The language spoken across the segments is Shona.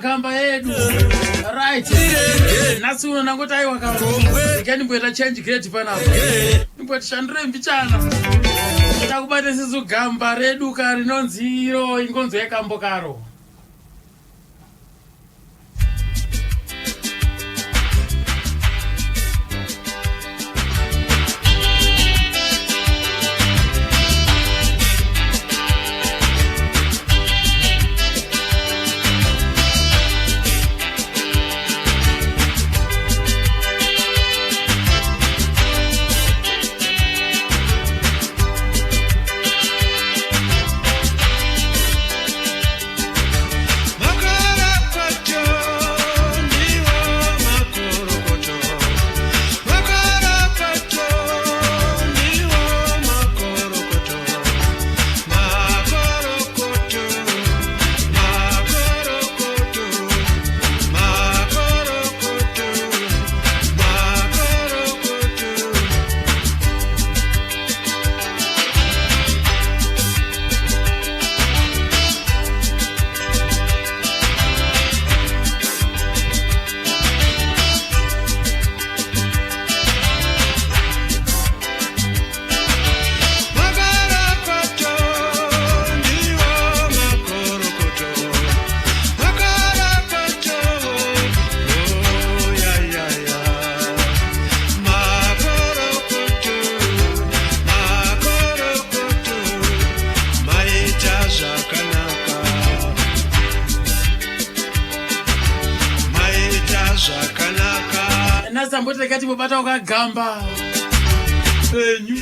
Kamba yedu. Right. Nhasi uno ndangoti aiwa ka. Rega ndimboita change grade panapa. Ndimboti shandure mbichana. Takubata sisu gamba redu ka rinonzi iro ingonzo yekambo karo. Nhasi tamboti rega timbobata wakagamba penyu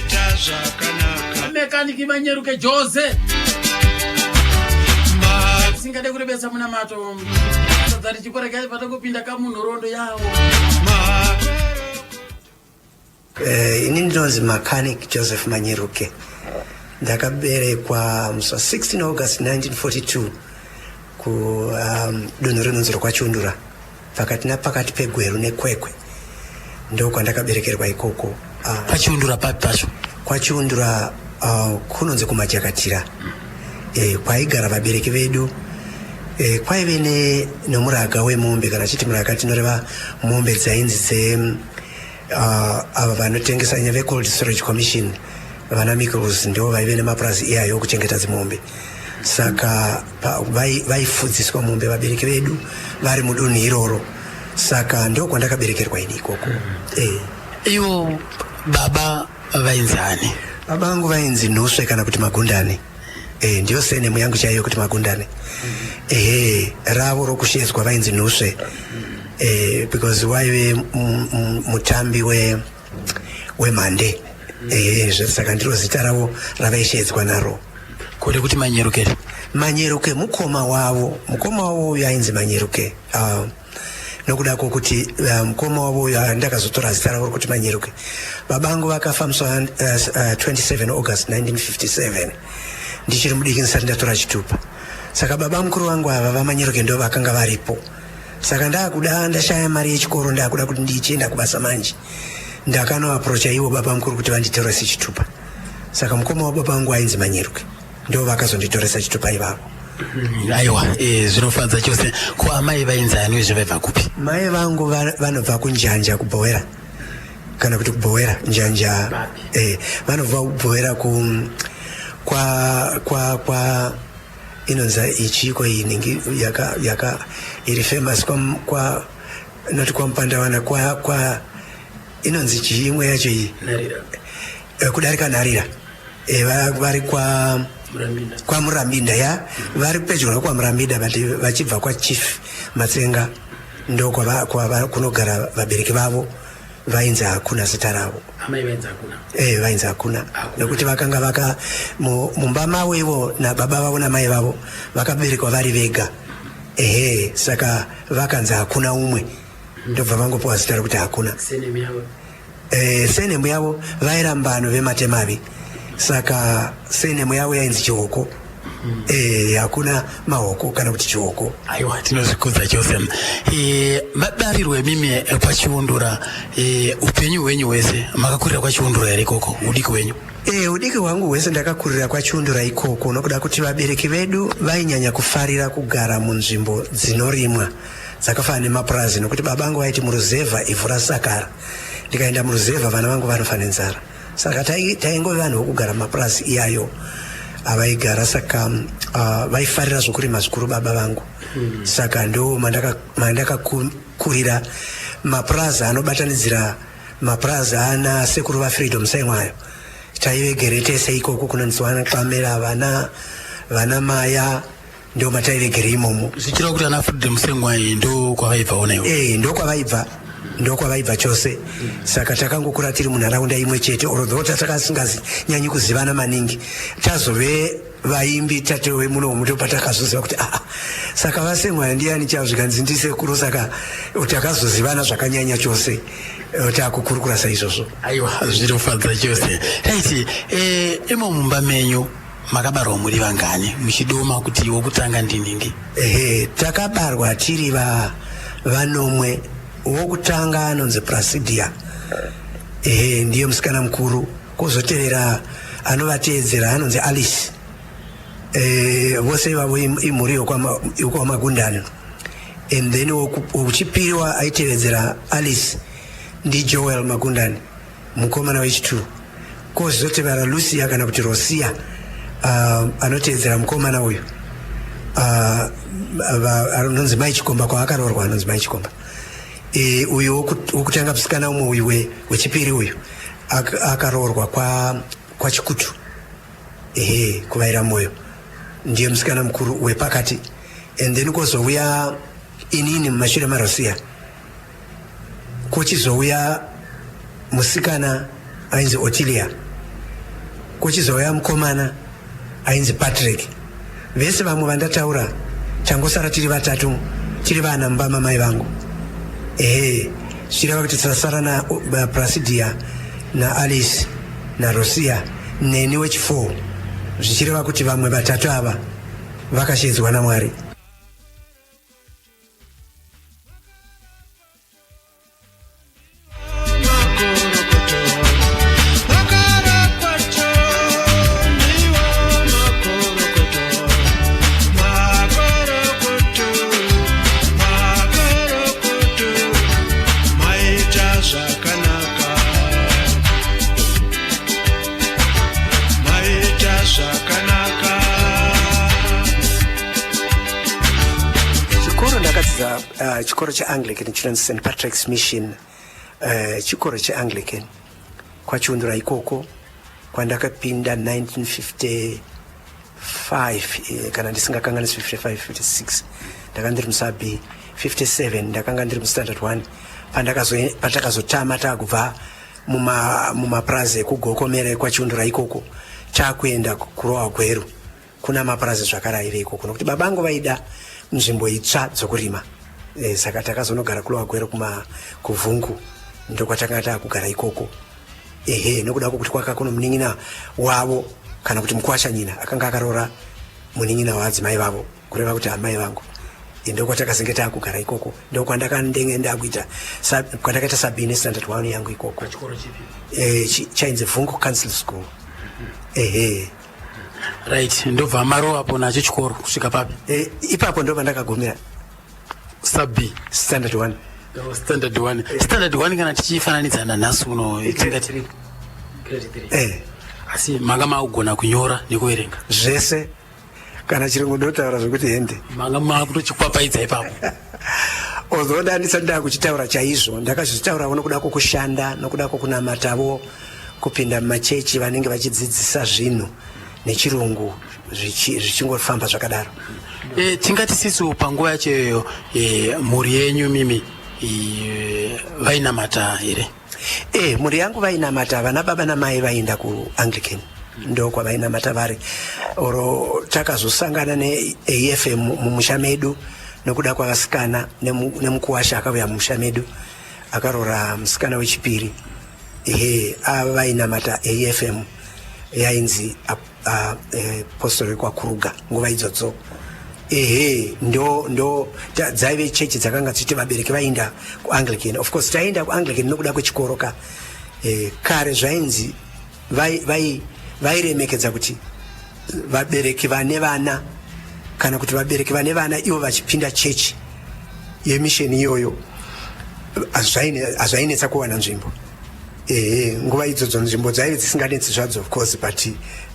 mekaniki manyeruke jose tisingade kurebesa munamato sadza richikoreka patangopinda kamunhoroondo yawo. Ini ndinonzi Mechanic Joseph Manyeruke. Ndakaberekwa musi wa 16 August 1942 kudunhu rinonzi rokwaChiundura, pakati napakati peGweru neKwekwe, ndokwandakaberekerwa ikoko. PaChiundura papi pacho? KwaChiundura kunonzi kuMajakatira, kwaigara vabereki vedu. Kwaive nomuraga wemombe. Kana chiti muraga, tinoreva mombe dzainzi dze ava vanotengesa nyaya veCold Storage Commission, vana Michaels, ndo vaive nemapurazi iyayo okuchengeta dzimombe. Saka vaifudziswa mombe vabereki vedu vari mudunhu iroro. Saka ndo kwandakaberekerwa ini ikoko. Ivo baba vainzi ani? Baba vangu vainzi Nhusve kana kuti Magundani. Ndiyo surname yangu chaiyo kuti Magundani. Ehe, ravo rokushedzwa vainzi Nhusve, because waive mutambi wemhande. Ehe, saka ndiro zita ravo ravaishedzwa naro. Kuri kuti Manyeruke? Manyeruke mukoma wavo. Mukoma wavo uyu ainzi Manyeruke, nokuda kwokuti mukoma wavo uyu ndakazotora zita ravo rokuti Manyeruke. Baba vangu vakafa musi wa 27 August 1957, ndichiri mudiki, ndisati ndatora chitupa. Saka baba mukuru vangu ava vaManyeruke ndo vakanga varipo. Saka ndakuda, ndashaya mari yechikoro, ndakuda kuti ndichienda kubasa manje, ndakanoapproacha ivo baba mukuru kuti vanditorese chitupa. Saka mukoma wababa vangu ainzi Manyeruke ndo vakazonditoresa chitupa ivavo. Aiwa, zvinofadza chose. Ko amai vainzi ani, uyezve vaibva kupi? Mai vangu vanobva kuNjanja, kuBhowera, kana kuti kuBhowera Njanja. Vanobva kuBhowera ku kwa kwa kwa inonzi ichiko iyi ningi yaka iri famous kwa not kwaMupandawana, kwa inonzi chii imwe yacho iyi? Kudarika Nharira. Vari kwaMurambinda ya, vari pedyo nekwaMurambinda, but vachibva kwaChief Matsenga ndo kunogara vabereki vavo. Vainzi Hakuna zita ravo. Amai vainzi Hakuna? Vainzi Hakuna nekuti vakanga vaka mumba mavo ivo nababa vavo namai vavo vakaberekwa vari vega. Ehe, saka vakanzi hakuna umwe, ndobva vangopiwa zita rekuti Hakuna. Surname yavo? Surname yavo vairambano veMatemavi, saka surname yavo yainzi Chihoko. Eh, hakuna mahoko kana kuti chioko. Aiwa, tinozvikudza chose. Mabarirwo emimi kwaChiundura, upenyu hwenyu hwese makakurira kwaChiundura here ikoko, udiki hwenyu? E, udiki hwangu hwese ndakakurira kwaChiundura ikoko, nokuda kuti vabereki vedu vainyanya kufarira kugara munzvimbo dzinorimwa dzakafanana nemapurazi, nokuti baba vangu vaiti muruzevha ivhu rasakara, ndikaenda muruzevha vana vangu vanofa nenzara. Saka taingove vanhu vokugara mumapurazi iyayo avaigara. Saka vaifarira zvokurima zvikuru baba vangu. Saka ndo mandakakurira, mapurazi anobatanidzira mapurazi ana sekuru vaFreedom Sengwayo. Taivegere tese ikoko kunonzi vana Xamela, vana Maya, ndo mataivegere imomo. Zvichireva kuti ana Freedom Sengwai ndo kwavaibvawo naivo? E, ndokwavaibva, ndokwavaibva chose. Saka takangokura tiri munharaunda imwe chete, although tatakasingazinyanyi kuzivana maningi. Tazove vaimbi tatove muno, ndo patakazoziva kuti aa, saka vaSengwaya ndiani chavo, zvikanzi ndisekuru. Saka takazozivana zvakanyanya chose, takukurukura saizvozvo. Aiwa, zvinofadza chose. Right, imo mumba menyu makabarwa muri vangani, muchidoma kuti wokutanga ndiningi? Ehe, takabarwa tiri vanomwe. Wokutanga anonzi Prasidia, ehe, ndiye musikana mukuru. Kwozotevera anovateedzera anonzi Alice. Vose ivavo imhuri yokwaMagundani. And then wokuchipiri aitevedzera Alice ndiJoel Magundani, mukomana wechi2. Kwozotevera Lucia kana kuti Rosia, anoteedzera mukomana uyu, anonzi Mai Chikomba, kwaakaroorwa anonzi Mai Chikomba. Uyu wokutanga musikana umwe uyu wechipiri uyu akaroorwa kwaChikutu, ehe, kuvaira moyo, ndiye musikana mukuru wepakati. And then kwozouya inini mumashure maRosia, kwochizouya musikana ainzi Otilia, kwochizouya mukomana ainzi Patrick. Vese vamwe vandataura, tangosara tiri vatatu, tiri vana mumba mamai vangu. Ehe, zvichireva kuti tasara naPrasidia naAlice naRosia neni wechi4, zvichireva kuti vamwe vatatu ava vakashedzwa naMwari. Makorokoto, ndiwo makorokoto, makorokoto, makorokoto, maita zvakanaka, maita zvakanaka. Chikoro ndakadzidza chikoro cheAnglican chinonzi St Patrick's Mission, chikoro cheAnglican kwaChiundura ikoko, kwandakapinda 1955, kana ndisingakanganisi 55, 56 ndakanga ndiri musub B, 57 ndakanga ndiri mustandard 1, patakazotama taakubva mumapurazi ekuGokomere kwaChiundura ikoko, taakuenda kuRowa Gweru kuna mapurazi zvakare aive ikoko, nokuti baba angu vaida nzvimbo itsva dzokurima. Saka takazonogara kuLower Gweru, kuma kuvhungu, ndokwatakanga taakugara ikoko. Ehe, nokuda kwokuti kwaka kuno munin'ina wavo kana kuti mukwashanyina akanga akaroora munin'ina waadzimai vavo, kureva kuti amai vangu. Ndokwatakazenge taakugara ikoko, ndokwandakandenge ndakuita kwandakaita sub B nestandard 1 yangu ikoko. Chikoro chipi? Chainzi Vhungu Council School, ehe. Right, ndobva marovapo nacho chikoro kusvika papi? Ipapo ndo pandakagumira. Sub B? Standard 1. Oh, standard 1, standard 1. Kana tichifananidza nanhasi uno, tingati grade 3? Asi manga maakugona kunyora nekuverenga? Zvese, kana chirungu ndotaura zvokuti hende. Manga maakutochikwapaidza ipapo? Although ndandisati ndakuchitaura chaizvo, ndakazvitaurawo nokuda kwokushanda, nokuda kwokunamatavo, kupinda mumachechi vanenge vachidzidzisa zvinhu nechirungu, zvichingofamba zvakadaro. Tingati sisu panguva yacho iyoyo, mhuri yenyu mimi vainamata here? Mhuri yangu vainamata. Vana baba namai vaienda kuAnglican, ndo kwavainamata vari. Oro takazosangana neAFM mumusha medu nokuda kwavasikana nemukuwasha akauya mumusha medu, akaroora musikana wechipiri. Ehe, ava vainamata AFM yainzi postori wekwaKruger nguva idzodzo. Ehe, ndo ndo dzaive chechi dzakanga dzichiti vabereki vainda kuAnglican. Of course taienda kuAnglican nokuda kwechikoro ka. Kare zvainzi vairemekedza kuti vabereki vane vana, kana kuti vabereki vane vana ivo vachipinda chechi yemisheni iyoyo, hazvainetsa kuwana nzvimbo. Ehe, nguva idzodzo nzvimbo dzaive dzisinganetsi zvadzo, of course, but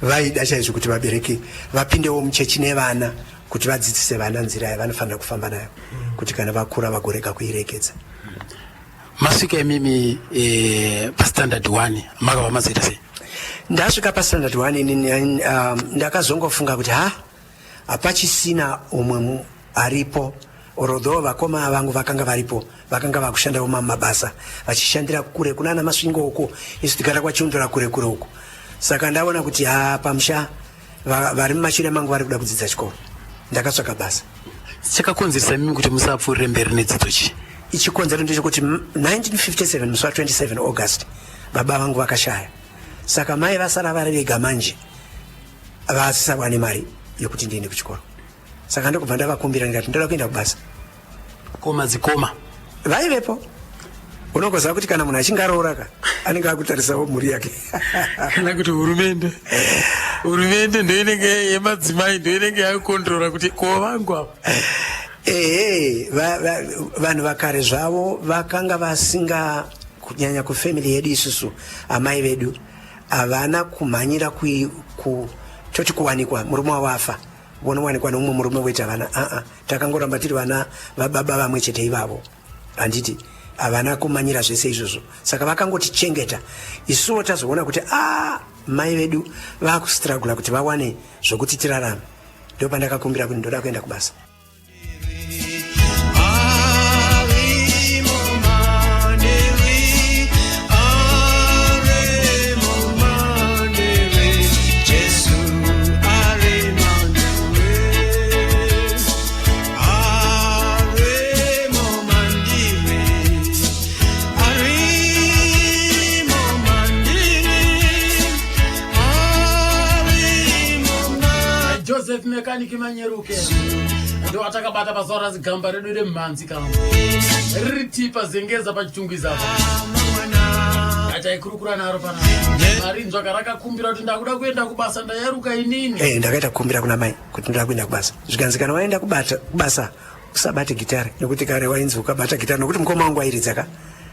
vaida chaizvo kuti vabereki vapindewo muchechi nevana, kuti vadzidzise vana nzira yavanofanira kufamba nayo, kuti kana vakura vagorega kuiregedza. Masvika imimi pastandard 1, makabva mazoita sei? Ndasvika pastandard 1 inini, ndakazongofunga kuti ha, hapachisina umwe aripo, although vakoma vangu vakanga varipo, vakanga vakushandawo mamwe mabasa, vachishandira kure kunana Masvingo uko, isu tigara kwaChiundura, kure kure uko. Saka ndaona kuti ha, pamusha vari mumashure mangu vari kuda kudzidza chikoro, ndakatsvaka basa. Chakakonzeresa mimi kuti musapfuurire mberi nedzidzo chii? Ichikonzero ndechekuti 1957 musi wa27 August baba vangu vakashaya. Saka mai vasara vari vega manje, vasisawane mari yokuti ndiende kuchikoro. Saka ndokubva ndavakumbira, ndikati ndoda kuenda kubasa. Koma dzikoma? Vaivepo. Unongoziva kuti kana munhu achinge aroora ka, anenge akutarisawo mhuri yake. Kana kuti hurumende ndoinenge yemadzimai, ndoinenge yakukontrora kuti ko vangu ava. Ehe, vanhu vakare zvavo vakanga vasinga, kunyanya kufamily yedu isusu, amai vedu havana kumhanyira toti kuwanikwa murume wavo afa, vonowanikwa neumwe murume voita vana. Aa, takangoramba tiri vana vababa vamwe chete ivavo, handiti? Havana kumanyira zvese izvozvo, saka vakangotichengeta. Isuwo tazoona kuti a, mai vedu vakustrugula kuti vawane zvokuti tirarame, ndo pandakakumbira kuti ndoda kuenda kubasa. Arimo mandiri, arimo mandiri, Jesu ari mandiri, arimo mandiri, arimo mandiri, arimo mandiri. Joseph Mechanic Manyeruke ndo atakabata pazuva razigamba redu remumhanzi, kama riri tipa Zengeza paChitungwiza apa, ataikurukura naro pana mari nzvaka rakakumbira kuti ndakuda kuenda kubasa, ndayaruka inini. Ndakaita kukumbira kuna mai kuti ndoda kuenda kubasa. Zvikanzi kana waenda kubasa usabate gitari, nekuti kare wainzi ukabata gitari, nokuti mukoma wangu airidza ka,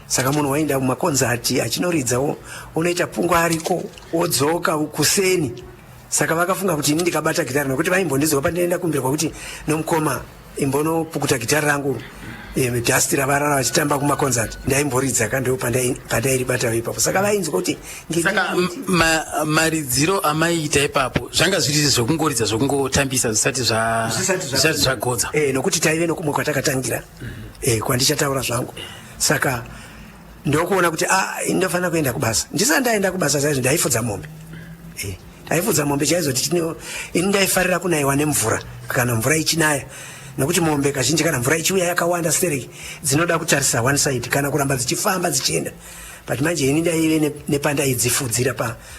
saka munhu waenda mumakonzati achinoridzawo, unoita pungwa ariko, wodzoka kuseni. Saka vakafunga kuti ini ndikabata gitari, nokuti vaimbondizwa pandinoenda kumbirwa kuti nomukoma imbonopukuta gitari rangu, dust ravarara vachitamba kumakonzati, ndaimboridza ka, ndo pandairibatawo ipapo. Saka vainzwa kuti Saka maridziro amaiita ipapo zvanga zviri zvokungoridza, zvokungotambisa, zvisati zvisati zvagodza? Nokuti taive nokumwe kwatakatangira, kwandichataura zvangu. Saka ndokuona kuti ah, ndofanira kuenda kubasa. Ndisati ndaenda kubasa chaizvo, ndaifudza mombe. Ndaifudza mombe chaizvo. Ini ndaifarira kunayiwa nemvura kana mvura ichinaya, nokuti mombe kazhinji kana mvura ichiuya yakawanda stereki, dzinoda kutarisa one side kana kuramba dzichifamba dzichienda. But manje ini ndaive nepandaidzifudzira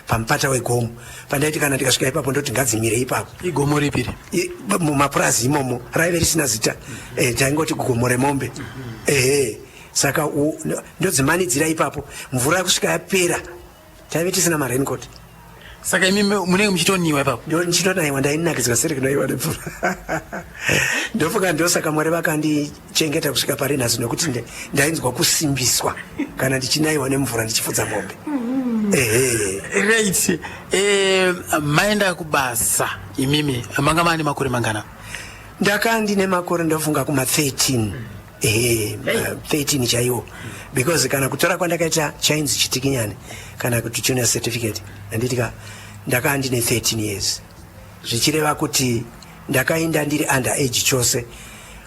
pamupata wegomo, pandaiti kana ndikasvika ipapo ndoti ngadzimire ipapo. Igomo ripiri? Mumapurazi imomo, raive risina zita. Taingoti gomo remombe. Ehe, saka ndodzimanidzira ipapo mvura kusvika yapera. Taive tisina maraincoat. Saka imi munenge muchitoniwa ipapo? Ndo ndichitonayiwa, ndainakidzwa seri kunayiwa nemvura. Ndofunga ndosaka Mwari vakandichengeta kusvika pari nhasi, nokuti ndainzwa kusimbiswa kana ndichinayiwa nemvura ndichifudza mombe. Ehe. Right, maenda kubasa imimi manga maane makore mangana? Ndaka ndine makore, ndofunga kuma 13. Ehe, 13 chaiwo, because kana kutora kwandakaita chainzi chitikinyani kana kuti junior certificate, handiti ka, ndaka ndine 13 years, zvichireva kuti ndakaenda ndiri under age chose.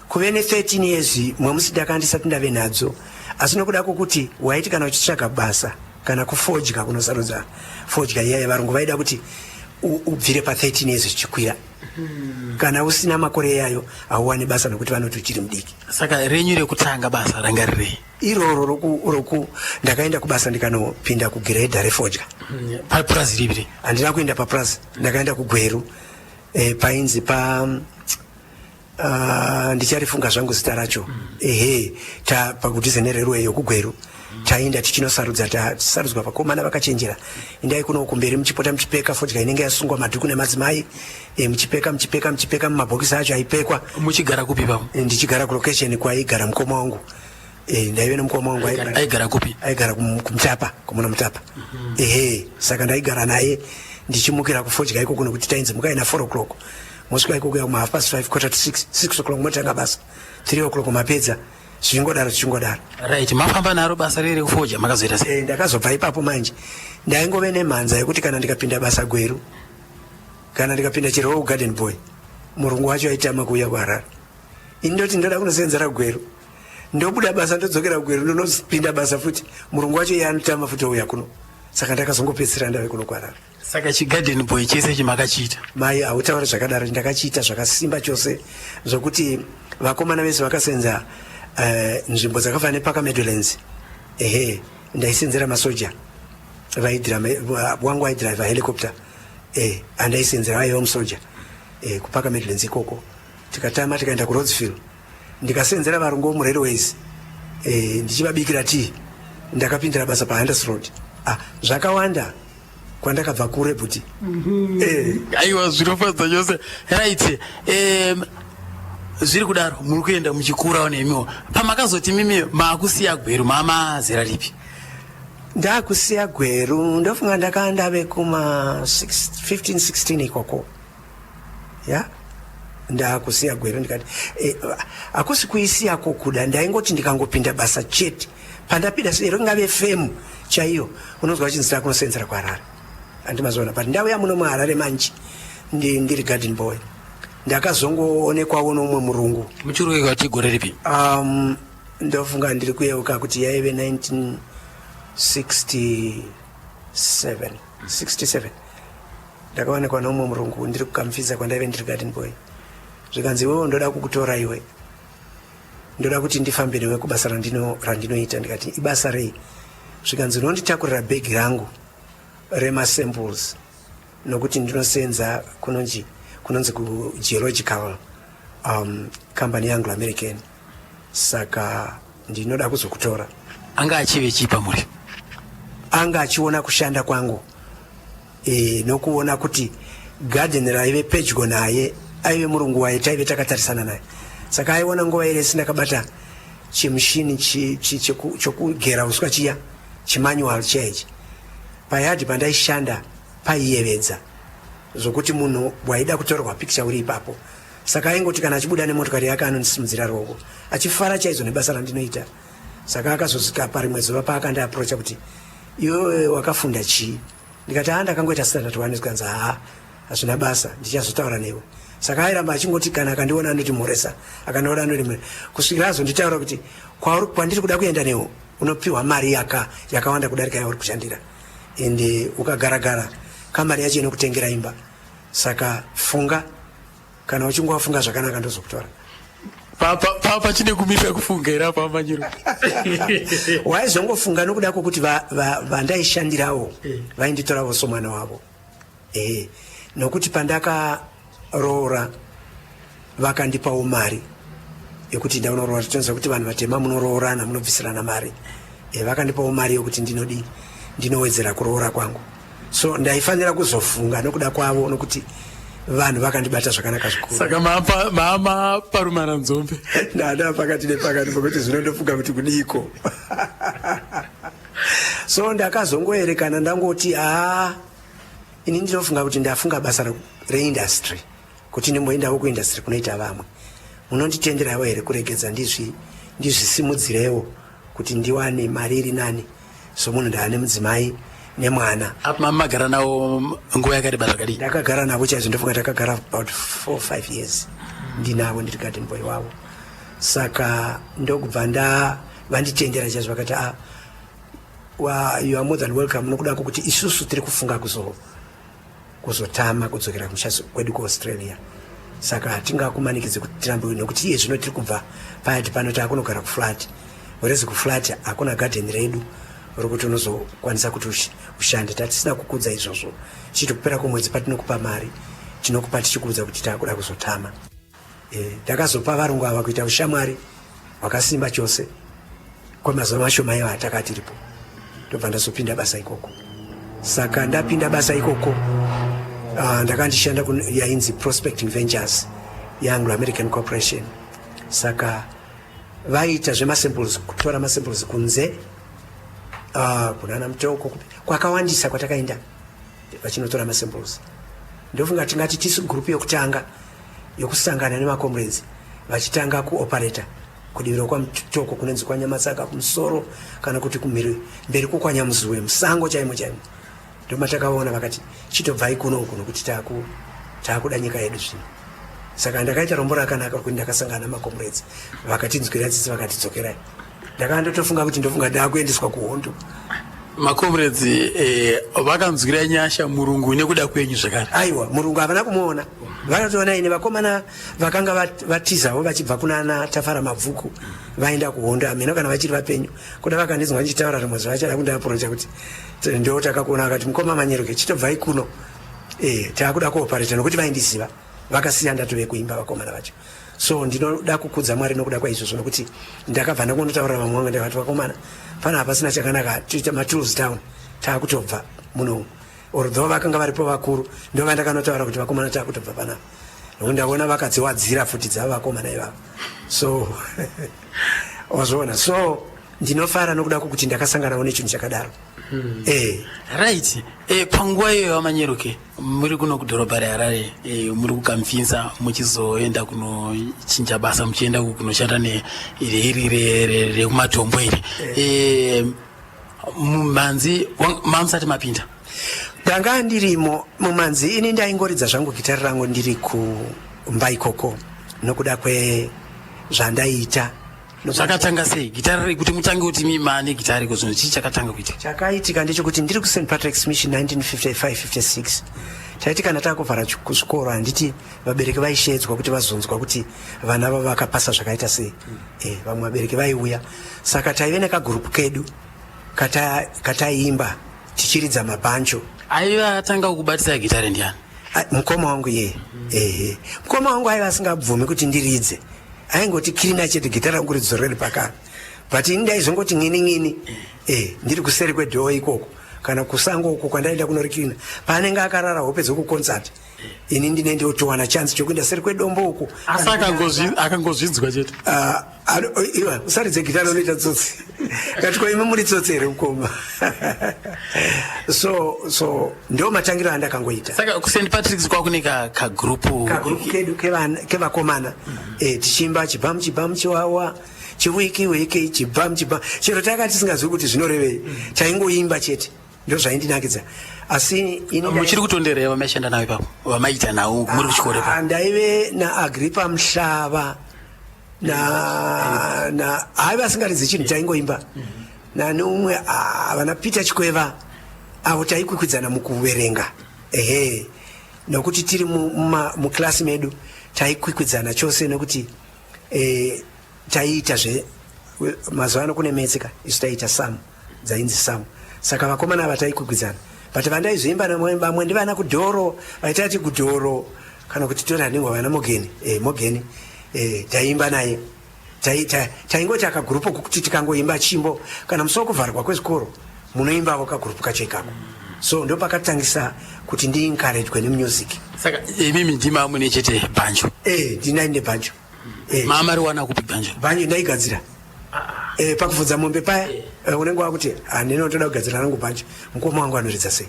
Kuve ne13 years mwemusi ndaka ndisati ndave nadzo, asi nokuda kwokuti waiti kana uchitsvaga basa kana kufodya, kunosarudza fodya iya yevarungu, vaida kuti ubvire pa13 years zvichikwira. Kana usina makore iyayo hauwani basa, nokuti vanoti uchiri mudiki. Saka renyu rekutanga basa ranga rirei? Iroro roku ndakaenda kubasa, ndikanopinda kugiredha refodya. Papurazi ripi? Handina kuenda papurazi, ndakaenda kuGweru, painzi pa ndicharifunga zvangu zita racho. Ehe, ta pakudhuze nerailway yokuGweru. Taenda tichinosarudza, tasarudzwa vakomana vakachenjera. Indai kuno kumberi, muchipota muchipeka fodya inenge yasungwa madhuku nemadzimai, muchipeka, muchipeka, muchipeka mumabhokisi acho aipekwa. Muchigara kupi pamo? Ndichigara kulocation kwaigara mukoma wangu. Ndaive nemukoma wangu Aigara kupi? Aigara kuMutapa, kumuna Mutapa. Ehe, saka ndaigara naye, ndichimukira kufodya ikoko, nokuti tainzi mukai na 4 o'clock, mosvika ikoko kuma 5:30, 5:45, 6 o'clock motanga basa, 3 o'clock mapedza, zvichingodaro, zvichingodaro. Right, mafamba naro basa riri rekufodya, makazoita sei? Ndakazobva ipapo manje. Ndaingove nemhanza yekuti kana ndikapinda basa Gweru, kana ndikapinda chero garden boy, murungu wacho aitama kuuya kuHarare. Ini ndoti ndoda kunosenzera Gweru, ndobuda basa, ndodzokera Gweru, ndonopinda basa futi, murungu wacho iye anotama futi ouya kuno. Saka ndakazongopedzisira ndave kuno kuHarare. Saka chigarden boy chese chimakachiita? Mai, hautauri zvakadaro. Ndakachiita zvakasimba chose, zvokuti vakomana vese vakasenza nzvimbo dzakafanana neParker Meadowlands, ehe, ndaisenzera masoja wangu aidhiraivha helicopter, andaisenzera aiva musoja, kuParker Meadowlands ikoko. Tikatama, tikaenda kuRhodes-Ville, ndikasenzera varungu vomurailways, ndichivabikira tii. Ndakapindira basa paHunters Road. Ah, zvakawanda kwandakabva kure, buti. Aiwa, zvinofadza chose. Right, zviri kudaro, muri kuenda muchikurawo nemiwo. Pamakazoti mimi maakusiya Gweru, mama zera ripi? Ndakusiya Gweru, ndofunga ndakanga ndave kuma 15 16 ikoko. Ya, ndakusiya Gweru, ndikati hakusi kuisiyako kuda, ndaingoti ndikangopinda basa chete, pandapinda sero ingave firm chaiyo, unonzwa vachinzi takunosenzera kuHarare, handimazoona. But ndauya muno muHarare manje ndiri garden boy, ndakazongoonekwawo nomumwe murungu. Muchiri kuti gore ripi? Ndofunga ndiri kuyeuka kuti yaive 1967, 67. Ndakaonekwa nomumwe murungu ndiri kukamufidza kwandaive ndiri garden boy, zvikanzi, "Iwewo ndoda kukutora iwe, ndoda kuti ndifambe newe kubasa randinoita." Ndikati, "Ibasa rei?" Zvikanzi, "Unonditakurira bhegi rangu remasamples, nokuti ndinosenza kunonzi kugeological company yeAnglo American, saka ndinoda kuzokutora." Anga achive chii pamuri? Anga achiona kushanda kwangu, nokuona kuti garden raive pedyo naye, aive murungu waye taive takatarisana naye, saka aiona nguva iresi ndakabata chimushini chokugera uswa chiya, chimanual chiya ichi. Payadhi pandaishanda paiyevedza zvokuti munhu waida kutorwa picture uri ipapo. Saka aingoti kana achibuda nemotokari yake, anondisimudzira ruoko achifara chaizvo nebasa randinoita. Saka akazosvika parimwe zuva paakandiaprocha kuti, "Iwewe wakafunda chii?" Ndikati, "Haa, ndakangoita standard one." Zvikanzi, "Haa, hazvina basa, ndichazotaura newe." Saka airamba achingoti kana akandiona anotimhoresa, akandiona anoti, kusvikira azonditaura kuti, "Kwandiri kuda kuenda newo, unopiwa mari yakawanda kudarika yauri kushandira, ende ukagaragara kambani yacho inokutengera imba. Saka funga, kana uchinge wafunga zvakanaka, ndozokutora." Pachine kumirira kufunga here apa, Manyiro? Waizongofunga nokuda kwokuti vandaishandirawo vainditoravo somwana wavo, ehe, nokuti pandakaroora vakandipawo mari yekuti ndaunoroora. Tinoziva kuti vanhu vatema munoroorana, munobvisirana mari. Vakandipawo mari yokuti ndinodi ndinowedzera kuroora kwangu, so ndaifanira kuzofunga nokuda kwavo, nokuti vanhu vakandibata zvakanaka zvikuru. Saka mama parumana nzombe. Ndada pakati nepakati pokuti zvino ndofunga kuti kudiko. So ndakazongoerekana ndangoti, haa, ini ndinofunga kuti ndafunga basa reindustry, kuti ndimboendawo kuindustry kunoita vamwe. Munonditenderawo here kuregedza ndizvisimudzirewo kuti ndiwane mari iri nani somunhu ndaane mudzimai nemwana?" Apa mama magara nawo nguva yakareba zvakadii? Ndakagara navo chaizvo, ndofunga takagara about 4 5 years ndinavo, ndiri garden boy wavo. Saka ndokubva nda vanditendera chaizvo, vakati, "Ah, you are more than welcome, nokuda kwokuti isusu tiri kufunga kuzotama kudzokera kumusha kwedu kuAustralia, saka hatingakumanikidzi kuti tirambe, nokuti iye zvino tiri kubva payati pano, taakunogara kuflat." Whereas kuflat hakuna garden redu rokuti unozokwanisa kuti ushande. Tatisina kukudza izvozvo. Chiti kupera kwemwedzi patinokupa mari, tinokupa tichikuudza kuti takuda kuzotama. Ndakazopa varungu ava kuita ushamwari hwakasimba chose kwemazuva mashoma ivo ataka tiripo. Ndobva ndazopinda basa ikoko. Saka ndapinda basa ikoko, ndakandishanda yainzi Prospecting Ventures yeAnglo American Corporation. Saka vaiita zvemasamples, kutora masamples kunze, kunana Mutoko, kwakawandisa kwatakaenda vachinotora masamples. Ndofunga tingati tisu gurupu yokutanga yokusangana nemacomrades vachitanga kuoperata kudiviro kwaMutoko kunonzi kwaNyamatsaka kumusoro, kana kuti kumhiri mberi kukwaNyamuzuwe, musango chaimo chaimo. Ndomatakaona vakati chitobvai kuno uku nokuti taakuda nyika yedu zvino. Saka ndakaita rombo rakanaka kuti ndakasangana namacomrades vakatinzwira tsitsi, vakatidzokerai. Ndakanga ndotofunga kuti ndofunga ndaakuendeswa kuhondo. Macomrades vakanzwira nyasha murungu nekuda kwenyu zvakare? Aiwa, murungu havana kumuona. Vanotoona ine vakomana vakanga vatizawo vachibva kunana Tafara Mabvuku vaenda kuhondo, hameno kana vachiri vapenyu. Kuda vakandinzwa ndichitaura rimwe zuva vachada kundiaprocha kuti ndo takakuona, vakati mukoma Manyeruke, chitobvai kuno, taakuda kuopareta, nokuti vaindiziva. Vakasiya ndatove kuimba vakomana vacho. So ndinoda kukudza Mwari nokuda kwaizvozvo, nokuti ndakabva ndakundotaurira vamwe vangu, ndakati vakomana, pana hapasina chakanaka, toita matools down, taakutobva muno. Although vakanga varipo vakuru, ndo vandakanotaura kuti vakomana, taakutobva panapa nokuti ndaona vakadziwadzira futi dzavo vakomana ivavo. So wazviona, so ndinofara nokuda kwokuti ndakasanganawo nechinhu chakadaro. Right, panguva iyoyo vaManyeruke muri kuno kudhorobha reHarare, muri kuKamfinsa, muchizoenda kunochinja basa, muchienda kunoshanda neiri rekumatombo iri, mumhanzi mamusati mapinda? Ndanga ndirimo mumanzi. Ini ndaingoridza zvangu gitari rangu ndiri kumba ikoko nokuda kwezvandaiita. Zvakatanga sei gitari, kuti mutange kuti mimane gitari ko zvinhu? Chii chakatanga kuita? Chakaitika ndechekuti ndiri kuSt Patrick's Mission 1955-56, taiti kana takuvhara kuzvikoro, handiti vabereki vaishedzwa kuti vazonzwa kuti vana vavo vakapasa zvakaita sei? Vamwe vabereki vaiuya. Saka taive nekagurupu kedu kataiimba tichiridza mabanjo. Aiva atanga kukubatisa gitari ndiani? Mukoma wangu iye. Ehe, mukoma wangu aiva asingabvumi kuti ndiridze, aingoti kirina chete, gitara rangu ridzorere pakare. But ini ndaizongoti ng'ini ng'ini, ndiri kuseri kwedoor ikoko kana kusango uko kwandaenda kunorikirina paanenge akarara hope dzekuconcert. Ini ndine ndotowana chance chokuenda seri kwedombo uko. Asi akangozvinzwa chete? Ah, iwa usaridze gitara, unoita tsotsi. Kati ko imi muri tsotsi here mukoma? So ndo matangiro andakangoita. Saka kuSt Patrick's kwakune kagrupu? Kagrupu kedu kevakomana, tichiimba chibhamu chibhamu chiwawa chiwiki wiki chibhamu chibhamu. Chero taka tisingazivi kuti zvinorevei, taingoimba chete. Ndo zvaindinakidza. Asi ini Muchiri kutonderera vamaishanda navo ipapo, vamaita navo muri kuchikoro ipapo? Ah, ndaive naAgripa Muhlava na haiva asingaridzi chinhu, taingoimba nani umwe, ah, vana Peter Chikweva avo taikwikwidzana mukuverenga. Ehe, nokuti tiri muklasi medu taikwikwidzana chose, nokuti taiita zve mazuva ano kune maths ka, isu taiita sum, dzainzi sum. Saka vakomana ava taikwikwidzana. But vandaizoimba namwe vamwe ndivana Kudhoro, vaitati Kudhoro kana kuti toraningwa vana Mogeni, Mogeni, taiimba naye. Taingoti akagurupu kokuti tikangoimba chimbo kana musi wekuvharwa kwezvikoro, munoimbavo kagurupu kacho ikako. So ndo pakatangisa kuti ndiencouragwe nemusic. Saka imimi ndima mune chete bhanjo? Ndinaine bhanjo. Mamariwana kupi bhanjo? Bhanjo ndaigadzira pakuvhudza mombe paya. Unenge wakuti handinotoda kugadzira rangu bhanjo, mukoma wangu anoridza sei,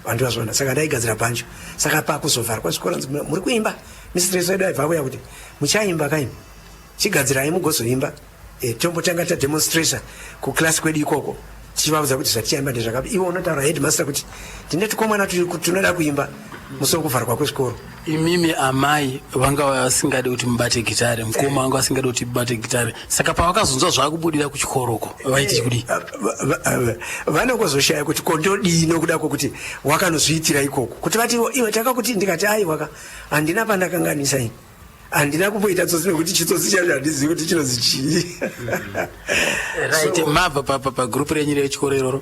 vantu vazviona. Saka ndaigadzira bhanjo. Saka pakuzovharwa zvikoro nzi muri kuimba, mistress wedu aibva auya kuti muchaimba kaimi, chigadzirai mugozoimba. Tombotanga tademonstrata kuklasi kwedu ikoko tichivaudza kuti zvatichaimba ndezvakapi. Iwe unotaura headmaster kuti tine tukomana tunoda kuimba musi wekuvharwa kwezvikoro. Imimi amai vanga vasingadi kuti mubate gitare, mukoma vanga vasingadi kuti mubate gitare. Saka pavakazonzwa zvakubudira kuchikoroko, vaiti kudii? Vanongozoshaya kuti kondodii nokuda kwokuti wakanozviitira ikoko, kuti vati iwe takakuti. Ndikati aiwaka, handina pandakanganisa ini. Handina kumboita tsotsi nekuti chitsotsi chacho handizivi kuti chinonzi chii. Right, mabva pagroup renyu rechikoro iroro?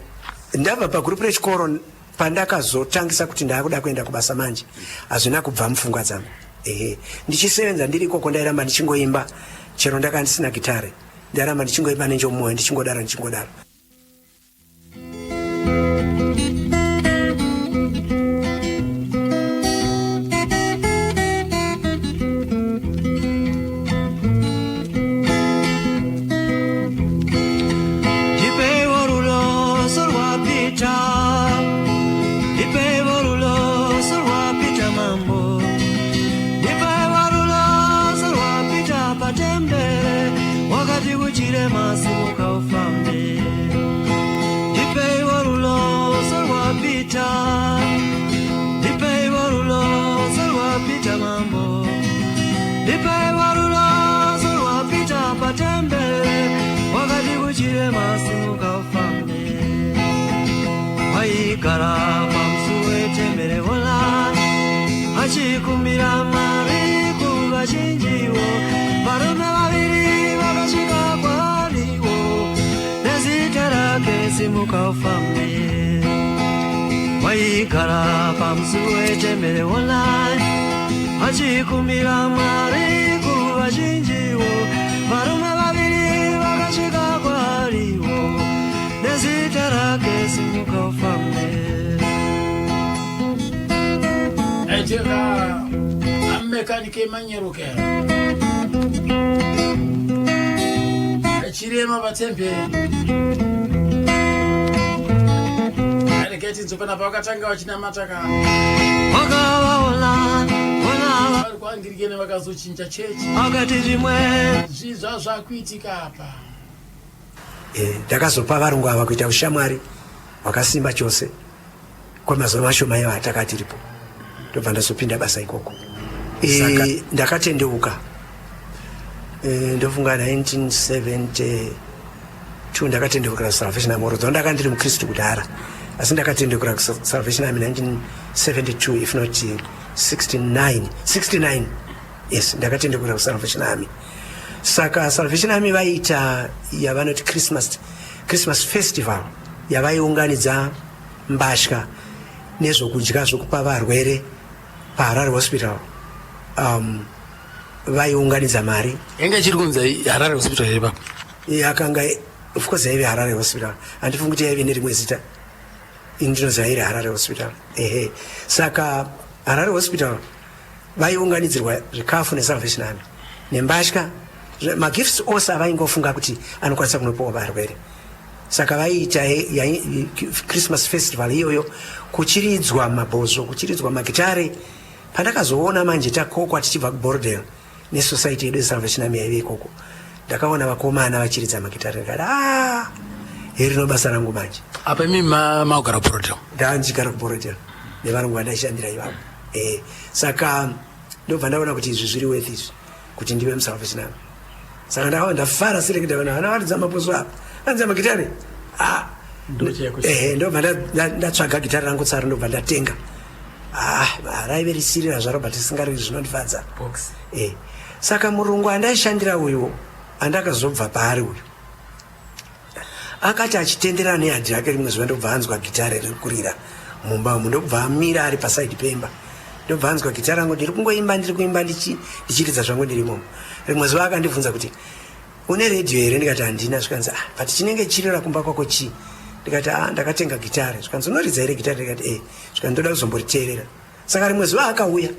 Ndabva pagroup rechikoro, pandakazotangisa kuti ndaakuda kuenda kubasa manje, hazvina kubva mupfungwa dzangu. Ehe, ndichisevenza ndiri ikoko ndairamba ndichingoimba, chero ndaka ndisina gitare, ndairamba ndichingoimba nenjomoyo, ndichingodaro ndichingodaro. Ndipewo ruloso rwaPita, ndipewo ruloso rwaPita mambo, ndipewo ruloso rwaPita patembere, wakati kuchirema simuka ufambe. Ndipewo ruloso rwaPita, ndipewo ruloso rwaPita mambo, ndipewo ruloso rwaPita patembere, wakati kuchirema simuka ufambe. Waigara pamusuwo wetembere vola achikumbira mari kuvazhinjiwo. Varume vaviri vakasvika kwariwo nezita rake simuka ufambe. Waigara pamusuwo wetembere vola achikumbira mari kuvazhinjiwo. Varume vaviri vakasvika kwariwo nezita rake simuka ufambe. Aiteka amekanike manyeruke chirema patemberi areketi nzopana pavakatanga vachinamata ka. Wakavaona ona. Vari kuAnglican, vakazochinja chechi. Akati zvimwe zvizva zvakuitika apa. Ndakazopa varungu ava kuita ushamwari hwakasimba chose kwemazuva mashoma ivo ataka tiripo, ndobva ndazopinda basa ikoko. Ndakatendeuka, ndofunga 1972 ndakatendeukira Salvation Army. Although ndanga ndiri mukristu kudhara, asi ndakatendeukira kuSalvation Army 1972, if not 69, 69, yes, ndakatendeukira kuSalvation Army. Saka Salvation Army vaiita yavanoti Christmas festival, yavaiunganidza mbatya nezvokudya zvokupa varwere paHarare Hospital. Vaiunganidza mari. Yanga ichiri kunzi Harare Hospital here papa? Yakanga, of course, yaive Harare Hospital. Handifungi kuti yaive nerimwe zita. Ini ndinoziva iri Harare Hospital, ehe. Saka Harare Hospital vaiunganidzirwa zvikafu neSalvation Army nembatya, magifts ose avaingofunga kuti anokwanisa kunopiwa varwere. Saka vaiita Christmas festival iyoyo, kuchiridzwa mabhozvo, kuchiridzwa magitare. Pandakazoona manje takokwa tichibva kuBorrowdale nesociety yedu yeSalvation Army yaive ikoko, ndakaona vakomana vachiridza magitare, ndikati, "Ah, herino basa rangu manje." Apa imi maugara kuBorrowdale? Ndandigara kuBorrowdale nevarungu vandaishandira ivavo. Saka ndobva ndaona kuti izvi zviri worth izvi kuti ndive muSalvation Army. Saka ndakaona ndafara sireki, ndaona vana varidza mabhozvo apa, varidza magitare. Ah, ehe, ndobva ndatsvaga gitare rangu tsaro, ndobva ndatenga. Ah, raive risirira zvaro, but risingariri zvinondifadza. Saka murungu andaishandira uyu, andakazobva paari uyu, akati achitenderana neyadhi rake rimwe zuva, ndobva anzwa gitare riri kurira mumba umu. Ndobva amira ari pasaidi pemba, ndobva anzwa gitare rangu ndiri kungoimba, ndiri kuimba ndichiridza zvangu ndiri imomo. Rimwe zuva akandibvunza kuti, "Une redhiyo here?" Ndikati, "Handina." Zvikanzi, "Ah, but chinenge chirira kumba kwako chii?" Ndikati, "Ah, ndakatenga gitare." Zvikanzi, "Unoridza here gitare?" Ndikati, "E." Zvikanzi, "Ndoda kuzomboriteerera." Saka rimwe zuva akauya,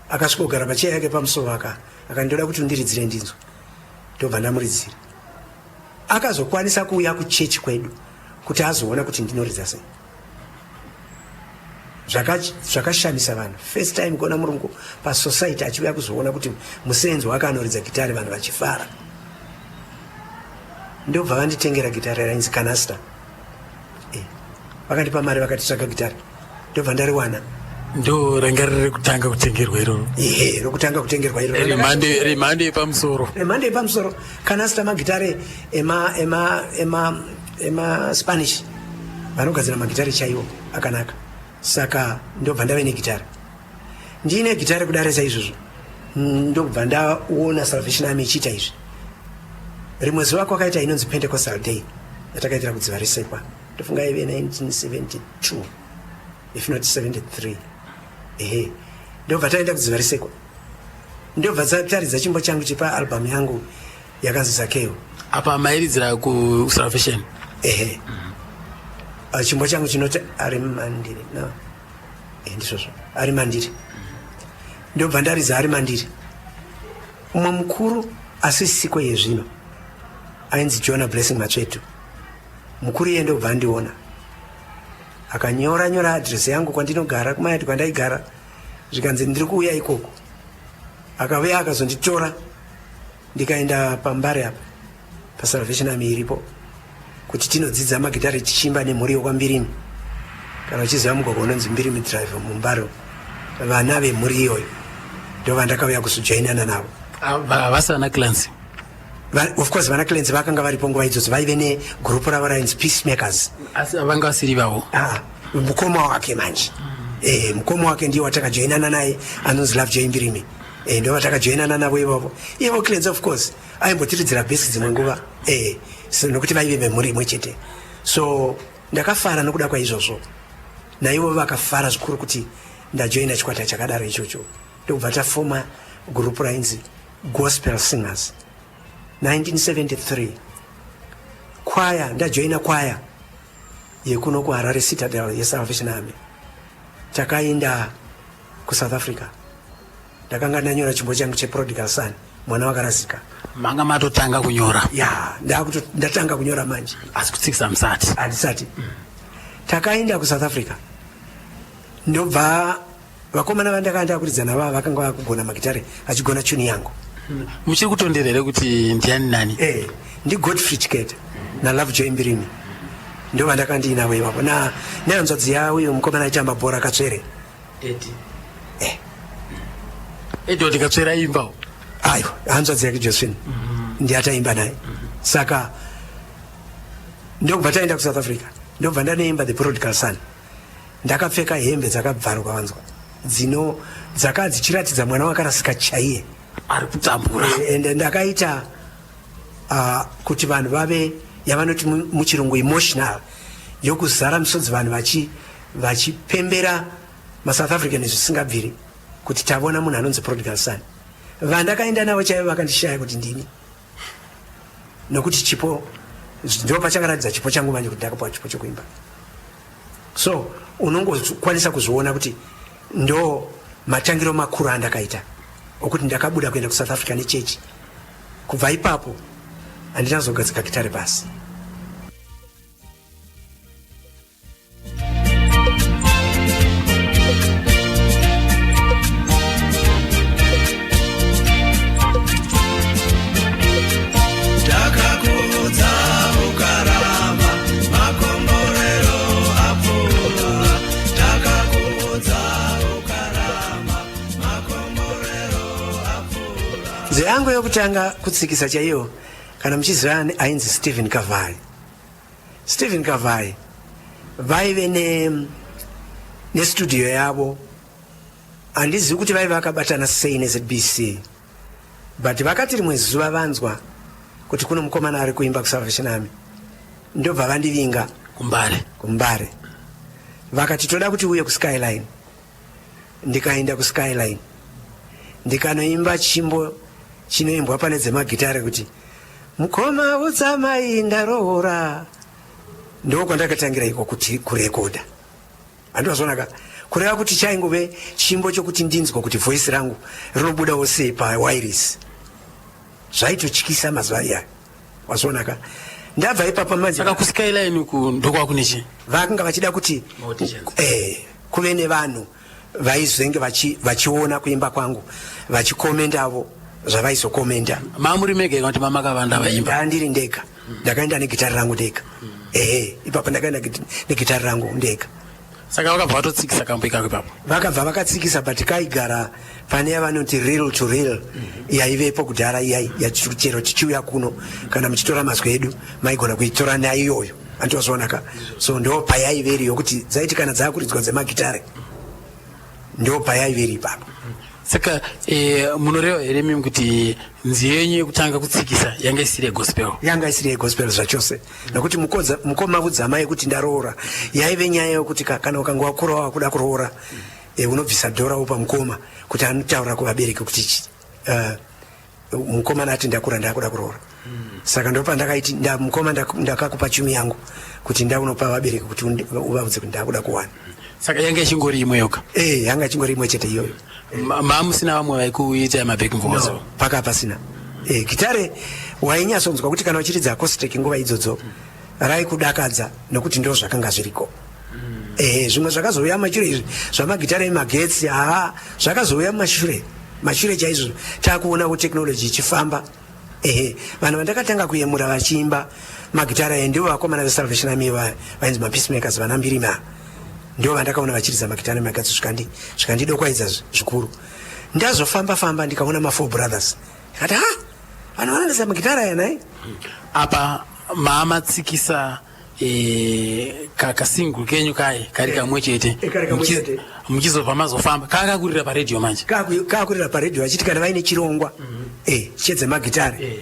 akasvika kugara pacheya yake pamusoro, akandoda kuti undiridzire ndinzwa. Ndobva ndamuridzira. Akazokwanisa kuuya kuchechi kwedu kuti azoona kuti ndinoridza sei. Zvakashamisa vanhu, first time kuona murungu pasociety achiuya kuzoona kuti musenzi wake anoridza gitari, vanhu vachifara. Ndobva vanditengera gitari rainzi Canasta. Vakandipa mari, vakati, "Tsvaga gitari." Ndobva ndariwana. Ndo ranga riri rekutanga kutengerwa iroro? Ehe, rokutanga kutengerwa iroro. Remhando yepamusoro. Remhando yepamusoro, Canasta, magitare ema ema ema ema Spanish, vanogadzira magitare chaiwo akanaka. Saka ndobva ndave negitare, ndiine gitare kudare saizvozvo. Ndobva ndaona Salvation Army ichiita izvi. Rimwe zuva kwakaita inonzi Pentecostal Day yatakaitira kudziva resekwa, ndofunga yaive 1972 if not 73. Ehe, ndobva taenda kudziva resekwa, ndobva taridza chimbo changu chepa album yangu yakanzi Zakeo. Apa mairidzira kuSalvation? Ehe. Ah, chimbo changu chinoti Ari Mandiri. No, eh, ndizvozvo, Ari Mandiri. Ndobva ndaridza Ari Mandiri. Umwe mukuru asisiko yezvino ainzi Jona Blessing Matsvetu, mukuru iye, ndobva andiona, akanyora nyora adresi yangu kwandinogara kumayati kwandaigara, zvikanzi ndiri kuuya ikoko. Akauya akazonditora, ndikaenda paMbare apa paSalvation Army iripo kuti tinodzidza magitare tichiimba nemhuri yokwaMbirimi. Kana uchiziva mugwagwa unonzi Mbirimi Drive muMbare, vana vemhuri iyoyo ndo vandakauya kuzojoinana navo. Havasi vana Clancy? Of course vana Clancy vakanga varipo nguva idzodzo, vaive negurupu ravo rainzi Peacemakers. Asi vanga vasiri vavo? Ah, mukoma wake manje. Mukoma wake ndiye watakajoinana naye anonzi Love Joy Mbirimi. Ndo vatakajoinana navo ivavo. Ivo Clancy of course aimbotiridzira bhesi dzimwe nguva, so, nokuti vaive vemhuri imwe chete. So ndakafara nokuda kwaizvozvo, naivo vakafara zvikuru kuti ndajoina chikwata chakadaro ichocho. Ndokubva tafoma gurupu rainzi Gospel Singers 1973. Kwaya, ndajoina kwaya yekuno kuHarare Citadel yeSalvation Army, takaenda kuSouth Africa. Ndakanga ndanyora chimbo changu cheProdigal Son, mwana wakarasika. Manga matotanga kunyora? Ya, ndatanga kunyora manje. Asi kutsikisa musati? Handisati. Takaenda kuSouth Africa, ndobva vakomana vandakanga ndakuridza navava vakanga vakugona magitare, achigona tune yangu. Muchiri kutondera here kuti ndiani nani? NdiGodfrey Chiketa naLove Joy Mbirimi, ndo vandakanga ndiinavo ivapo, na nehanzvadzi yauyo mukomana aitamba bhora, Katsvere. Edi. Edward Katsvere aimbawo? Aiwa, hanzvadzi yake Josephine ndiataimba naye. Saka ndokubva taenda kuSouth Africa, ndobva ndanoimba The Prodigal Son. Ndakapfeka hembe dzakabvaruka, wanzwa, dzino dzaka dzichiratidza mwana wakarasika chaiye ari kutambura. Ende ndakaita kuti vanhu vave yavanoti muchirungu emotional, yokuzara misodzi, vanhu vachipembera maSouth African zvisingabviri kuti tavona munhu anonzi Prodigal Son. Vandakaenda navo chaivo vakandishaya kuti ndini, nokuti chipo ndo pachakaratidza chipo changu manje, kuti ndakapiwa chipo chokuimba. So unongokwanisa kuzviona kuti ndo matangiro makuru andakaita okuti ndakabuda kuenda kuSouth Africa nechechi. Kubva ipapo handina kuzogadzika gitare pasi. Takakudza ukaramba, makomborero apfuura. Takakudza ukaramba, makomborero apfuura. Nzira yangu yokutanga kutsikisa chaiyo, kana muchiziva ainzi Stephen Kavai, Stephen Kavai vaive nestudio yavo. Handizivi kuti vaive vakabatana sei neZBC, but vakati rimwe zuva vanzwa kuti kuno mukomana ari kuimba kuSalvation Army, ndobva vandivinga. KuMbare? KuMbare. Vakati toda kuti uye kuSkyline. Ndikaenda kuSkyline, ndikanoimba chimbo chinoimbwa pane dzemagitare kuti mukoma utsamai ndaroora. Ndo kwandakatangira iko kuti kurekodha. Handivazvonaka kureva kuti chaingove chimbo chokuti ndinzwa kuti voice rangu rinobudawo sei pawairis. Zvaitotyisa mazuva iyayo, wazvionaka. Ndabva ipapa manje. Saka kuSkyline uku ndokwakune chii? Vakanga vachida kuti Auditions. Kuve nevanhu vaizenge vachiona kuimba kwangu, vachikomendavo zvavaizokomenda. Mamuri mega kana kuti mamakavanda vaimba? Ndandiri ndega. Ndakaenda negitari rangu ndega. Ehe, ipapo ndakaenda negitari rangu ndega. Saka vakabva vatotsikisa kambo ikako ipapo? Vakabva vakatsikisa, but kaigara pane yavanoti reel to reel yaivepo kudhara iyai, chero tichiuya kuno kana muchitora mazwi edu maigona kuitora naiyoyo, andozvionaka. So ndo payaive iri yokuti dzaiti kana dzakuridzwa dzemagitare, ndo payaive iri ipapo. Saka munoreva here mimi kuti nziyo yenyu yekutanga kutsikisa yanga isiri yegospel? Yanga isiri yegospel zvachose, nokuti mukoma vudzamai kuti ndaroora yaive nyaya yokuti kana ukanga wakura wakuda kuroora, unobvisa dhora wopa mukoma kuti anotaura kuvabereki kuti mukomana ati ndakura ndakuda kuroora. Saka ndopandakaiti mukoma ndakakupa chumi yangu kuti ndaunopa vabereki kuti uvaudze kuti ndakuda kuwana. Saka yanga ichingori imwe yoga? Yanga ichingori imwe chete iyoyo. Mamusina vamwe vaikuita mabacking vocals? No, paka pasina. Gitare wainyatsonzwa kuti kana uchiridza acoustic nguva idzodzo raikudakadza, nokuti ndo zvakanga zviriko. Zvimwe zvakazouya mashure izvi zvamagitare emagetsi, haa, zvakazouya mumashure mashure chaizvo, takuonawo technology ichifamba. Ehe, vanhu vandakatanga kuyemura vachiimba magitara aya ndivo vakomana veSalvation Army vainzi maPeacemakers, vana Mbirima, ndivo vandakaona vachiridza magitara emagetsi, zvikandidokwaidza zvikuru. Ndazofamba famba ndikaona maFour Brothers, ndikati, ha, vanhu vanoridza magitara aya nai. Apa maamatsikisa kasingle kenyu kai kari kamwe chete? Kari kamwe chete. Muchizobva mazofamba kakakurira paredhiyo manje? Kakurira paredhiyo, achiti kana vaine chirongwa chedzemagitare.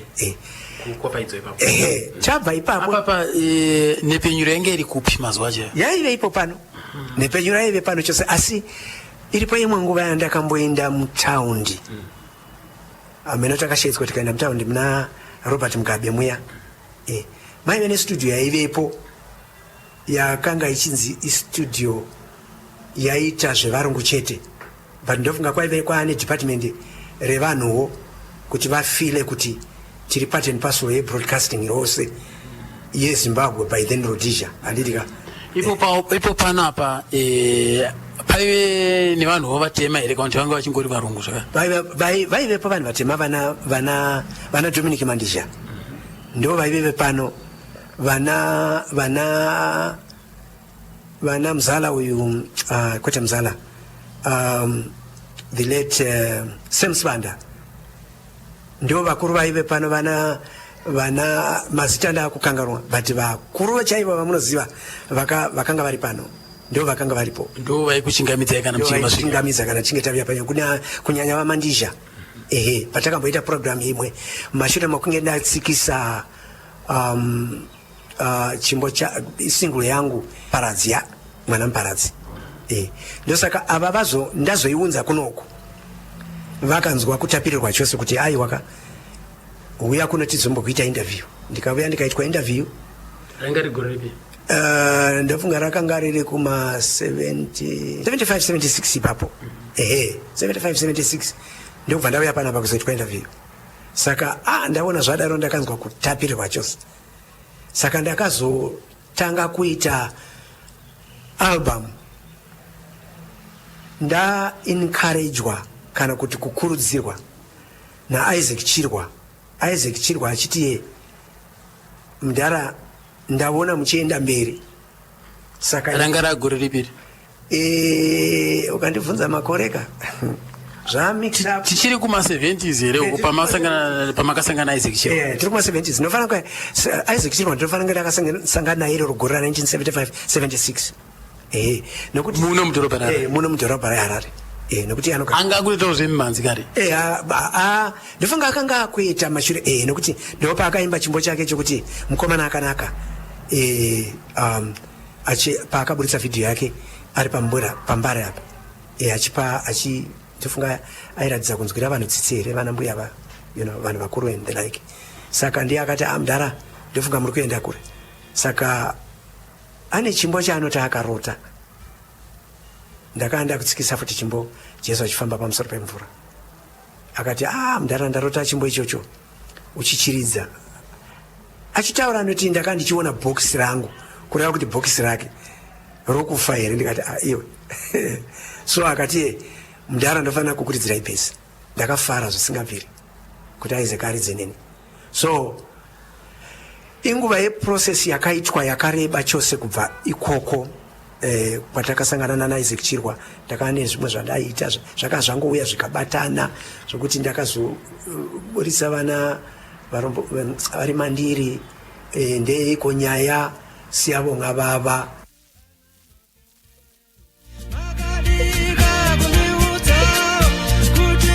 Ehe, chabva ipapo. Apapa nhepfenyuro yange iri kupi mazuva acho? Yaive ipo pano, nhepfenyuro yaive pano chose, asi iripo imwe nguva yandakamboenda mutaundi. Ameno takashedzwa tikaenda mutaundi muna Robert Mugabe muya. Maive nestudio yaivepo yakanga ichinzi istudio yaita zvevarungu chete, but ndofunga kwaive kwaane department revanhuwo kuti vafile kuti tiri part and parcel yebroadcasting rose yeZimbabwe, by then Rhodesia, handiti ka? Ipo panapa paive nevanhuwo vatema here, kana kuti vanga vachingori varungu zvaka? Vaivepo vanhu vatema, vana Dominic Mandizha ndo vaive pano, vana Mzala uyu, kwete Mzala, the late Sam Sibanda, ndo vakuru vaive pano. Vana mazita ndaakukanganwa, but vakuru chaivo vamunoziva vakanga vari pano ndo vakanga varipo. Ndo vaikuchingamidzai kana muchinge masvika? Chingamidza kana chinge tavuya pano, kunyanya vaMandizha. Ehe, patakamboita program imwe mashure makunge ndatsikisa chimbo cha single yangu Paradzi, ya Mwana Muparadzi. Ndosaka ava vazo ndazoiunza kunoku, vakanzwa kutapirirwa chose kuti aiwaka, uya kuno tizombokuita interview. Ndikauya ndikaitwa interview. Ranga rigore ripi? Ndofunga rakanga riri kuma 70, 75, 76 ipapo. Ehe, 75, 76, ndokubva ndauya panapa kuzoitwa interview. Saka ndaona zvadaro, ndakanzwa kutapirirwa chose. Saka ndakazotanga kuita album ndaencouragwa kana kuti kukurudzirwa naIsaac Chirwa. Isaac Chirwa achiti, ye mudhara, ndaona muchienda mberi, saka Ranga ragore ripiri? Ukandibvunza makore ka, zvamix up. Tichiri kuma-70s here uko pamakasangana Isaac Chirwa? Tiri kuma-70s. Ndinofanira Isaac Chirwa ndinofanira kunge ndakasangana naye iroro gore ra1975, 76, ehe, nokuti Muno mudhorobha reHarare? Muno mudhorobha reHarare, nokuti anoka Anga akutoitawo zvemimhanzi kare? Ndofunga akanga akuita mashure, nokuti ndopaakaimba chimbo chake chokuti Mukomana Akanaka, paakaburitsa vhidhiyo yake ari pambura pambare apa, achipa achi ndofunga airatidza kunzwira vanhu tsitsi here, vana mbuya va vanhu vakuru and the like. Saka ndiye akati, ah, mudhara, ndofunga muri kuenda kure. Saka ane chimbo chaanoti akarota ndakaanda kutsikisa futi chimbo Jesu Achifamba Pamusoro Pemvura. Akati, ah, mudhara, ndarota chimbo ichocho uchichiridza. Achitaura anoti, ndaka ndichiona bhokisi rangu, kureva kuti bhokisi rake rokufa here. Ndikati, ah, iwe. So akati, ye mudhara, ndofanira kukuridzirai bhesi. Ndakafara zvisingabviri kuti Isaac aridze neni. So inguva yeprocess yakaitwa yakareba chose kubva ikoko kwatakasangana nanaIsaac Chirwa. Ndakava nezvimwe zvandaiita zvakanga zvangouya zvikabatana, zvokuti ndakazoburitsa vana varombo vari mandiri, ndeiko nyaya siyabonga baba. Makadika kundiudza kuti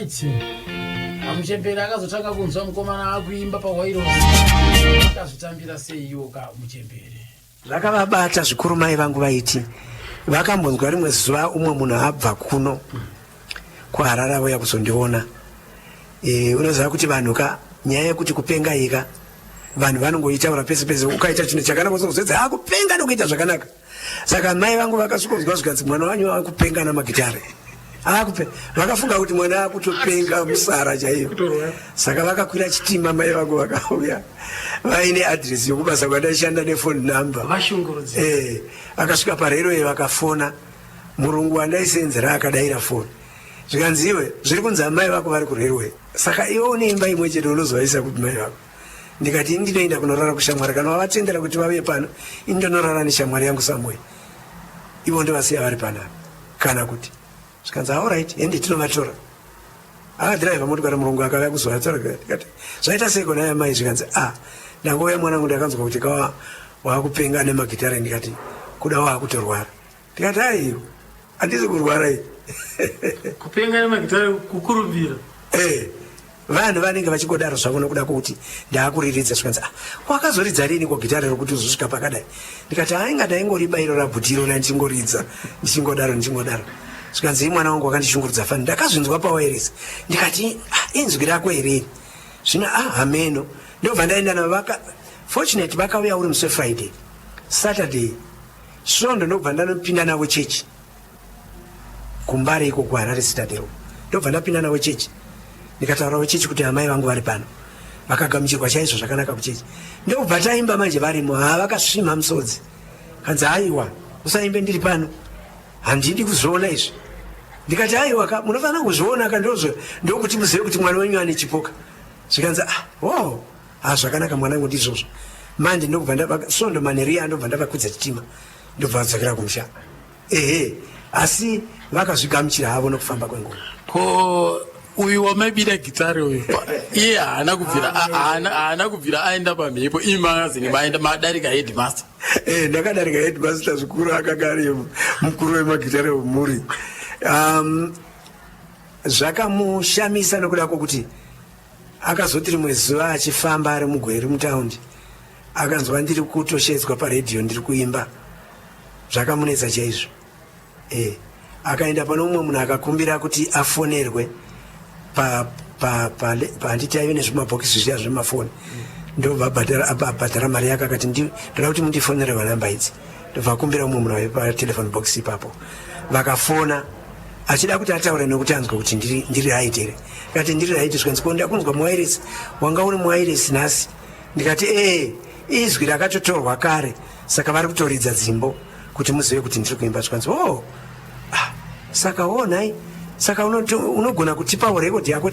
Right, amuchembere akazotanga kunzwa mukomana akuimba pahwairo, akazvitambira sei iwo ka muchembere? Zvakavabata zvikuru. Mai vangu vaiti vakambonzwa rimwe zuva umwe munhu abva kuno kuHarare auya kuzondiona. Unoziva kuti vanhu ka, nyaya yekuti kupenga ika, vanhu vanongoitaura pese pese. Ukaita chinhu chakanaka, uzozedza akupenga nokuita zvakanaka. Saka mai vangu vakasvikonzwa zvikanzi, "Mwana wanyu akupenga namagitare." Akupe vakafunga kuti mwana akutopenga musara chaiyo. Saka vakakwira chitima, mai vangu vakauya vaine adhiresi yokubasa kwandaishanda nefoni number. Vashungurudzika. Akasvika parailway, vakafona. Murungu wandaisenzera akadaira foni, zvikanzi, "Iwe, zviri kunzi amai vako vari kurailway, saka iwe une imba imwe chete, unozovaisa kupi mai vako?" Ndikati, "Ini ndinoenda kunorara kushamwari. Kana vavatendera kuti vauye pano, ini ndonorara neshamwari yangu somewhere, ivo ndovasiya vari panapa." Kana kuti zvikanzi, "Alright, hende tinovatora." Akadhiraivha motokari murungu, akauya kuzovatora. Ndikati, "Zvaita sei kona yamai?" Zvikanzi, "A, ndangouya mwanangu, ndakanzwa kuti kawa waakupenga nemagitare." Ndikati, "Kuda waakutorwara." Ndikati, "Aiwa, handisi kurwara iyi." Kupenga nemagitare, kukurumbira. Vanhu vanenge vachingodaro zvavo nokuda kwokuti ndaakuriridza. Zvikanzi, "Ah, wakazoridza rini kogitare rokuti uzosvika pakadai?" Ndikati, "Ainga ndaingoriba iro rabhutiro randichingoridza, ndichingodaro, ndichingodaro." Zvikanzi, "Mwana wangu wakandishungurudza fani, ndakazvinzwa pawairesi." Ndikati, "Ah, inzwi rako here iri?" Zvino, ah, hameno. Ndobva ndaenda navo. Vaka fortunate vakauya uri musi weFriday, Saturday, Svondo, ndobva ndanopinda navo chechi kuMbare iko, kuHarare Citadel. Ndobva ndapinda navo chechi, ndikataurawo chechi kuti amai vangu vari pano. Vakagamuchirwa chaizvo zvakanaka kuchechi. Ndobva taimba manje varimo. Ha, vakasvimha musodzi. Kanzi, "Aiwa, usaimbe ndiri pano, handidi kuzviona izvi." Ndikati, "Aiwa ka, munofanira kuzviona ka, ndozvo ndokuti muzive kuti mwana wenyu ane chipoka." Zvikanzi, "Ah, oh, ha, zvakanaka mwanangu, ndizvozvo manje." Ndobva ndava Svondo manheru, ndobva ndavakwidza chitima, ndobva vadzokera kumusha. Ehe, asi vakazvigamuchira havo nokufamba kwenguva. Ko uyu wamaibira gitare uyu, iye haana kubvira haana kubvira aenda pamhepo, imi magazini maenda madarika headmaster? Ndakadarika headmaster zvikuru. Akanga ari mukuru wemagitare wemhuri. Zvakamushamisa nokuda kwokuti akazoti rimwe zuva achifamba ari muGweru mutaundi, akanzwa ndiri kutoshedzwa paredhiyo ndiri kuimba. Zvakamunetsa chaizvo. Akaenda pane umwe munhu, akakumbira kuti afonerwe handiti aive nezvimabhokisi zviya zvemafoni. Ndobva abhadhara mari yake, akati, "Ndoda kuti mundifonere vanhamba idzi." Ndobva akumbira umwe munhu waive patelephone box ipapo, vakafona, achida kuti ataure nokuti anzwe kuti ndiri right here. Ndikati, "Ndiri right." Zvikanzi, "Ko ndakunzwa muwairesi, wanga uri muwairesi nhasi." Ndikati, "Ee, izwi rakatotorwa kare, saka vari kutoridza dzimbo kuti muzive kuti ndiri kuimba." Zvikanzi, "Oh, ah, saka onai, saka unogona kutipawo rekodhi yako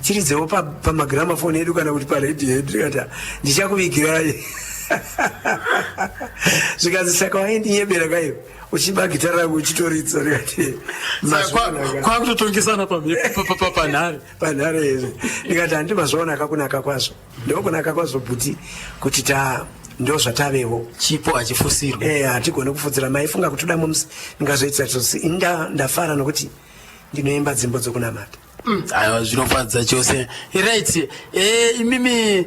tiridzewo pamagramafoni edu kana kuti paredhiyo yedu?" Ndikati, "Ah, ndichakuvigirai." Zvikanzi, "Saka waindinyebera kaivo uchiba gitara rangu uchitoridza?" Ndikati, "Mazviona." Kwakutotongesana pamhepo panhare. Panhare izvi. Ndikati, "Handi mazvaona kakunaka kwazvo, ndokunaka kwazvo bhuti, kuti ta ndo zvatavewo." Chipo hachifusirwi. Hatigoni kufudzira. Maifunga kuti toda musi ndingazoitira chose ini. Ndafara nokuti ndinoimba dzimbo dzokunamata. Aiwa, zvinofadza chose. Right, imimi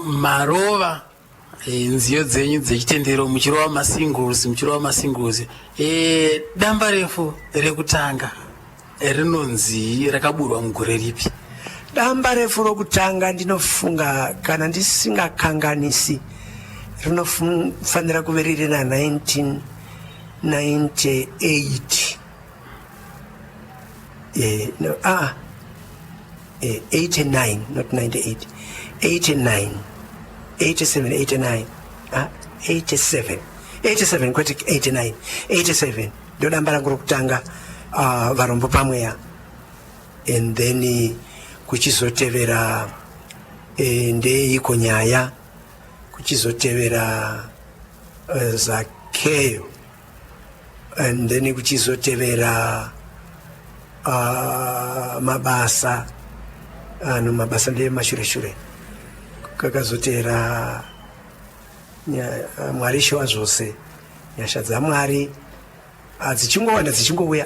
marova nziyo dzenyu dzechitendero, muchirova masingles, muchirova masingles. Damba refu rekutanga rinonzi rakaburwa mugore ripi? Damba refu rokutanga, ndinofunga, kana ndisingakanganisi, rinofanira kuve riri na1998. No, ah, 89, not 98, 89, 87, 89, ah, 87, 87, kwete 89, 87 ndo damba rangu rokutanga, "Varombo Pamweya". And then kuchizotevera "Ndeiko Nyaya", kuchizotevera "Zakeyo", and then kuchizotevera "Mabasa". Ano "Mabasa" ndeyemashure shure. Kakazotevera "Mwari Ishe Wazvose", "Nyasha dzaMwari". Dzichingowanda, dzichingouya.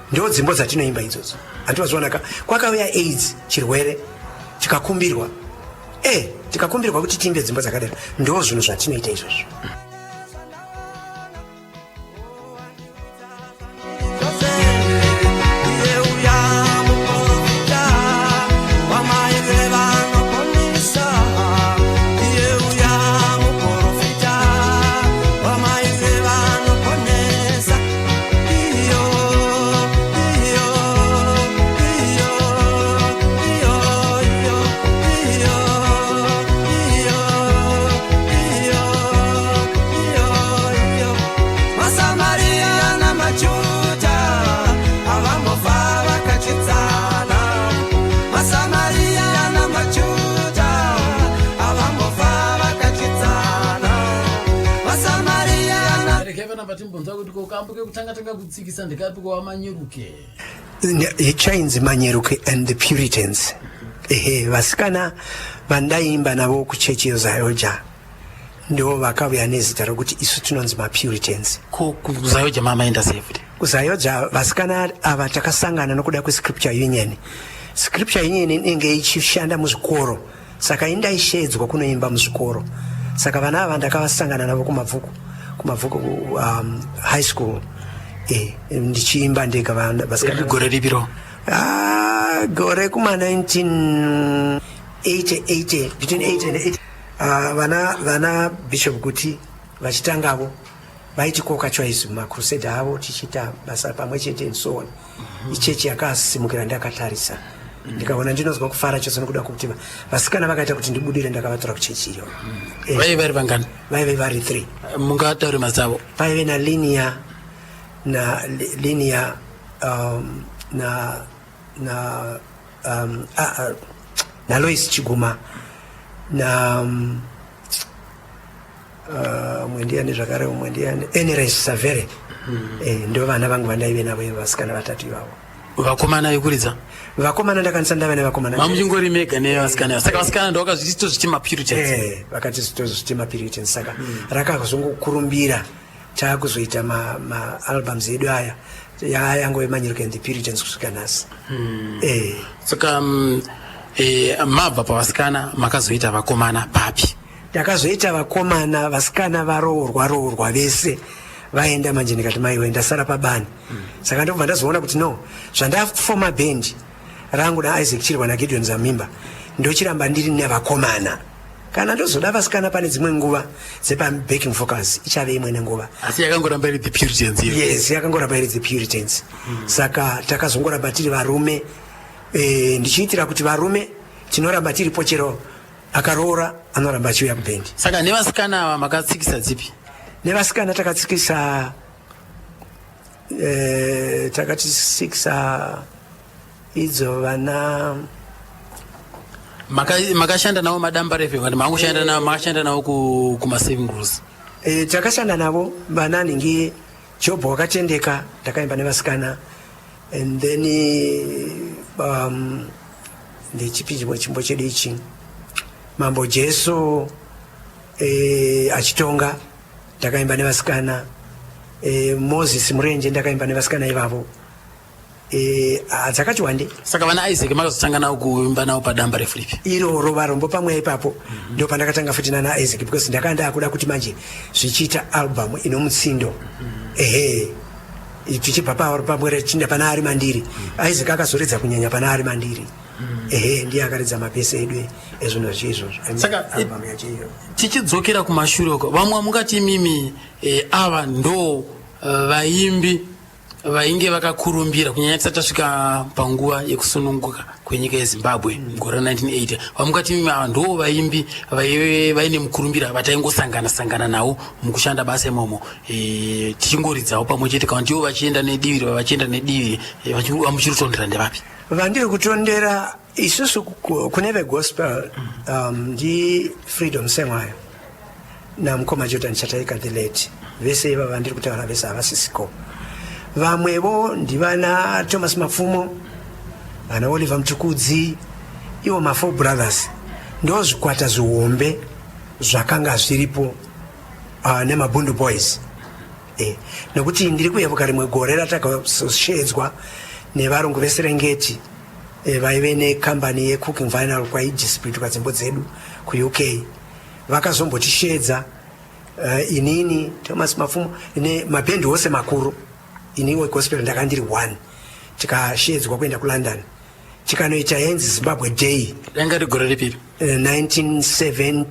Ndo dzimbo dzatinoimba idzodzo. Handiwazvionaka kwakauya AIDS chirwere tikakumbirwa e tikakumbirwa kuti tiimbe dzimbo dzakadaro. Ndo zvinhu zvatinoita izvozvo. Kutsikisa ndekapi kwaVaManyeruke? Chainzi Manyeruke and the Puritans. Ehe, vasikana vandaimba navo kuchechi yeZayoja ndo vakauya nezita rokuti isu tinonzi maPuritans. KuZayoja mamaenda sei futi? KuZayoja vasikana ava takasangana nokuda kweScripture Union. Scripture Union inenge ichishanda muzvikoro, saka indaishedzwa kunoimba muzvikoro. Saka vana ava ndakavasangana navo kuMabvuku High School, ndichiimba ndega vasikana. Gore ripiro? Ah, gore kuma 1980, between 8 and 8. Ah, vana Bishop Guti vachitangavo vaitikoka choice mumacrusade avo, tichiita basa pamwe chete and so on. Ichechi yakasimukira ndakatarisa, ndikaona ndinozwa kufara chose nokuda kwekuti vasikana vakaita kuti ndibudire ndakavatora kuchechi iyoyo. Vaive vari vangani? Vaive vari 3. Mungataure mazita avo? Paive naLinia na Linia na na um, ah, ah, na Lois Chiguma na umwe ndiani zvakare, umwe ndiani, Enres Savere. Ndo vana vangu vandaive navo ivo, vasikana vatatu ivavo. Vakomana vekuridza? Vakomana ndakanisa ndave nevakomana. Mamuchingori mega nevasikana. Saka vasikana ndovakazviti tozviti maPuritans? Vakati tozviti maPuritans. Saka rakazongokurumbira taakuzoita maalbums edu aya, yangove Manyeruke and the Puritans kusvika nhasi. Saka mabva pavasikana makazoita vakomana papi? Ndakazoita vakomana vasikana varoorwa roorwa vese vaenda. Manje ndikati, maiwe, ndasara pabani. Saka ndobva ndazoona kuti no, zvandafoma bhendi rangu naIsaac Chirwa naGideon Zamimba, ndochiramba ndiri nevakomana. Kana ndozoda vasikana pane dzimwe nguva dzepabacking vocals, ichave imwe nenguva. Asi yakangoramba iri the Puritans iyo? Yes, yakangoramba iri the Puritans. Saka takazongoramba tiri varume, ndichiitira kuti varume tinoramba tiripo, chero akaroora anoramba achiuya kubhendi. Saka nevasikana ava makatsikisa dzipi? Nevasikana takatsikisa takatsikisa idzo vana Makashanda navo madamba refe kana mangoshanda navo, makashanda navo kumasaving rules? Takashanda navo vana ningi Jobho Wakatendeka, ndakaimba nevasikana. And then ndechipi chimwe chimbo chedu ichi, Mambo Jesu achitonga, ndakaimba nevasikana. Moses Murenje, ndakaimba nevasikana ivavo. Dzakati wande. Saka vana Isaac makazotanga navo kuimba navo padamba refu ripi? Iroro Varombo Pamwe ipapo. Ndo pandakatanga futi nana Isaac, because ndakanga ndakuda kuti manje zvichiita album ino mutsindo. Ehe, tichibva pamwe chinda pana Ari Mandiri. Isaac akazoredza kunyanya pana Ari Mandiri. Ehe, ndiye akaridza mapesi edu ezvinhu zvacho izvozvo. Saka album yacho iyo. Tichidzokera kumashure uko, vamwe mungati imimi ava ndo vaimbi vainge vakakurumbira kunyanya tisati tasvika panguva yekusununguka kwenyika yeZimbabwe mugore ra1980, vamungati imimi ava ndo vaimbi vaive vaine mukurumbira vataingosangana sangana navo mukushanda basa imomo, tichingoridzawo pamwe chete, kana ndivo vachienda nedivi, vachienda nedivi, vamuchirutondera ndevapi? Vandiri kutondera isusu kune vegospel ndi Freedom Sengwayo namukoma Jordan Chataika the late. Vese ivava vandiri kutaura vese havasisiko. Vamwevo ndivana Thomas Mapfumo, vana Oliver Mutukudzi, ivo maFour Brothers. Ndo zvikwata zvihombe zvakanga zviripo, nemaBundu Boys. E, nokuti ndiri kuyevuka rimwe gore ratakashedzwa nevarungu veSerengeti, vaive nekambani yecooking vinyl kwaidistributwa dzimbo dzedu kuUK. Vakazombotishedza, inini, Thomas Mapfumo nemabhendi ose makuru. Iniwo gospel ndaka ndiri one. Tikashedzwa kuenda kuLondon, tikanoita yenzi Zimbabwe Day. Ranga ri gore ripiri? 1970,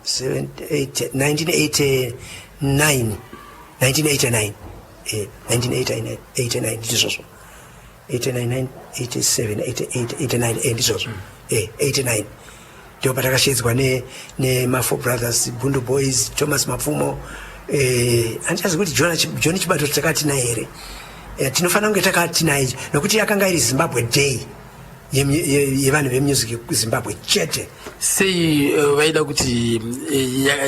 1989, 1989, 1989 ndizvozvo, 89, 87, 88, 89, ndizvozvo, 89 ndipo patakashedzwa nemaFour Brothers, Bhundu Boys, Thomas Mapfumo. Handichazi kuti John Chibato takati naye here. Tinofanira kunge takati naye nokuti yakanga iri Zimbabwe Day yevanhu vemusic yekuZimbabwe chete. Sei vaida kuti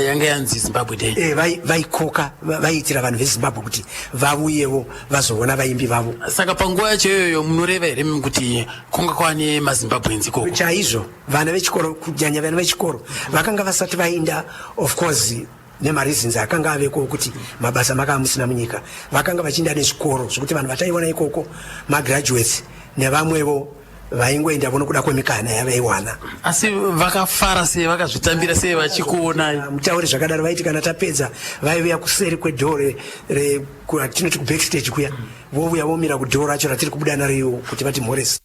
yanga yanzi Zimbabwe Day? Vaikoka, vaiitira vanhu veZimbabwe kuti vauyewo vazoona vaimbi vavo. Saka panguva yacho iyoyo munoreva here mimi kuti kwanga kwane maZimbabweans ikoko? Chaizvo, vana vechikoro, kunyanya vana vechikoro vakanga vasati vainda, of course nemareasons akanga aveko kuti mabasa makanga musina munyika. Vakanga vachiinda nezvikoro, zvokuti vanhu vataiona ikoko magraduates nevamwevo vaingoendavo nokuda kwemikana yavaiwana. Asi vakafara sei, vakazvitambira sei vachikuonai? Mutauri zvakadaro, vaiti kana tapedza vaiuya kuseri kwedhoo tinoti kubackstage kuya, vouya vomira kudhoo racho ratiri kubuda nariyo kuti vatimhorese.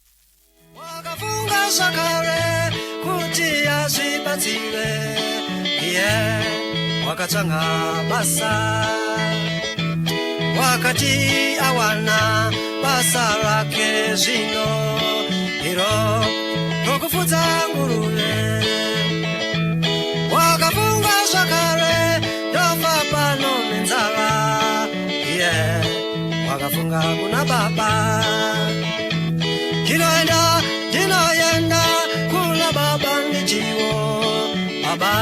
Wakafunga zvakare kuti azvibatsire iye, wakatsvanga basa. Wakati awana basa rake zvino, iro rokufudza nguruve. Wakafunga zvakare, ndofa pano nenzara iye, wakafunga kuna baba. Ndinoenda, ndinoenda kuna baba ndichiwo, baba,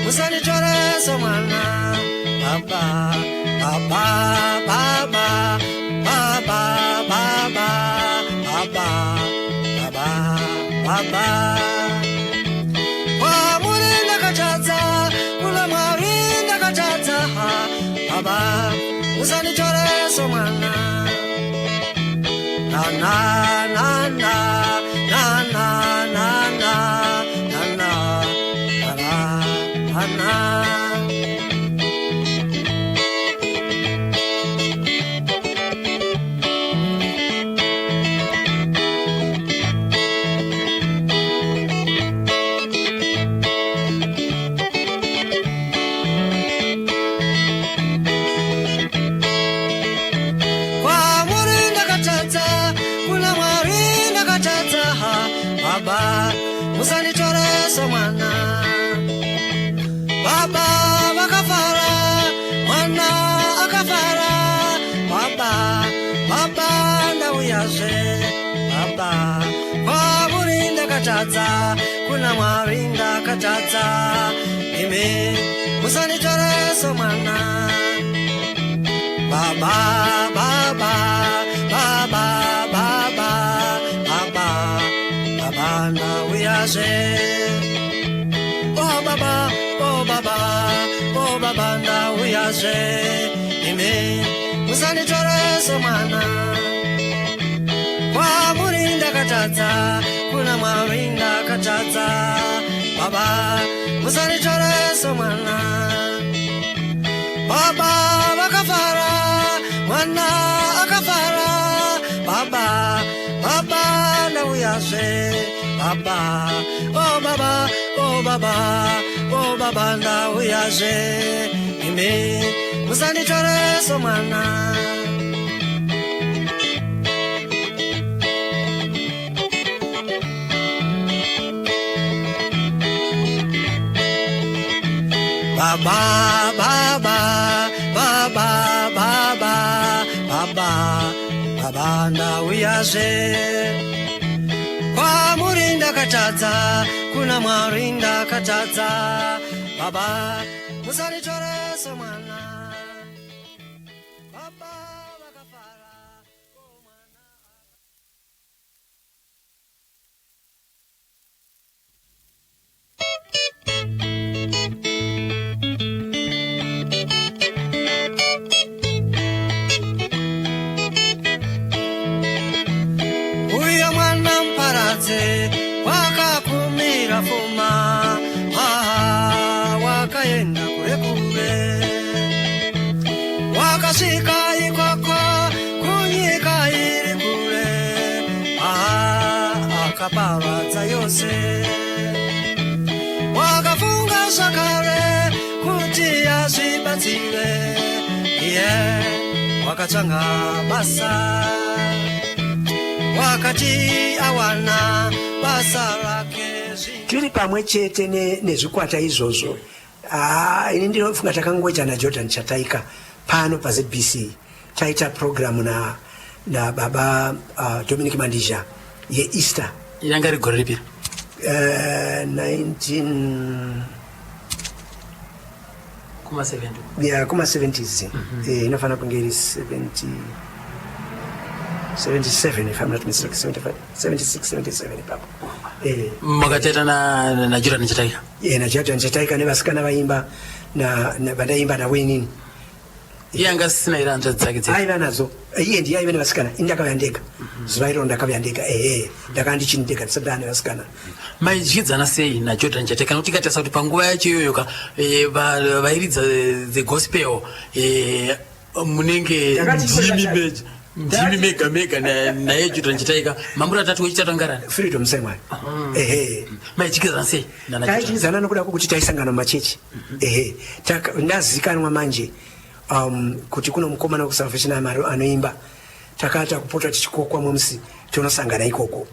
musanditore mwana. Baba, baba, baba, baba, baba, baba, baba, baba. Kwamuri ndakatadza, kuna Mwari ndakatadza. Baba, musanditore mwana. Na na na na na na na na na na na na na. Kwamuri ndakatadza, kuna Mwari ndakatadza. Baba, musanditore mwana. Baba vakafara, mwana akafara. Baba, baba, ndauyazve. Baba, kwamuri ndakatadza, kuna Mwari ndakatadza. Imi musanditore mwana. Baba, baba, baba, baba, baba, baba, ndauyazve. Oh baba, oh baba, oh baba, ndauyazve. Imi musanditore mwana. Kwamuri ndakatadza, kuna Mwari ndakatadza. Baba, musanditore mwana. Baba vakafara, mwana akafara. Baba, baba, ndauyazve. Baba, oh baba, oh baba, oh baba, ndauyazve. Imi musanditore mwana. Baba, baba, baba, baba, baba, baba, ndauyazve. Kwamuri ndakatadza, kuna Mwari ndakatadza. Baba, musanditore mwana. Baba vakafara, mwana. mukoma, ah, wakaenda kure kure, wakasvika ikoko kunyika iri kure, ah, akaparadza yose. Wakafunga zvakare kuti azvibatsire, iye wakatsvanga basa, wakati awana basa rake. Tiri pamwe chete nezvikwata izvozvo. Haa, ini ndinofunga takangoita naJordan Chataika pano paZBC, taita programu nababa Dominic Mandizha yeEaster. Yanga rigore ripi? 19 Kuma 70? Yeah, kuma 70s. Inofanira kunge iri 70, 77 if I'm not mistaken, 75, 76, 77 ipapo. Makachaita naJordan Chataika? NaJordan Chataika nevasikana vaimba vandaimba navo inini. Iye anga asisina here hanzvadzi dzake dzese? Aiva nadzo. Iye ndiye aiva nevasikana, ini ndakauya ndega. Zuva iroro ndakauya ndega, ehe, ndakanga ndichini ndega, ndisati ndaane vasikana. Maidyidzana sei naJordan Chataika? Nokuti tikatarisa kuti panguva yacho iyoyo ka vairidza the gospel, munenge ndimi mega mega naye Jordan Chataika, mamuri atatu, wechitatu angarani? Freedom Semwani, ehe. Maidyidzana sei nana Jordan? Taidyidzana nokuda kwokuti taisangana mumachechi, ehe. Ndazikanwa manje kuti kuno mukomana wekuSalvation Army anoimba. Takaita kupota tichikokwa musi tonosangana ikoko.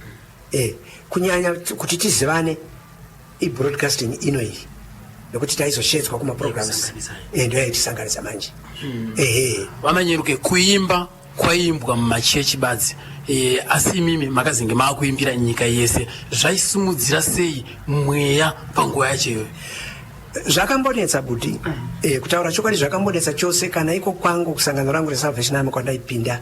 Kunyanya kuti tizivane ibroadcasting ino iyi, nekuti taizoshedzwa kumaprograms. Yakusanganisai. Ndo yaitisanganisa manje, ehe. VaManyeruke, kuimba kwaimbwa mumachechi badzi, asi imimi makazenge maakuimbira nyika yese. Zvaisimudzira sei mweya panguva yacho iyoyo? Zvakambonetsa budi. Kutaura chokwadi, zvakambonetsa chose. Kana iko kwangu kusangano rangu reSalvation Army kwandaipinda,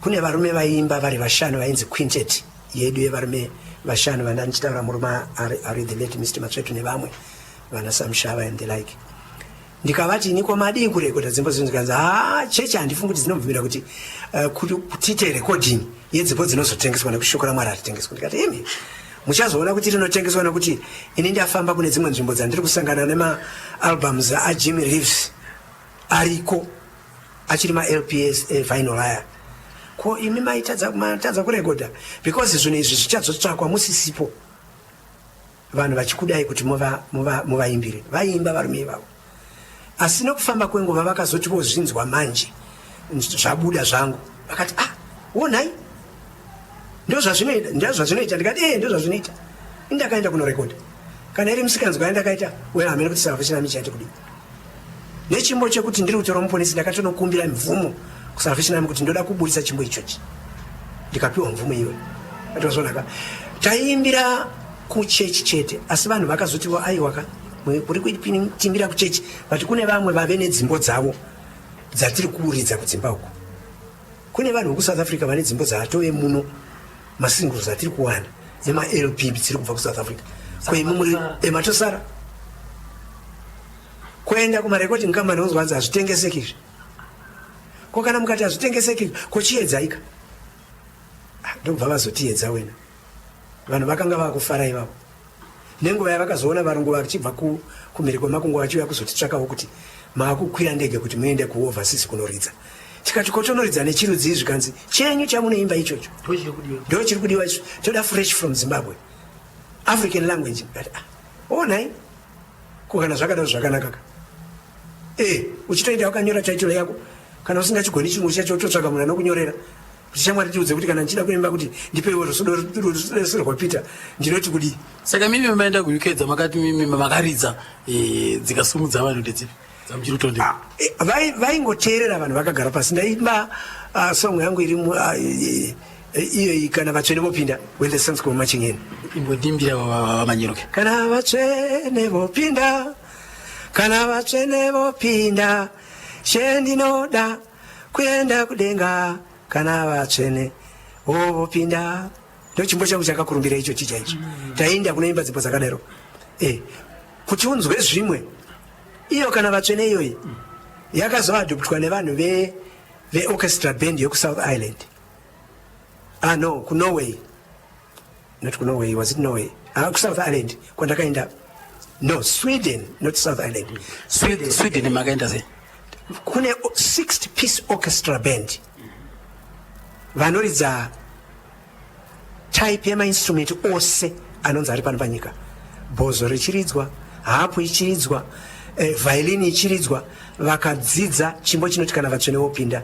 kune varume vaiimba vari vashanu vainzi quintet yedu yevarume vashanu vandandichitaura, murume ari the late Mr Matsvetu nevamwe vana Samshava and the like. Ndikavati, "Iniko madii kurekodha dzimbo dzino?" Ndikanzi, "Ha, chechi handifungi kuti dzinobvumira kuti tiite recording yedzimbo dzinozotengeswa, nekuti shoko raMwari haritengeswa." Ndikati, "Imi muchazoona kuti rinotengeswa, nekuti ini ndafamba kune dzimwe nzvimbo dzandiri kusangana nemaalbums aJimmy Reeves ariko achiri maLPs evinyl aya. Ko imi maitadza matadza kurekodha because zvinhu izvi zvichazotsvakwa musisipo, vanhu vachikudai kuti muvaimbire." Vaiimba varume ivavo, asi nokufamba kwenguva vakazoti vozvinzwa manje zvabuda zvangu, vakati, "Ah, wonai, ndozvazvinoita, ndozvazvinoita." Ndikati, "E, ndozvazvinoita." Indakaenda kunorekodha kana iri musikanzwa yandakaita wehamene kuti Salvation Army chaiti kudii nechimbo chekuti "Ndiri kutora Muponesi". Ndakatonokumbira mvumo kuSalvation Army kuti ndoda kuburitsa chimbo ichochi, ndikapiwa mvumo iyoyo. Atozonaka taiimbira kuchechi chete, asi vanhu vakazotiwo, "Aiwaka, kuri kuitimbira kuchechi, but kune vamwe vave nedzimbo dzavo dzatiri kuuridza kudzimba uku." Kune vanhu vekuSouth Africa vane dzimbo dzaatove muno, masingles atiri kuwana nemaLP dziri kubva kuSouth Africa. Koimi muri ematosara kuenda kumarecording company, unzwa hanzi hazvitengeseki izvi. Ko kana mukati hazvitengeseki, ko chiedzaika? Ah, ndobva vazotiedza wena. Vanhu vakanga vakufara ivavo nenguva yavakazoona varungu vachibva kumhiri kwemakungwa vachiuya kuzotitsvakawo kuti maakukwira ndege kuti muende kuoverseas kunoridza. Tikati, "Kotonoridza nechirudzi?" Zvikanzi, "Chenyu chamunoimba ichocho ndo chiri kudiwa icho, toda fresh from Zimbabwe, African language." Ndikati, "Ah, onai, ko kana zvakadaro zvakanakaka." Uchitoenda wakanyora title yako. Kana usingachigoni chirungu chacho, utotsvaga munhu anokunyorera kuti, "Shamwari, tiudze kuti kana ndichida kuimba kuti ndipeiwo rusudo rwaPeter, ndinoti kudii?" Saka mimi maenda kuUK, dzamakati mimi makaridza dzikasumudza vanhu ndedzipi dzamuchiri kutondera? Vaingoteerera vanhu vakagara pasi. Ndaimba song yangu iri iyoyi, "Kana Vatsvene Vopinda", "When the Saints Go Marching In". Imbodimbira, VaManyeruke. Kana vatsvene vopinda, kana vatsvene vopinda, shendinoda kuenda kudenga, kana vatsvene vopinda. Ndo chimbo changu chakakurumbira icho chicha ichi. Taenda kunoimba dzimbo dzakadaro. Kuti unzwe zvimwe, iyo "Kana Vatsvene" iyoyi yakazoadoptwa nevanhu veorchestra band yekuSouth Island, ah no, kuNorway, not kuNorway, was it Norway? kuSouth Island kwandakaenda, no, Sweden, not South Island. Sweden, Sweden makaenda sei? Kune 60 piece orchestra band vanoridza type yemainstrument ose anonzi ari pano panyika, bhozo richiridzwa, hapu ichiridzwa, violin ichiridzwa. Vakadzidza chimbo chinoti "Kana Vatsvene Vopinda".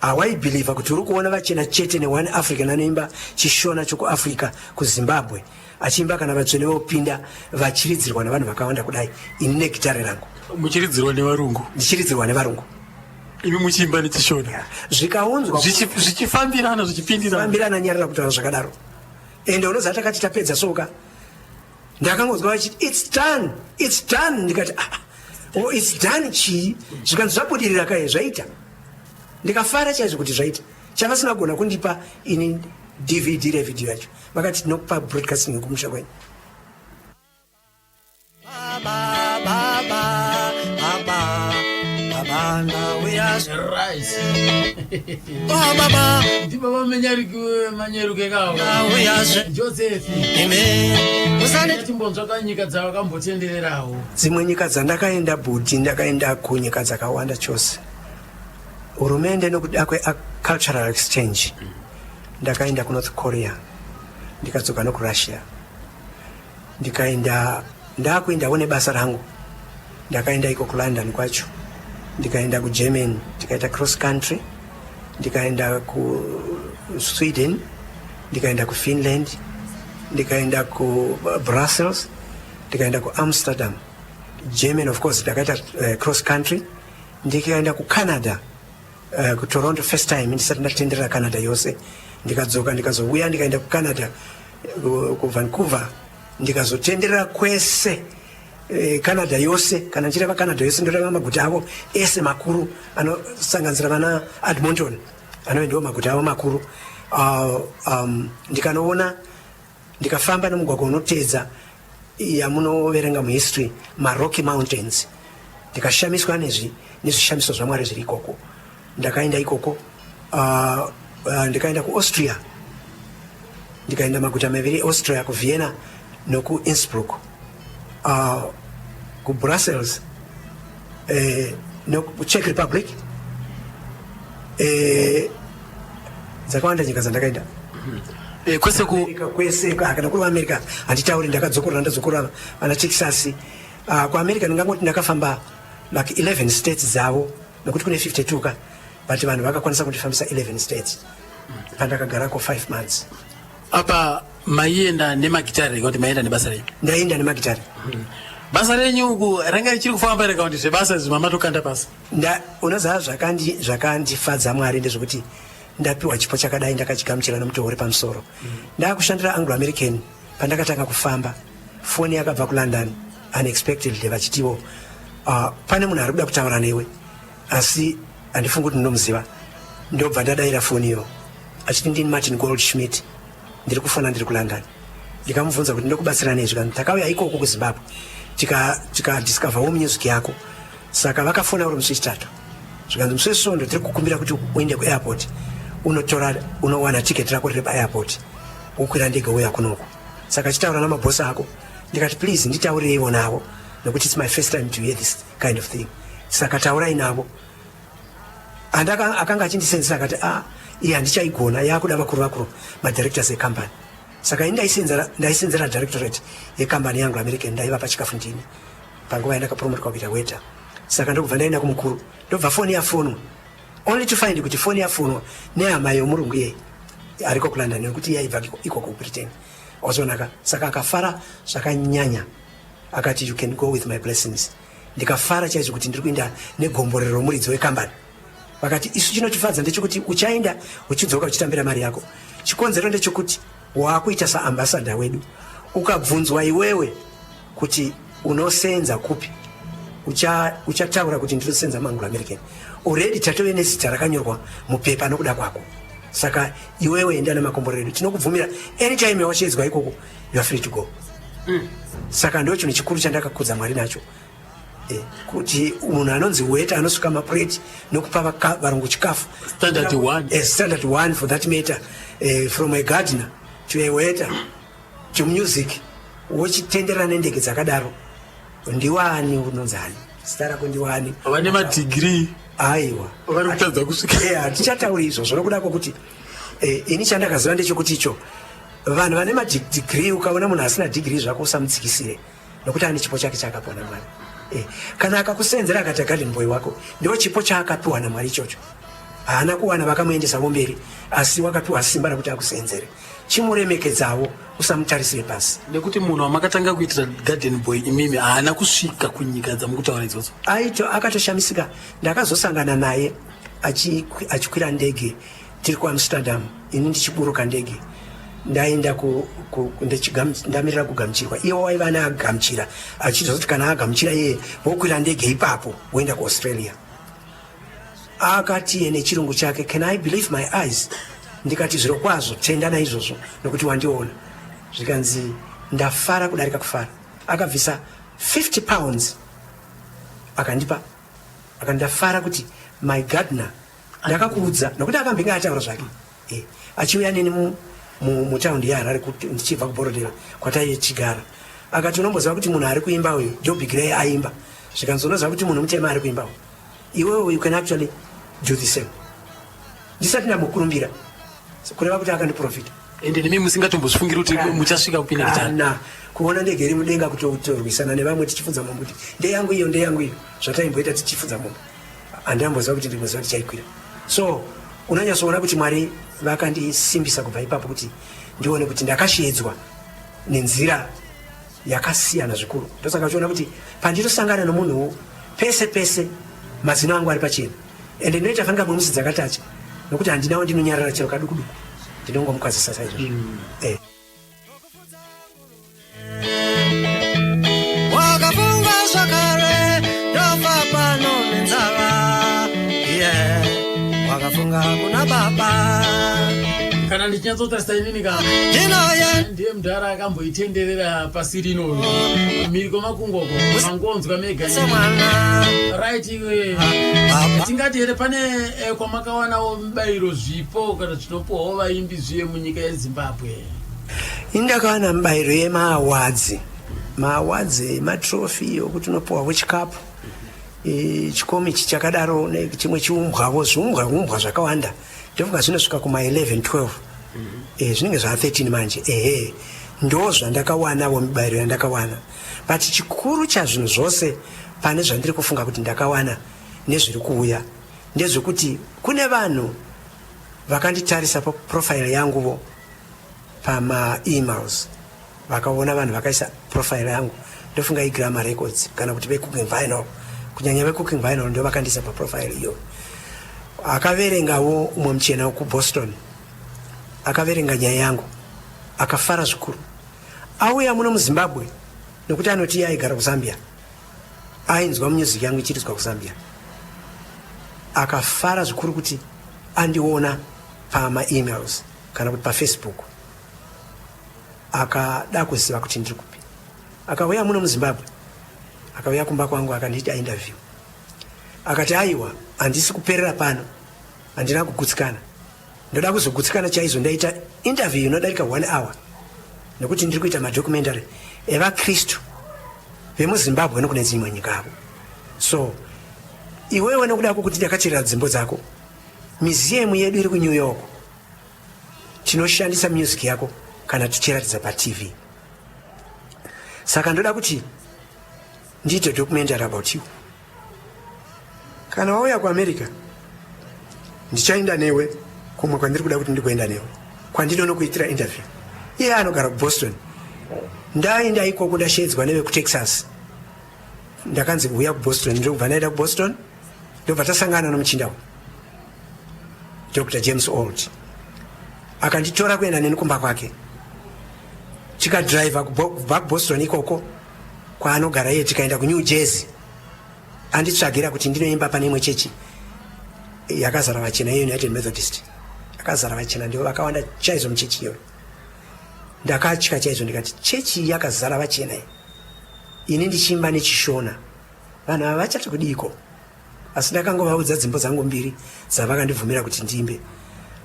Hawaibhilivha kuti uri kuona vachena chete neone African anoimba chiShona chokuAfrica, kuZimbabwe, achiimba "Kana Vatsvene Vopinda", vachiridzirwa nevanhu vakawanda kudai, ini negitare rangu. Muchiridzirwa nevarungu? Ndichiridzirwa nevarungu. Imi muchiimba nechiShona. Zvikaunzwa. Zvichifambirana, zvichipindirana. Fambirana, nyarira kutaura zvakadaro. Ende unoziva, takati tapedza soka, ndakangonzwa vachiti, "It's done, it's done." Ndikati, "Ah, oh, it's done chii?" Zvikanzi, "Zvabudirira kai, zvaita." Ndikafara chaizvo kuti zvaita. Chavasina kugona kundipa ini DVD revidhio yacho. Vakati, "Tinokupa broadcasting yekumusha kwenyu." Baba, baba, baba, baba, ndauya. Right. Oh, baba. Ndibaba Manyeruke kawo. Ndauyazve. Joseph. Ime usane. Timbonzvaka nyika dzavakambotendererawo. Dzimwe nyika dzandakaenda, bhuti, ndakaenda kunyika dzakawanda chose, hurumende nokuda kwecultural exchange. Ndakaenda kuNorth Korea, ndikadzoka nokuRussia, ndikaenda, ndakuendawo nebasa rangu, ndakaenda iko kuLondon kwacho, ndikaenda kuGermany, ndikaita cross country, ndikaenda kuSweden, ndikaenda kuFinland, ndikaenda kuBrussels, ndikaenda kuAmsterdam, Germany of course, ndakaita cross country, ndikaenda kuCanada, kuToronto first time ndisati ndatenderera Canada yose. Ndikadzoka, ndikazouya, ndikaenda kuCanada, kuVancouver, ndikazotenderera kwese Canada yose. Kana ndichireva Canada yose, ndoreva maguta avo ese makuru anosanganisira vana Edmonton, anove ndiwo maguta avo makuru. Ndikanoona, ndikafamba nemugwagwa unoteedza yamunoverenga muhistory, maRocky Mountains, ndikashamiswa nezvishamiso zvaMwari zviri ikoko. Ndakaenda ikoko, ndikaenda kuAustria, ndikaenda maguta maviri eAustria, kuVienna nokuInnsbruck, kuBrussels, nokuCzech Republic. Dzakawanda nyika dzandakaenda. Kwese ku America kwese. Kana kuri kuAmerica handitauri, ndakadzokorora, ndadzokorora vana Texas. KuAmerica ndingangoti ndakafamba like 11 states dzavo, nokuti kune 52 ka, but vanhu vakakwanisa kundifambisa 11 states pandakagarako 5 months. Apa maienda nemagitare kana kuti maienda nebasa renyu? Ndaenda nemagitare. Basa renyu uku ranga richiri kufamba here, kana kuti zvebasa izvi mamatokanda pasi? Unoziva, zvakandifadza Mwari ndezvekuti ndapiwa chipo chakadai, ndakachigamuchira nomutoo uri pamusoro. Ndakushandira Anglo American, pandakatanga kufamba, foni yakabva kuLondon unexpectedly, vachitiwo, "Pane munhu ari kuda kutaura newe, asi handifungi kuti ndinomuziva." Ndobva ndadayira foniyo, achiti, "Ndini Martin Goldschmidt, ndiri kufona ndiri kuLondon." Ndikamubvunza kuti, "Ndokubatsira nei?" Zvikanzi, "Takauya ikoko kuZimbabwe, tikadiscoverwo music yako." Saka vakafona uri musi wechitatu, zvikanzi, "Musi weSvondo tiri kukumbira kuti uende kuairport, unotora, unowana tiketi rako riri paairport, wokwira ndege uya kunoku. Saka chitaura namabhosi ako." Ndikati, "Please, nditaurireiwo navo, nekuti it's my first time to hear this kind of thing, saka taurai navo." Akanga achindisenzesa, akati, "A, iye handichaigona, yakuda vakuru vakuru, madirectors ecompany." Saka ini ndaisenzera directorate yecompany yangu American, ndaivapa chikafu ndini panguva yandakapromotwa kuita waiter. Saka ndokubva ndaenda kumukuru, ndobva foni yafonwa, only to find kuti foni yafonwa nehama yomurungu iyeye ariko kuLondon, nekuti iye aibva ikoko kuBritain, wazonaka. Saka akafara zvakanyanya, akati, "You can go with my blessings." Ndikafara chaizvo kuti ndiri kuenda negomborero romuridzi wekambani. Vakati, "Isu chinotifadza ndechekuti uchaenda, uchidzoka uchitambira mari yako. Chikonzero ndechekuti waakuita saambassador wedu. Ukabvunzwa iwewe kuti unosenza kupi, uchataura kuti ndinosenza muAnglo American. Already tatove nezita rakanyorwa mupepa nokuda kwako. Saka iwewe enda nemakomborero edu, tinokubvumira. Anytime yawachedzwa ikoko, you are free to go." Saka ndo chinhu chikuru chandakakudza Mwari nacho, kuti munhu anonzi waiter anosuka mapureti nokupa varungu chikafu. Standard one. Standard one for that matter, from a gardener to a waiter. Tumusic wochitenderera nendege dzakadaro, ndiwani unonzani zita rako, ndiwani? Vane madhigiri. Aiwa. Vari kutadza kusvika. Hatichatauri izvozvo nokuda kwokuti ini chandakaziva ndechekuti icho vanhu vane madhigiri, ukaona munhu asina dhigiri zvako, usamutsikisire, nokuti ane chipo chake chaakapiwa naMwari. Kana akakusenzera akati garden boy wako, ndo chipo chaakapiwa naMwari ichocho. Haana kuwana vakamuendesavo mberi, asi wakapiwa simba rekuti akusenzere. Chimuremekedzawo, usamutarisire pasi. Nekuti munhu wamakatanga kuitira garden boy imimi haana kusvika kunyika dzamukutaura idzodzo. Aito akatoshamisika. Ndakazosangana naye achikwira ndege tiri kuAmsterdam, ini ndichiburuka ndege, ndaenda ndamirira kugamuchirwa. Iye waiva neagamuchira, achizoti kana agamuchira iye, wokwira ndege ipapo woenda kuAustralia. Akati iye nechirungu chake, "Can I believe my eyes?" Ndikati, "Zviro kwazvo, tenda naizvozvo nokuti wandiona." Zvikanzi, "Ndafara kudarika kufara." Akabvisa £50 akandipa, akandafara kuti my gardener ndakakuudza, nokuti akambenge ataura zvake achiuya neni mutaundi yeHarare ndichibva kuBorrowdale kwataichigara. Akati, "Unomboziva kuti munhu ari kuimba uyu, Dobie Gray aimba?" Zvikanzi, "Unoziva kuti munhu mutema ari kuimba uyu? Iwewe you can actually do the same." Ndisati ndambokurumbira, kureva kuti akandiprofita. Ende nemi musingatombozvifungiri kuti muchasvika kupinda gitare. Kana kuona ndege iri mudenga, kutorwisana nevamwe tichifudza mombe kuti ndeyangu iyo, ndeyangu iyo, zvataimboita tichifudza mombe, handamboziva kuti ndimboziva tichaikwira. So unonyatsoona kuti Mwari vakandisimbisa kubva ipapo kuti ndione kuti ndakashedzwa nenzira yakasiyana zvikuru. Ndosaka uchiona kuti panditosangana nomunhuwo pese pese, mazino angu ari pachena, ende ndinoita fanika mwemusi dzakatacha, nokuti handinawo ndinonyarara chero kaduku duku, ndinongomukwazisa saizvozvo. Wakafunga zvakare, ndofa pano nenzara, yeah. Wakafunga kuna baba. Kana ndichinyatsotarisa inini ka, ndinoye ndiye mudhara akamboitenderera pasi rino, mhiri kwamakungoko, mangonzwa mega. Semwana. Right, iwe. Baba. Tingati here pane kwamakawanawo mibayiro, zvipo kana zvinopuhwawo vaimbi zviye munyika yeZimbabwe? Ini ndakawana mibayiro yemaawards, maawards ematrophy okuti unopuwawo chikapu, chikomichi chakadaro, nechimwe chiumbwavo, zviumbwa umbwa zvakawanda. Ndofunga zvinosvika kuma11 12, zvinenge zvaa13 manje. Ehe, ndo zvandakawanawo, mibayiro yandakawana. But chikuru chazvinhu zvose pane zvandiri kufunga kuti ndakawana nezviri kuuya ndezvekuti kune vanhu vakanditarisa paprofile yanguvo pamaemails, vakaona vanhu vakaisa profile yangu. Ndofunga iGramma Records kana kuti veCooking Vinyl, kunyanya veCooking Vinyl ndo vakandiisa paprofile iyo. Akaverengawo umwe muchena wekuBoston, akaverenga nyaya yangu, akafara zvikuru. Auya muno muZimbabwe, nokuti anoti iye aigara kuZambia, ainzwa music yangu ichiridzwa kuZambia. Akafara zvikuru kuti andiona pamaemails kana kuti paFacebook. Akada kuziva kuti ndiri kupi. Akauya muno muZimbabwe, akauya kumba kwangu, akandiita interview. Akati, "Aiwa, handisi kuperera pano, handina kugutsikana, ndoda kuzogutsikana chaizvo ndaita interview inodarika one hour, nekuti ndiri kuita madocumentary evakristu vemuZimbabwe nokune dzimwe nyika avo. So iwewe, nokuda kwokuti ndakateerera dzimbo dzako, museum yedu iri kuNew York, tinoshandisa music yako kana tichiratidza paTV, saka ndoda kuti ndiite documentary about you. Kana wauya kuAmerica, ndichaenda newe kumwe kwandiri kuda kuti ndikuenda newe, kwandinonokuitira interview." Iye anogara kuBoston. Ndaenda ikoko, ndashedzwa nevekuTexas, ndakanzi uya kuBoston. Ndobva ndaenda kuBoston, ndobva tasangana nomuchinda uyu, Dr James Old. Akanditora kuenda neni kumba kwake, tikadhiraivha kubva kuBoston ikoko kwaanogara iye, tikaenda kuNew Jersey. Anditsvagira kuti ndinoimba pane imwe chechi yakazara vachena, yeUnited Methodist, yakazara vachena, ndivo vakawanda chaizvo muchechi iyoyo. Ndakatya chaizvo, ndikati, "Chechi iyi yakazara vachena iyi, ini ndichiimba nechiShona, vanhu ava vachati kudiko?" Asi ndakangovaudza dzimbo dzangu mbiri dzavakandibvumira kuti ndiimbe.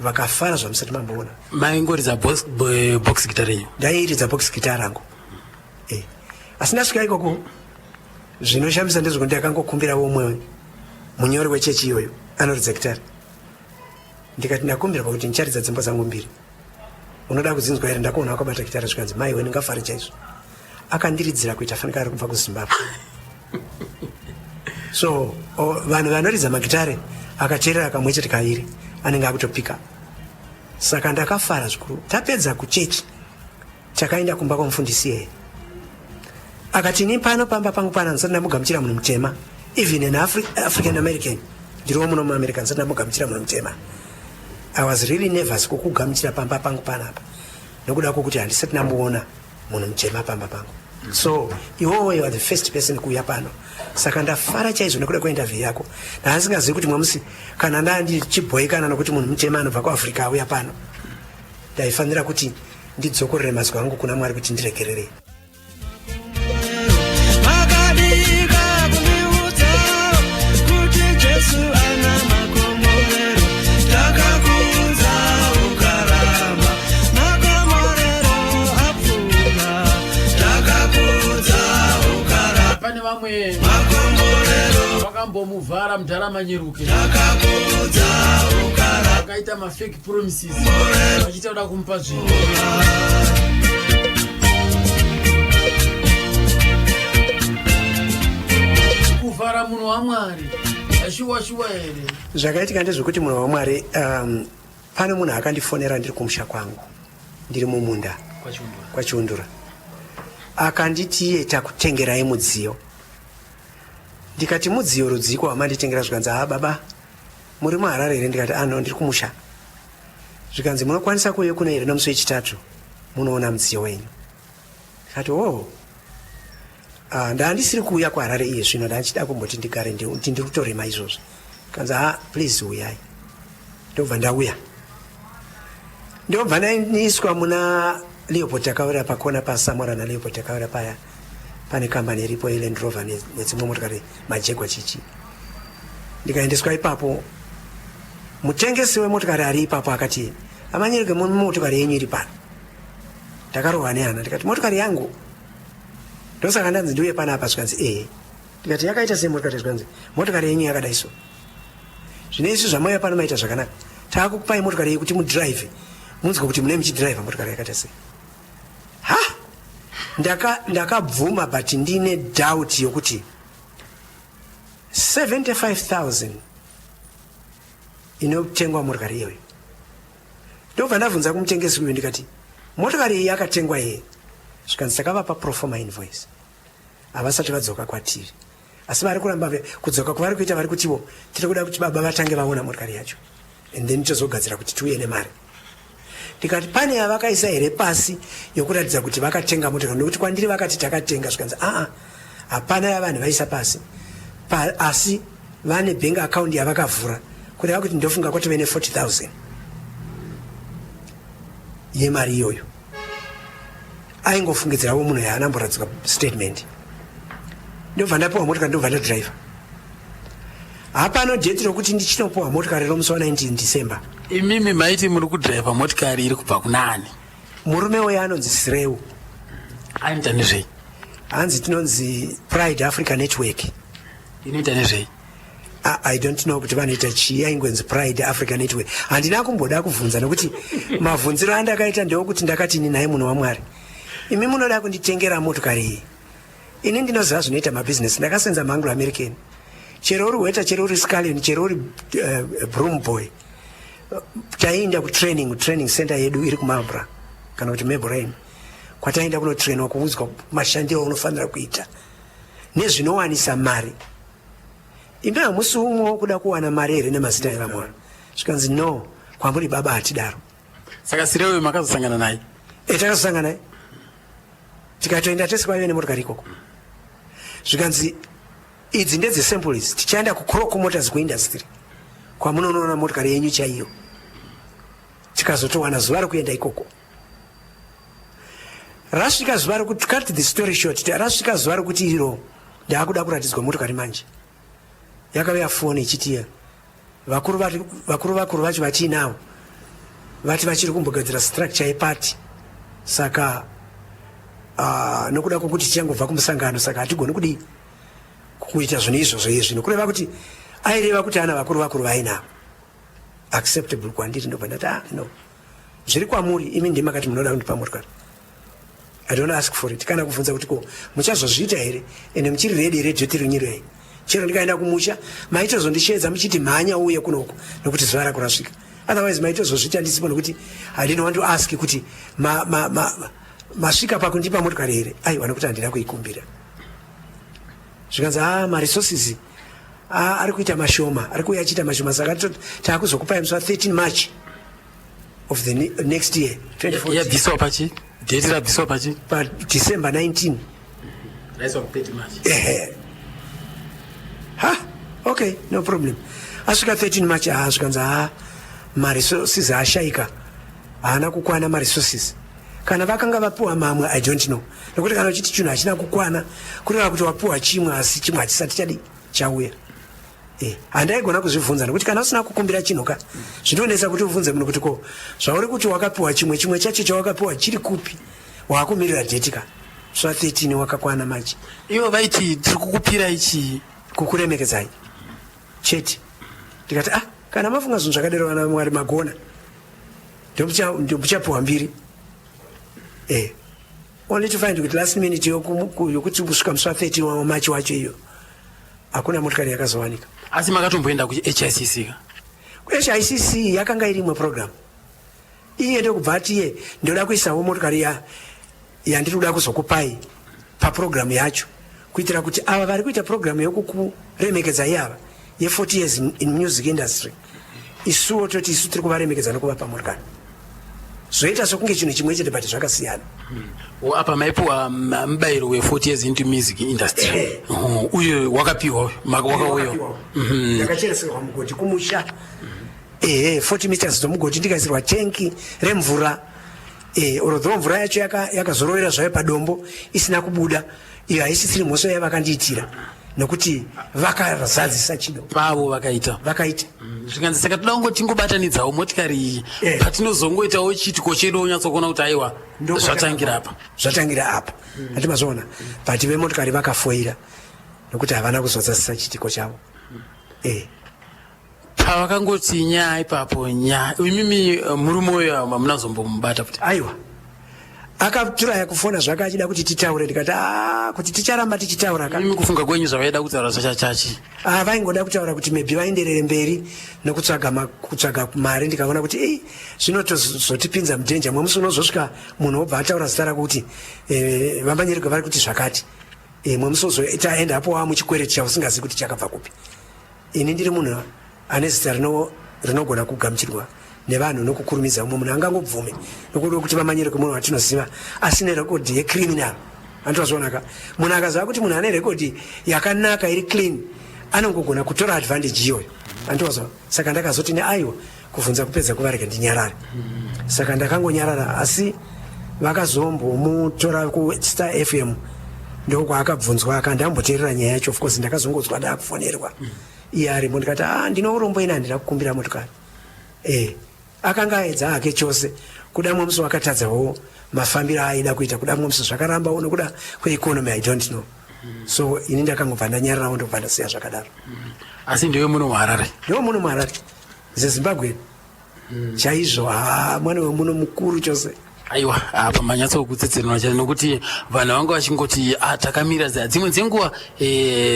Vakafara zvamusati mamboona. Maingoridza box guitar renyu? Ndairidza box guitar rangu. Eh. Asi ndasvika ikoko zvinoshamisa ndezvekuti ndakangokumbira umwe munyori wechechi iyoyo anoridza gitari. Ndikati ndakumbira pakuti ndicharidza dzimbo dzangu mbiri. Unoda kudzinzwa here? Ndakuona wakabata gitari zvikanzi mai we ndingafare chaizvo. Akandiridzira kuita fanika ari kubva kuZimbabwe. So vanhu vanoridza magitare akateerera kamwe chete kaviri anenge akutopika. Saka ndakafara zvikuru. Tapedza kuchechi takaenda kumba kwamufundisi iyeye. Akati ini pano pamba pangu pana ndisati ndamugamuchira munhu mutema, even an African American, ndiriwo muno muAmerica ndisati ndamugamuchira munhu mutema. I was really nervous kukugamuchira pamba pangu panapa nokuda kwokuti handisati ndamboona munhu mutema pamba pangu. So iwowo you are the first person kuuya pano, saka ndafara chaizvo nekuda kweinterview yako. Ndasingazivi kuti mwamusi kana ndandichibhoikana nokuti munhu mutema anobva kuAfrica auya pano, ndaifanira kuti ndidzokorere mazwi angu kuna Mwari kuti ndiregerere. Makadika kundiudza kuti Jesu ana makomborero, takakuudza ukaramba, makomborero apfuura, takakuudza ukaramba. Pane vamwe makomborero vakambomuvhara mudhara Manyeruke, takakuudza ukaramba, vakaita mafake promises vachiita kuda kumupa zvinhu. Kuvhara munhu waMwari shuwa shuwa here? Zvakaitika ndezvekuti munhu waMwari, pane munhu akandifonera ndiri kumusha kwangu, ndiri mumunda kwaChiundura, akanditi iye takutengerai mudziyo. Ndikati mudziyo rudziko wamanditengera? Zvikanzi haa baba, muri muHarare here? Ndikati ano ndiri kumusha. Zvikanzi munokwanisa kuuya kuno here nomusi wechitatu munoona mudziyo wenyu? Ndikati oh, ndandisiri kuuya kuHarare iye zvino, ndandichida kumboti ndigare kuti ndiri kutorema izvozvi. Kanzi ha please uyai. Ndobva ndauya, ndobva ndaiswa muna Leopold Takawira pakona paSamora naLeopold Takawira paya pane kambani iripo yeLand Rover nedzimwe motokari maJaguar chichi. Ndikaendeswa ipapo, mutengesi wemotokari ari ipapo akati aManyeruke, motokari yenyu iri pano. Ndakarohwa nehana, ndikati motokari yangu? Ndosaka ndanzi ndiuye panapa. Zvikanzi ehe. Ndikati yakaita sei motokari? Zvikanzi motokari yenyu yakadai so, zvino isu zvamauya pano maita zvakanaka, taakukupai motokari iyi kuti mudhiraivhe munzwe kuti mune muchidhiraivha motokari yakaita sei. Ha, ndakabvuma but ndine doubt yokuti 75,000 inotengwa motokari iyoyo. Ndobva ndabvunza kumutengesi uyu ndikati motokari iyi yakatengwa here? Zvikanzi takavapa proforma invoice, havasati vadzoka kwatiri, asi vari kuramba kudzoka kwavari kuita, vari kutiwo tiri kuda kuti baba vatange vaona motokari yacho and then tozogadzira kuti tiuye nemari. Ndikati pane yavakaisa here pasi yokuratidza kuti vakatenga motokari, nokuti kwandiri vakati takatenga? Zvikanzi aa hapana yavanhu vaisa pasi asi vane bank account yavakavhura, kureva kuti ndofunga kwatove ne40 000 yemari iyoyo. Aingofungidziravo munhu yaanamboradzikwa statement. Ndobva ndapiwa motokari, ndobva ndadhiraivha. Hapano date rokuti ndichinopiwa motokari romusi wa19 December. Imimi maiti muri kudhiraivha motikari iri kubva kunaani? Murume uyo anonzi Sireu. Anoita nezvei? Hanzi tinonzi Pride Africa Network. Inoita nezvei? I don't know kuti vanoita chii, aingonzi Pride Africa Network. Handina kumboda kubvunza nokuti mavhunziro andakaita ndewokuti ndakati ini naye munhu waMwari, imi munoda kunditengera motokari iyi, ini ndinoziva zvinoita mabhizinesi, ndakasenza maAnglo American, chero uri waiter, chero uri scullion, chero uri broom boy, taienda kutraining, training center yedu iri kuMabra kana kuti Mabelreign, kwataienda kunotrainwa kuudzwa mashandiro aunofanira kuita nezvinowanisa mari. Imi hamusi umwe wokuda kuwana mari here nemazita evamwe? Zvikanzi no, kwamuri baba hatidaro. Saka Sirewe makazosangana naye? E, takazosangana naye tikatoenda tese kwaive nemotokari ikoko. Zvikanzi idzi ndedzesample idzi, tichaenda kuCroc Motors kuindustry kwamunonoona motokari yenyu chaiyo. Tikazotowana zuva rekuenda ikoko. Rasvika zuva rekuti, cut the story short, rasvika zuva rekuti iro ndaakuda kuratidzwa motokari manje, yakauya foni ichiti vakuru vakuru vacho vatiinawo. Vati vachiri kumbogadzira structure yeparty, saka nokuda kwokuti tichangobva kumusangano, saka hatigoni kudii kuita zvinhu izvozvo iye zvino. Kureva kuti aireva kuti ana vakuru vakuru vainavo acceptable kwandiri. Ndobva ndati, ah, no, zviri kwamuri imi, ndimakati munoda kundipa motokari. I don't ask for it kana kubvunza kuti ko muchazozviita here, ende muchiri ready here? Duty rinyirei chero ndikaenda kumusha maitozondishedza muchiti mhanya uye kunoko nokuti zuva rako rasvika. Otherwise maitozozviita ndisipo, nokuti I didn't want to ask kuti masvika pakundipa motokari here. Aiwa, nokuti handina kuikumbira. Zvikanzi, a maresources ari kuita mashoma, ari kuuya achiita mashoma, saka taakuzokupai musi wa13 March of the next year, 2014. Yabviswa pachi date rabviswa pachi? PaDecember 19. Raiswa ku30 March. Ehe, ha, okay, no problem. Asvika 13 March, ha, zvikanzi, ha, maresources ashayika, haana kukwana maresources. Kana vakanga vapiwa mamwe, I don't know, nokuti kana uchiti chinhu hachina kukwana, kureva kuti wapiwa chimwe asi chimwe hachisati chadi chauya. Handaigona kuzvibvunza, nokuti kana usina kukumbira chinhu ka, zvinonetsa kuti ubvunze munhu kuti ko zvauri kuti wakapiwa chimwe, chimwe chacho chawakapiwa chiri kupi? Waakumirira date ka, sva 13 wakakwana manje. Ivo vaiti tiri kukupira ichi kukuremekedzai chete. Ndikati, ah, kana mafunga zvinhu zvakadero, vana Mwari, magona, ndomuchapiwa mbiri. Only to find kuti last minute yokuti kusvika musi wa13 waMarch wacho iyo, hakuna motikari yakazowanika. Asi makatomboenda kuHICC ka? HICC yakanga iri imwe program. Iye ndokubva ati iye ndoda kuisawo motikari yandiri kuda kuzokupai paprogramu yacho, kuitira kuti ava vari kuita programu yokukuremekedza iyava ye40 years in music industry, isuwo toti isu tiri kuvaremekedza nokuvapa motikari. Zvoita sokunge chinhu chimwe chete, but zvakasiyana. Apa maipiwa mubayiro we40 years into music industry. Uye wakapiwa, wakauya? Ndakachereserwa mugodhi kumusha, ehe, 40 meters dzomugodhi, ndikaisirwa tengi remvura. Although mvura yacho yakazorovera zvayo padombo isina kubuda, iyo haisisiri mhosva yavakandiitira, nokuti vakazadzisa chido. Pavo vakaita. Vakaita. Zvikanzi saka toda kungoti tingobatanidzawo motikari iyi, patinozongoitawo chiitiko chedu onyatsokuona kuti aiwa, zvatangira apa. Zvatangira apa, hati mazvoona. But vemotokari vakafoira, nokuti havana kuzozadzisa chiitiko chavo. Pavakangoti nya ipapo nya, imimi murume uyo hamunazombomubata futi? Aiwa, akaturaya kufona zvake achida kuti titaure. Ndikati, "Ah, kuti ticharamba tichitaura ka." Imi kufunga kwenyu zvavaida kutaura zvachachachi? Ah, vaingoda kutaura kuti maybe vaenderere mberi nokutsvaga kutsvaga mari. Ndikaona kuti ei, zvinotozotipinza mudanger. Mwe musi unozosvika munhu wobva ataura zita rako kuti vaManyeruke vari kuti zvakati. Mwe musi uzotaenda apo waa muchikwereti chausingazivi kuti chakabva kupi. Ini ndiri munhu ane zita rinogona kugamuchirwa nevanhu nokukurumidza. Mumwe munhu angangobvume nokuda kuti vaManyeruke munhu watinoziva asine rekodhi yecriminal. Andozvionaka, munhu akaziva kuti munhu ane rekodhi yakanaka iri clean, anongogona kutora advantage iyoyo. Andozva, saka ndakazoti neaiwa, kuvhunza kupedza kuvarega, ndinyarare. Saka ndakangonyarara, asi vakazombomutora kuStar FM, ndokwaakabvunzwa, akandamboteerera nyaya yacho. Of course ndakazongodzwa ndaakufonerwa iye arimo. Ndikati, a, ndine urombo, ine handina kukumbira motokari. Akanga aedza hake chose kuda. Mwe musi wakatadzawo mafambiro aaida kuita kuda, mwe musi zvakarambawo nokuda kweeconomy, I don't know. So ini ndakangobva ndanyararawo, ndobva ndasiya zvakadaro. Asi ndewe muno muHarare? Ndewe muno muHarare, zeZimbabwe chaizvo. Ha, mwana wemuno mukuru chose. Aiwa, apa manyatsokutsetsenura chaizvo, nokuti vanhu vanga vachingoti, ah, takamira dzimwe dzenguva,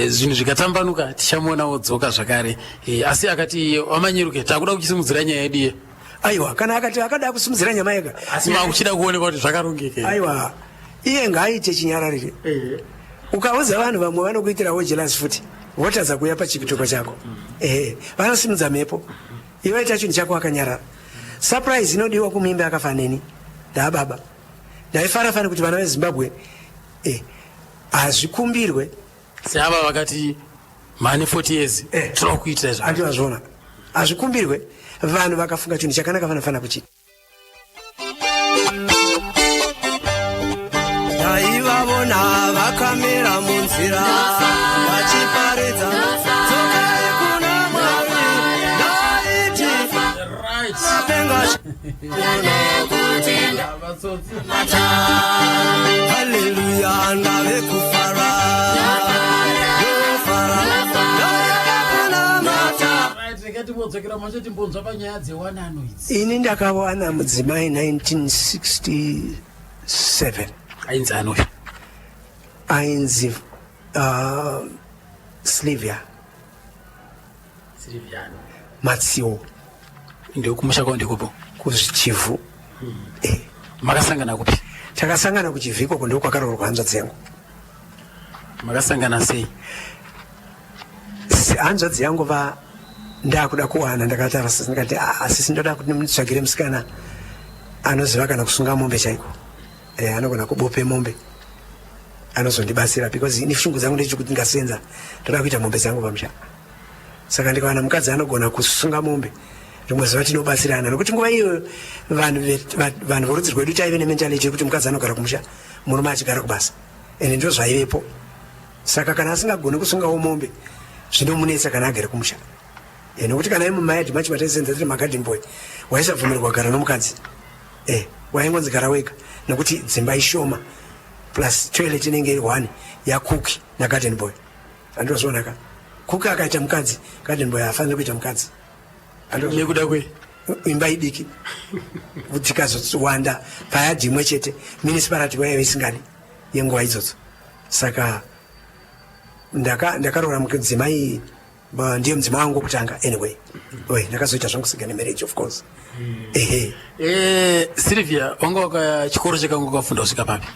zvinhu zvikatambanuka tichamuonawo dzoka zvakare. Asi akati vaManyeruke takuda kuchisimudzira nyaya yedu iye. Aiwa, kana akati akada kusimudzira nyama yega. Asi makuchida kuonekwa kuti zvakarongeka. Aiwa, iye ngaaite chinyararire. Ukaudza vanhu, vamwe vanokuitirawo jealous futi, votadza kuuya pachipitoko chako. Ehe, vanosimudza mhepo. Iwe ita chinhu chako wakanyarara. Surprise inodiwa kumuimbi akafaneni ndaababa. Ndaifara fani kuti vana veZimbabwe, hazvikumbirwe. Seava vakati mane 40 years, toda kuitira izvo. Andivazvona, hazvikumbirwe. Vanhu vakafunga chinhu chakanaka, vanofanira kuchita. Taivavona vakamira munzira vachiparidza, dzokai kuna Mwari. Ndaiti mapenga. Matsotsi. Haleluya, ndave kufara, ndofara, ndave kunamata. Right, regai timbodzokera manje timbonzwa panyaya dzewanano idzi. Ini ndakawana mudzimai 1967. Ainzi anoyo? Ainzi Slivia. Siriviano. Matsiwo. Ndekumusha kwao ndekupo? Kuzvichivhu. Makasangana kupi? Takasangana kuChivhu ikoko, ndo kwakaroorwa hanzvadzi yangu. Makasangana sei? Hanzvadzi yangu va ndakuda kuwana, ndakataura sisi, ndikati, "Ah, sisi, ndoda kuti munditsvagire musikana anoziva kana kusunga mombe chaiko, anogona kubope mombe, anozondibatsira, because ini shungu dzangu ndechekuti ndingasenza, ndoda kuita mombe dzangu pamusha. Saka ndikawana mukadzi anogona kusunga mombe, rimwe zuva tinobatsirana." Nokuti nguva iyoyo vanhu vorudzi rwedu taive nementality yekuti mukadzi anogara kumusha, murume achigara kubasa, ende ndo zvaivepo. Saka kana asingagoni kusungawo mombe, zvinomunetsa kana agere kumusha. Nokuti kana imumayadhi macho mataisenza tiri magarden boy, waisabvumirwa kugara nomukadzi, waingonzi gara wega, nokuti dzimba ishoma, plus toilet inenge iri one yacook nagarden boy. Andozvionaka, cook akaita mukadzi, garden boy haafaniri kuita mukadzi. Nekuda kwei? Imba idiki, tikazowanda payadhi imwe chete, municipality waive isingadi yenguva idzodzo. Saka ndakaroora mudzimai, ndiye mudzimai wangu wokutanga. Anyway, oi, ndakazoita zvangu second marriage, of course, ehe. Sylvia wanga waka chikoro chakanga wakafunda kusvika papi?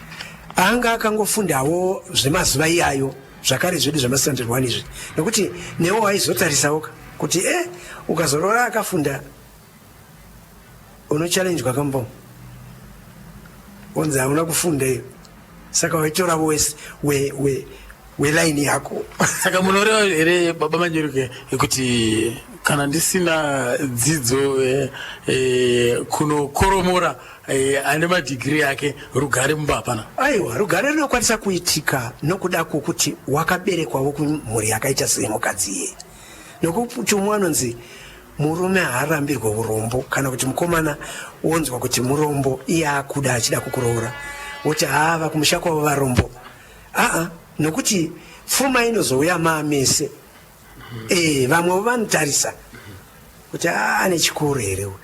Anga akangofundawo zvemazuva iyayo zvakare zvedu zvemastandard one izvi, nokuti newo waizotarisawo ka kuti ukazoroora akafunda, unochallenjwa kambo, onzi hauna kufunda iyo. Saka waitoravo welaini yako. Saka munoreva here, baba Manyeruke, kuti kana ndisina dzidzo, kunokoromora ane madhigiri ake, rugare mumba hapana? Aiwa, rugare runokwanisa kuitika nokuda kwokuti wakaberekwawo kumhuri yakaita sei mukadzi iye, nokuti umwe anonzi murume haarambirwe urombo, kana kuti mukomana wonzwa kuti murombo, iye akuda, achida kukuroora, woti haava kumusha kwavo varombo. Aa, nokuti pfuma inozouya maamese. Vamwewo vanotarisa kuti, "Ah, ane chikoro here uyu?"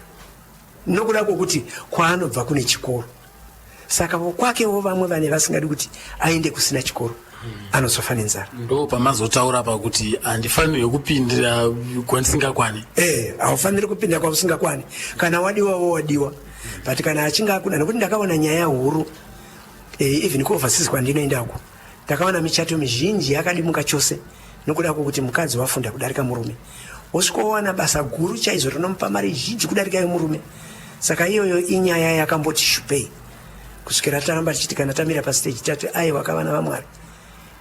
Nokuda kwokuti kwaanobva kune chikoro, saka vokwakewo vamwe vane vasingadi kuti aende kusina chikoro, anozofa nenzara. Ndo pamazotaura pakuti handifanirwe kupindira kwandisingakwani. Haufaniri kupinda kwausingakwani. Kana wadiwawo, wadiwa, but kana achinge akuda, nokuti ndakaona nyaya huru, even kuoverseas kwandinoendako, ndakaona michato mizhinji yakadimuka chose nokuda kwokuti mukadzi wafunda kudarika murume, wosvikowana basa guru chaizvo rinomupa mari zhinji kudarika yomurume. Saka iyoyo inyaya yakamboti shupei kusvikira taramba tichiti kana tamira pastage tati, "Aiwa kavana vaMwari,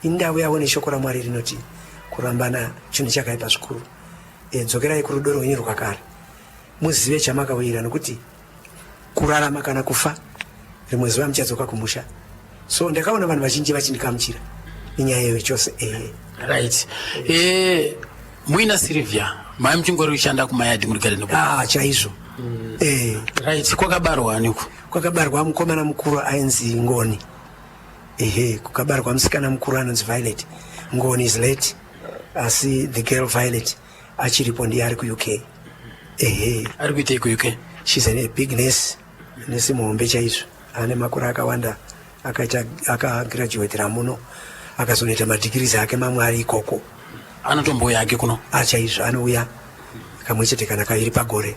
indau yavo neshoko raMwari rinoti kurambana chinhu chakaipa zvikuru. Dzokerai kurudo rwenyu rwakare, muzive chamakawira, nokuti kurarama kana kufa, rimwe zuva muchadzoka kumusha." So ndakaona vanhu vazhinji vachindikamuchira inyaya iyoyo chose, ehe. Right, muina Sylvia mai muchingori kushanda kumayadhi muri garden boy? Ah, chaizvo. Right, kwakabarwa aniko? Kwakabarwa mukomana mukuru ainzi Ngoni, ehe, kukabarwa musikana mukuru anonzi Violet. Ngoni is late, asi the girl Violet achiripo, ndiye ari kuUK, ehe. Ari kuitei kuUK? She's a big nurse, nesi muhombe chaizvo, ane makore akawanda, akaita akagraduatira muno, akazonoita madhigirizi ake mamwe ari ikoko. Anotombouya ake kuno? Achaizvo, anouya kamwe chete kana kaviri pagore.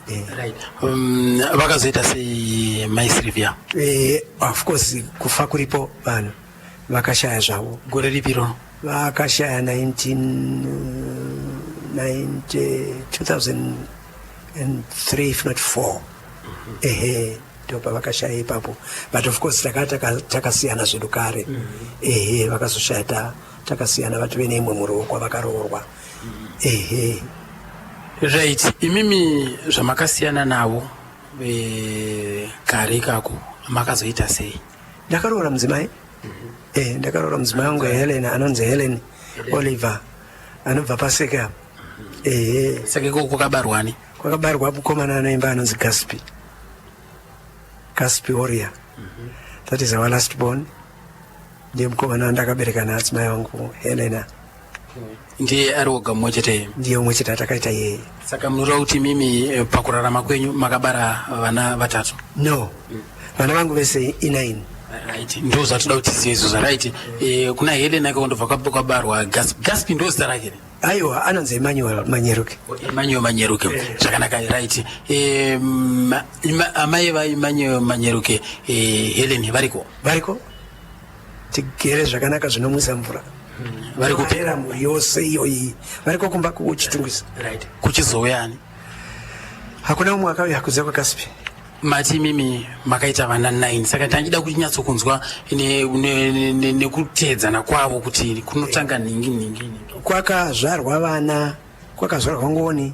Right, vakazoita sei mai Sylvia? Of course, kufa kuripo, vanhu vakashaya zvavo. Gore ripi rono? Vakashaya 1990, 2003 if not 4, ehe, ndo pavakashaya ipapo. But of course takasiyana zvedu kare, ehe. Vakazoshaya takasiyana, vatove neimwe muriwo kwavakaroorwa, ehe. Right, imimi zvamakasiyana navo kare ikako, makazoita sei? Ndakaroora mudzimai. Ndakaroora mudzimai wangu Helen, anonzi Helen Oliver, anobva paSeke apa, ehe. Saka ikoko kwakabarwani? Kwakabarwa mukomana anoimba anonzi Gaspi. Gaspi Warrior. That is our last born. Ndiye mukomana wandakabereka naadzimai vangu Helena. Ndiye ari woga mumwe chete? Ndiye umwe chete atakaita iyeye. Saka munoreva kuti mimi pakurarama kwenyu makabara vana vatatu? No. Vana vangu vese i9. Right, ndo zvatoda kuti tizive izvozvo. Right, kuna Helena ikoko ndobva kwabarwa Gaspi. Gaspi ndo zita rake? Aiwa, anonzi Emmanuel Manyeruke. Emmanuel Manyeruke. Zvakanaka. Right, amai vaEmmanuel Manyeruke, Helen, variko? Variko, tigere zvakanaka zvinomwisa mvura. Vari kupi? Varera mhuri yose iyoyi, variko kumba kuChitungwiza. Right, kuchizouya ani? Hakuna umwe akauya kunze kwaGaspi. Mati mimi makaita vana 9, saka ndangida kunyatsokunzwa nekuteedzana kwavo kuti kunotanga nhingi nhingi nhingi. Kwakazvarwa vana, kwakazvarwa Ngoni,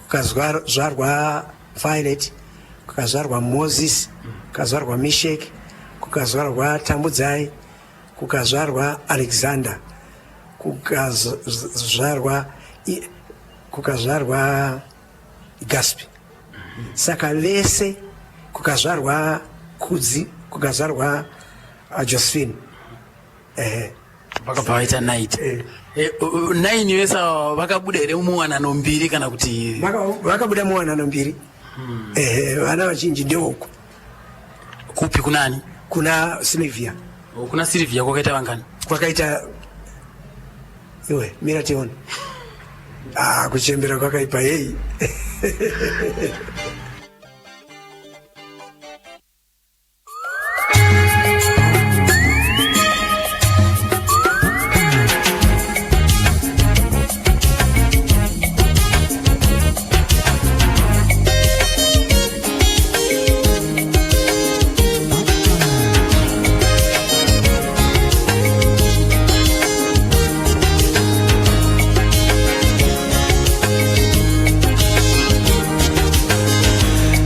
kukazvarwa Violet, kukazvarwa Moses, kukazvarwa Mishek, kukazvarwa Tambudzai, kukazvarwa Alexander, kukazvarwa Gaspi. Saka vese, kukazvarwa Kudzi, kukazvarwa Josephine. Ehe. Vakabva vaita 9. Eh. 9 vese ava vakabuda here muwanano mbiri kana kuti? Vakabuda muwanano mbiri. Ehe, vana vazhinji ndeuku. Kupi, kunani? Kuna Sylvia. Oh, kuna Sylvia kwakaita vangani? Kwakaita, iwe mira tione. Ah, kuchembera kwakaipa hei.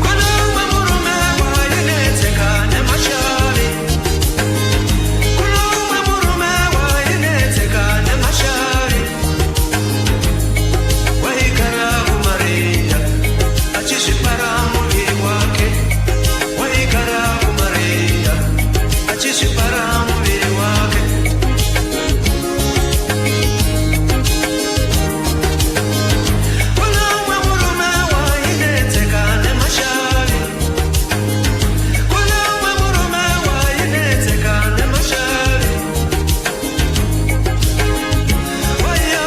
Kune umwe murume wainetseka nemashavi. Kune umwe murume wainetseka nemashavi. Waigara kumarinda achizvipara muviri wake. Waigara kumarinda achizvipara muviri wake. Kune umwe murume wainetseka nemashavi. Kune umwe murume wainetseka nemashavi. Waiya,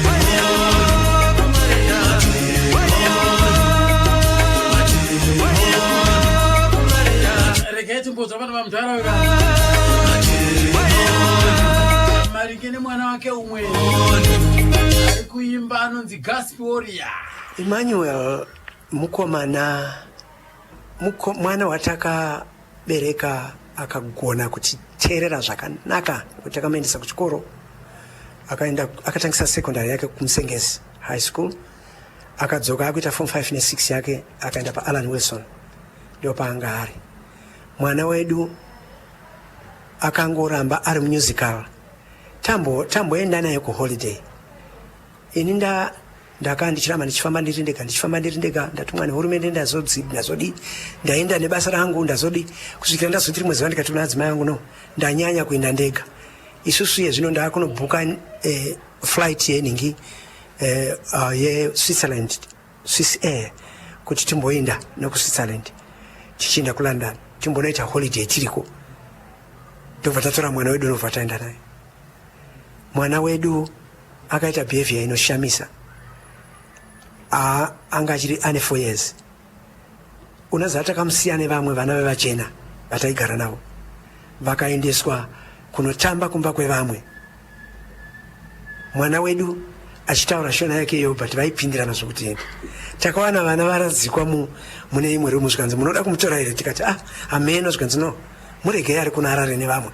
waiya kumarinda. Waiya, waiya kumarinda. Regai timbozwa vana vamudhara maringe nemwana wake umwe ari kuimba anonzi Gaspi Warrior. Emmanuel mukomana, mwana watakabereka akagona kutiteerera zvakanaka, kuti takamuendesa kuchikoro, akaenda akatangisa secondary yake kuMusengezi High School, akadzoka akuita form 5 ne6 yake, akaenda paAllan Wilson, ndo paanga ari. Mwana wedu akangoramba ari musical. Tamboenda naye kuholiday, ini ndaka ndichiramba ndichifamba ndiri ndega, ndichifamba ndiri ndega, ndatumwa nehurumende, ndazodzi, ndazodi, ndaenda nebasa rangu, ndazodi, kusvikira ndazoti rimwe zuva ndikati kuna adzimai angu, no, ndanyanya kuenda ndega. Isusu iye zvino ndaakunobhuka flight yenhingi yeSwitzerland, Swiss Air, kuti timboenda nekuSwitzerland tichienda kuLondon, timbonoita holiday tiriko. Ndobva tatora mwana wedu, ndobva taenda naye. Mwana wedu akaita behavior inoshamisa. Anga achiri ane 4 years. Unoziva, takamusiya nevamwe vana vevachena vataigara navo, vakaendeswa kunotamba kumba kwevamwe. Mwana wedu achitaura Shona yake iyo, but vaipindirana zvokuti takawana vana varadzikwa mune imwe rumu. Zvikanzi, "Munoda kumutora here?" Tikati, "Ah, hameno." Zvikanzi, "No, muregei ari kuna arare nevamwe."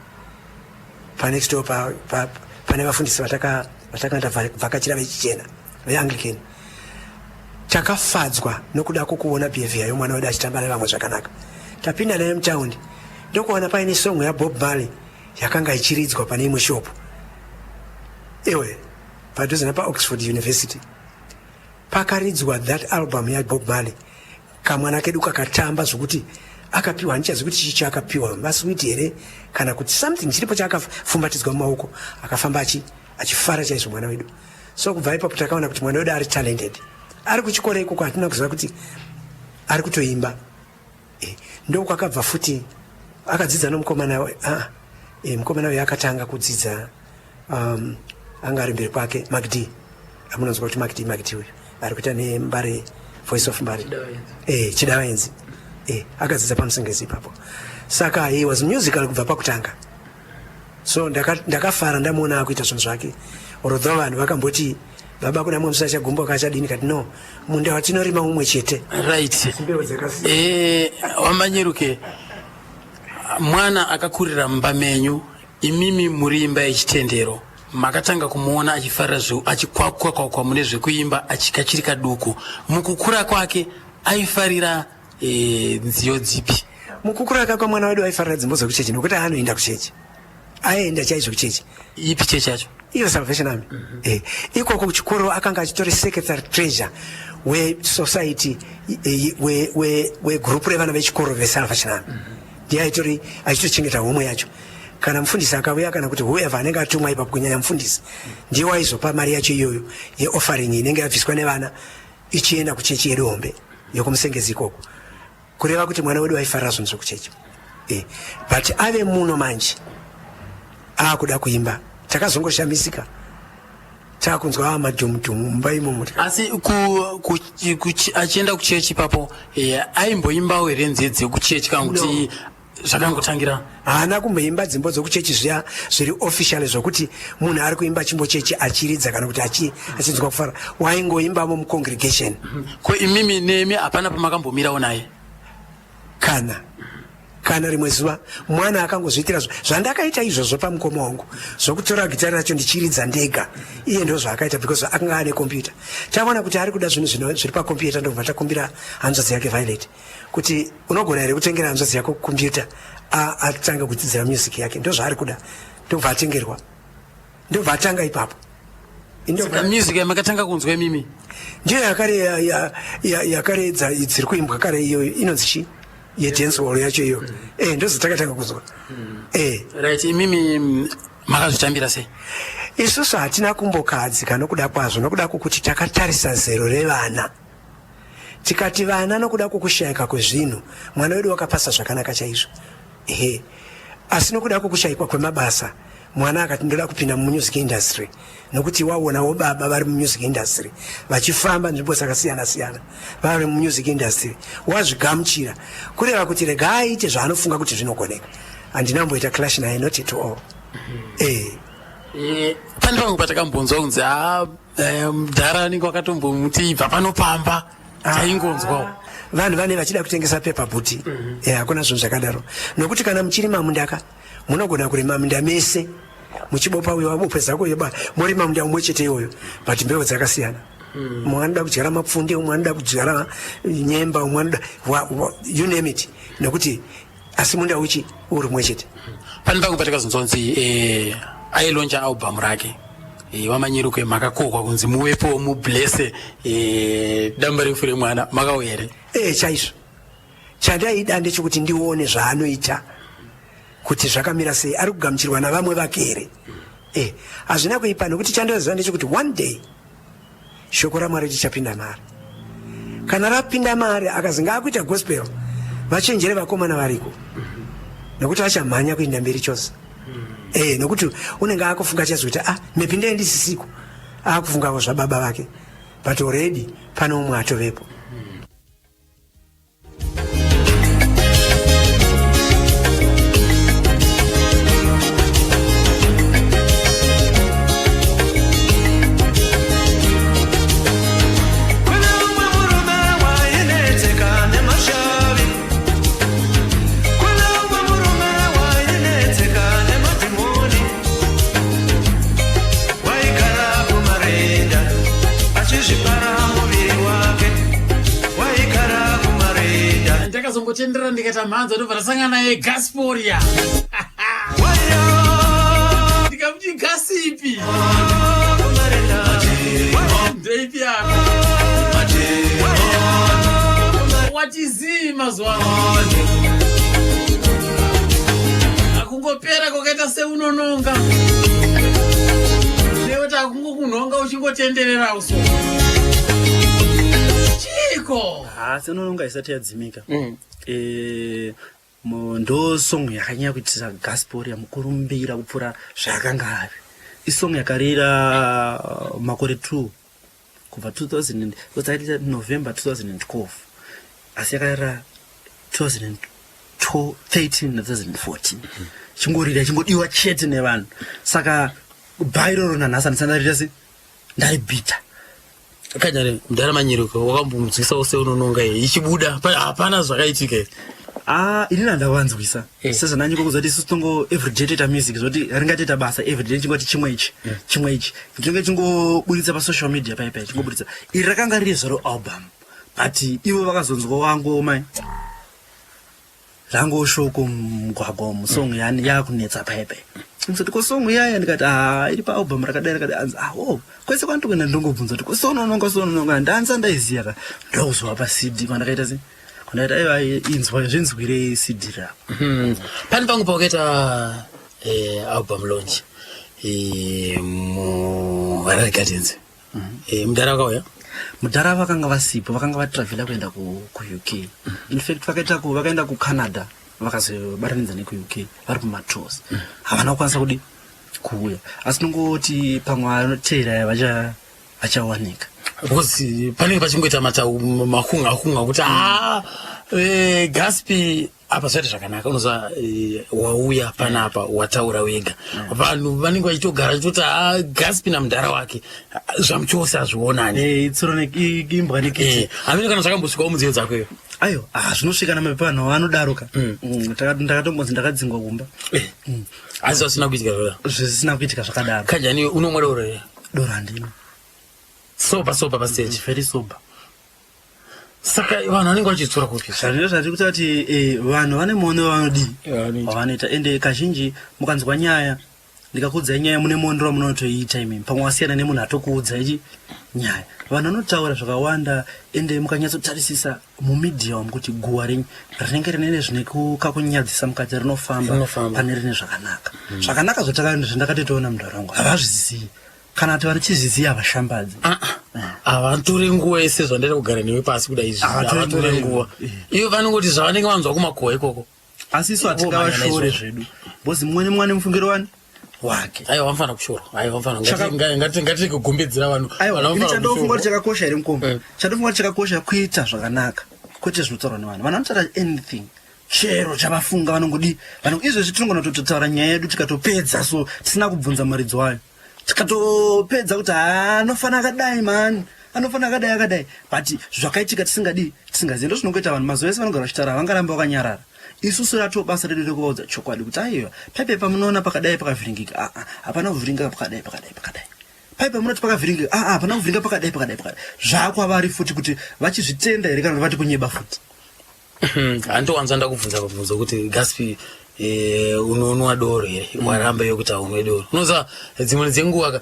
Panext door pane vafundisi vatakanga vhakachira vechichena veAnglican. Takafadzwa nokuda kwokuona behavior yomwana wedu achitamba nevamwe zvakanaka. Tapinda naye mutaundi, ndokuwana paine song yaBob Marley yakanga ichiridzwa pane imwe shopu, iwe, padhuze napaOxford University. Pakaridzwa that album yaBob Marley, kamwana kedu kakatamba zvokuti akapiwa, handichazivi kuti chii chaakapiwa, maswiti here kana kuti something chiripo chaakafumbatidzwa mumaoko, akafamba achifara chaizvo mwana wedu. So kubva ipapo takaona kuti mwana wedu ari talented. Ari kuchikoro ikoko hatina kuziva kuti ari kutoimba. Ndokwakabva futi akadzidza nomukomana, mukomana uyu akatanga kudzidza, anga ari mberi kwake, Macd, amunonzwa kuti Macd, Macd uyu ari kuita neMbare, Voice of Mbare, Chidavaenzi. Akadzidza paMusengezi ipapo. Saka he was musical kubva pakutanga. So ndakafara ndamuona akuita zvinhu zvake, although vanhu vakamboti baba kuna mwe musachagumbuka achadini, kati no, munda watinorima mumwe chete. Right. Mbeu dzakasiyana. VaManyeruke, mwana akakurira mumba menyu, imimi muri imba yechitendero, makatanga kumuona achifarira achikwakwakwa mune zvekuimba achikachiri kaduku. Mukukura kwake aifarira nziyo dzipi? Mukukura kwamwana wedu aifarira dzimbo dzekuchechi, nokuti anoenda kuchechi, aienda chaizvo kuchechi. Ipi chechi yacho? Iyo Salvation Army. Ikoko kuchikoro akanga achitori secretary treasurer wesociety, wegroup revana vechikoro veSalvation Army. Ndiye aitori achitochengeta homwe yacho. Kana mufundisi akauya kana kuti whoever anenge atumwa ipapo, kunyanya mufundisi, ndiye waizopa mari yacho iyoyo yeoffering inenge yabviswa nevana ichienda kuchechi yedu hombe yekuMusengezi ikoko. Kureva kuti mwana wedu aifarira zvinhu zvekuchechi. But ave muno manje aakuda kuimba, takazongoshamisika taakunzwa aa madhumudhumu mumba imomo. Asi achienda kuchechi ipapo, aimboimbawo here nziyo dzekuchechi kana kuti zvakangotangira? Haana kumboimba dzimbo dzokuchechi zviya zviri official, zvokuti munhu ari kuimba chimbo chechi achiridza kana kuti achinzwa kufara. Waingoimbamo mucongregation. Ko imimi nemi hapana pamakambomirawo naye? Kana rimwe zuva. Mwana akangozviitira zvandakaita izvozvo pamukoma wangu, zvokutora gitari racho ndichiridza ndega. Iye ndo zvaakaita because akanga ane computer. Taona kuti ari kuda zvinhu zviri pakombyuta, ndobva takumbira hanzvadzi yake Violet kuti unogona here kutengera hanzvadzi yako computer atange kudzidzira music yake, ndo zvaari kuda. Ndobva atengerwa, ndobva atanga ipapo. Saka music yamakatanga kunzwa imimi? Ndiyo yakare yakaredza dziri kuimbwa kare iyoyo inonzi chi yedancehall yacho iyo. Ndozotakatanga kunzwa. Right, imimi makazvitambira sei? Isusu hatina kumbokadzika nokuda kwazvo, nokuda kwokuti takatarisa zero revana, tikati vana nokuda kwokushayika kwezvinhu, mwana wedu wakapasa zvakanaka chaizvo, ehe, asi nokuda kwokushayikwa kwemabasa, mwana akati ndoda kupinda mumusic industry, nokuti waonawo baba vari mumusic industry vachifamba nzvimbo dzakasiyana siyana vari mumusic industry, wazvigamuchira. Kureva kuti rega aite zvaanofunga kuti zvinogoneka. Handina kumboita clash naye, not at all. Pane pamwe patakambonzwa kunzi ha, mudhara anenge wakatombomuti ibva panopamba, taingonzwawo. Vanhu vane vachida kutengesa pepa bhuti. Hakuna zvinhu zvakadaro, nokuti kana muchirima mundaka munogona kurima munda mese muchibopa, uyo wabope zako yoba, morima munda umwe chete iwoyo, but mbeu dzakasiyana. Mumwe anoda kudyara mapfunde, umwe anoda kudyara nyemba, umwe anoda you name it, nokuti asi munda uchi uri mumwe chete. Pane pamwe patakazonzwa kunzi ailauncha album rake, VaManyeruke makakokwa kunzi muwepo mublesse damba refu remwana. Makauya here? Chaizvo. Chandaida ndechekuti ndione zvaanoita kuti zvakamira sei, ari kugamuchirwa navamwe vake here. Hazvina kuipa, nokuti chandoziva ndechekuti one day shoko raMwari richapinda mari. Kana rapinda mari, akazi ngaakuita gospel, vachenjere vakomana variko, nokuti achamhanya kuinda mberi chose. Nokuti unenge akufunga chaizvo kuti ah, maybe ndee ndisisiko, akufungawo zvababa vake, but already pane umwe atovepo. Kune umwe murume wainetseka nemashavi, kune umwe murume wainetseka nemadhimoni, waigara kumarinda achizvipara muviri wake, waigara kumarinda. Ndakazongotenderera ndikaita mhanza, ndobva tasangana naye Gasporia. Waya Ndikamuti gasipi kumarinda. Ndeipi yako? Kwati zii mazuva ano. Akungopera kwakaita seunononga. Nekuti akungokunhonga uchingotenderera uso. Chiiko? Ha, seunononga isati yadzimika. Eh, ndo song yakanyanya kuitisa gospel yamukurumbira kupfuura zvayakanga ari. Isong yakarira makore 2 kubva 2000, because November 2012, asi yakarira 2013 na 2014, chingorira, chingodiwa chete nevanhu. Saka bha iroro nanhasi handisati ndarita se ndaribhita. Kanyari mudhara Manyeruke wakambonzwisawo seunononga iyi ichibuda, hapana zvakaitika here? Ah, inini handavanzwisa. Sezvananyiko kuzoti isusu tongo everyday toita music, zvoti ringatoita basa everyday chingoti chimwe ichi, chimwe ichi, tinenge chingoburitsa pasocial media paipai, chingoburitsa. Iri rakanga riri zvaro album, but ivo vakazonzwa wangu mai rango shoko mumugwagwa umu, song yani yakunetsa paipai. Ndikati, "Ko song yaya?" Ndikati, "Ah, iri paalbum rakadai rakadai." Anzi, "Ah, oh." Kwese kwandikuenda ndongobvunza kuti kosonononga sonononga, ndanza ndaiziya ka. Ndokuzova paCD kwandakaita se kwandakaita, aiwa, inzwa, zvinzwirei CD rako. Pane pangu pawakaita album launch muHarare Gardens, mudhara wakauya? Mudhara vakanga vasipo, vakanga vatravhela kuenda kuUK. In fact vakaita vakaenda kuCanada, vakazobatanidza nekuUK vari kumatours. Havana kukwanisa kudi kuuya, asi nongoti pamwe vanoteera vachawanika. Because panenge pachingoita matau mahunga hunga kuti a Gaspi apa zvaita zvakanaka. Unoziva, wauya panapa wataura wega, vanhu vanenge vachitogara vachitoti a Gaspi namudhara wake zvamuchose hazvionani. Itsuro imbwa nekiti. Hamene kana zvakambosvikawo munziyo dzako iyo. Ayo, ah, zvinosvika namapepa, vanhu vanodaroka. Ndakatombonzi ndakadzingwa kumba. Asi zvasina kuitika zvoda. Zvisina kuitika zvakadaro. Kanjani, unomwa doro here? Doro handina. Sober sober pastage? Very sober. Saka vanhu vanenge vachitsura kupi? Zvazvino zvatiri kuita kuti vanhu vane muono wavanodii. Vanoita. Wavanoita, ende kazhinji mukanzwa nyaya, ndikakuudzai nyaya, mune muonero wamunotoiita imimi, pamwe wasiyana nemunhu atokuudza ichi nyaya. Vanhu vanotaura zvakawanda, ende mukanyatsotarisisa mumedia umu kuti guhwa renyu rinenge rinene zvine kakunyadzisa mukati rinofamba. Rinofamba. Pane rine zvakanaka. Zvakanaka zvandakatotoona munharaunda havazvizivi, kana kuti varichizviziva havashambadzi. Havatore nguva yese zvandaida kugara newe pasi kuda izvi. Havatore havatore nguva. Nguva iyo vanongoti zvavanenge vanzwa kumakuhwa ikoko. Asi isu hatingavashore zvedu, because mumwe nemumwe ane mufungiro wani wake. Aiwa, vanofanira kushorwa, aiwa, vanofanira. Chaka- Ngatikugombedzera vanhu. Aiwa, Vanhu ini vanofanira chandofunga kuti kushorwa. chakakosha here, mukoma, chandofunga kuti chakakosha kuita zvakanaka, kwete zvinotaurwa nevanhu. Vanhu vanotaura anything, chero chavafunga vanongodi. Vanhu izvezvi tinogona kutotaura nyaya yedu tikatopedza, so tisina kubvunza muridzi wayo, tikatopedza kuti haa, anofana akadai mani, anofana akadai akadai, but zvakaitika tisingadi, tisingazivi. Ndo zvinongoita vanhu mazuva ese, vanogara vachitaura, vangaramba vakanyarara. Isusu ratoo basa redu rekuvaudza chokwadi kuti aiwa, paipe pamunoona pakadai pakavhiringika, aa, hapana kuvhiringika, pakadai pakadai pakadai. Paipa munoti pakavhiringika, aa, hapana kuvhiringa, pakadai pakadai pakadai. Zvakwavari futi kuti vachizvitenda here kana kuti vati kunyeba futi. Handiwanza ndakubvunza pabvunzo kuti Gaspi, unonwa doro here? Waramba iyo kuti haunwe doro. Unoziva dzimwe dzenguva ka,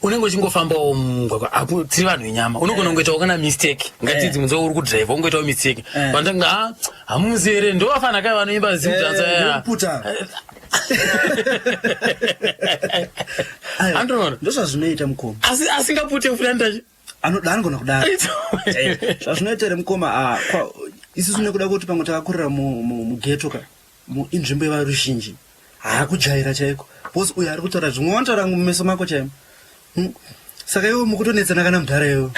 unenge uchingofambawo mumugwagwa, tiri vanhu venyama, unogona kungoitawo kana mistake. Ngati dzimwe dzenguva uri kudhiraivha, ungoitawo mistake. Vanotanga, "Ah, hamuzivi here ndovafana kai vanoimba zimdanza?" Ndinoputa. Aiwa, Andinoona. Ndozvazvinoita, mukoma. Asi asingapute futi andachi. Anoda, anogona kudaro. Zvazvinoita here, mukoma, ah, isusu nekuda kwekuti pamwe takakurira mughetto ka, inzvimbo yevaruzhinji, haakujaira chaiko, because uyo ari kutaura zvimwe wanotaura mumeso mako chaimo. Saka iwe mukutonetsana kana mudhara iwe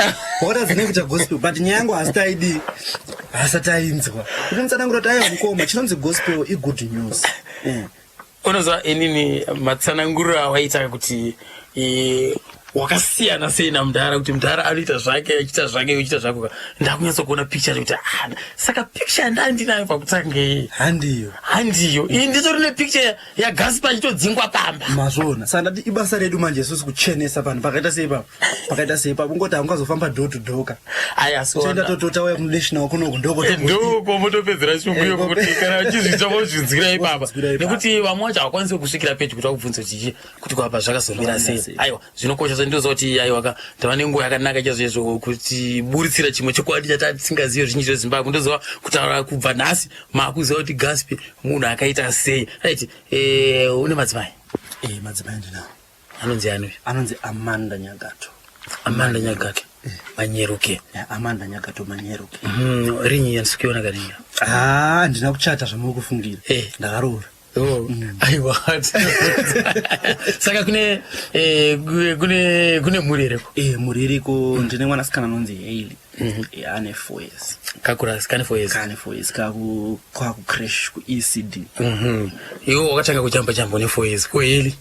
wakatadza nekuita gospel, but nyaya yangu hasi taidii, hasati ainzwa kuti mutsanangura kuti aiwa mukoma, chinonzi gospel igood news. Unoziva, inini matsananguriro awaita kuti wakasiyana sei namudhara, kuti mudhara anoita zvake, achiita zvake, uchiita zvako, ndakunyatsokuona picture kuti ah, saka picture yandandinayo pakutanga iyi handiyo. Handiyo iyi, nditori nepicture yaGaspi achitodzingwa pamba. Mazvona. Saka ndati ibasa redu manje isusu kuchenesa panhu pakaita sei papo, pakaita sei papo, ungoti haungazofamba door to door ka. Aya, asi toenda totauya kunational kunoku, ndoko. Ndoko motopedzera shungu iyo, kuti kana uchizvitsva mozvinzwira ipapa. Mozvinzwira ipapa. Nekuti vamwe vacho havakwanisi kusvikira pedyo kuti vakubvunze kuti chii, kuti kwapa zvakazomira sei. Basa. Aiwa, zvinokosha zvandinoziva kuti aiwa ka tava nenguva yakanaka chaizvo chaizvo kutiburitsira chimwe chokwadi chatati tisingazive zvizhinji zveZimbabwe. Ndoziva kutaura kubva nhasi makuziva kuti Gaspi munhu akaita sei. Right, une madzimai? Madzimai ndinawo. Anonzi ani uyu? Anonzi Amanda Nyagato. Amanda Nyagato Manyeruke. Amanda Nyagato Manyeruke. Rinyi yandisikuiona karinga? Ah, handina kuchata zvamuri kufungira. Ndakaroora. Oh, aiwa. Saka kune kune kune mhuri iriko? Mhuri iriko. Ndine mwanasikana anonzi Hailey. Ane 4 years. Kakura kane 4 years. Kane 4 years, kaku kwaku crash ku ECD. Iwe wakatanga kujamba jamba une 4 years. Ko Hailey?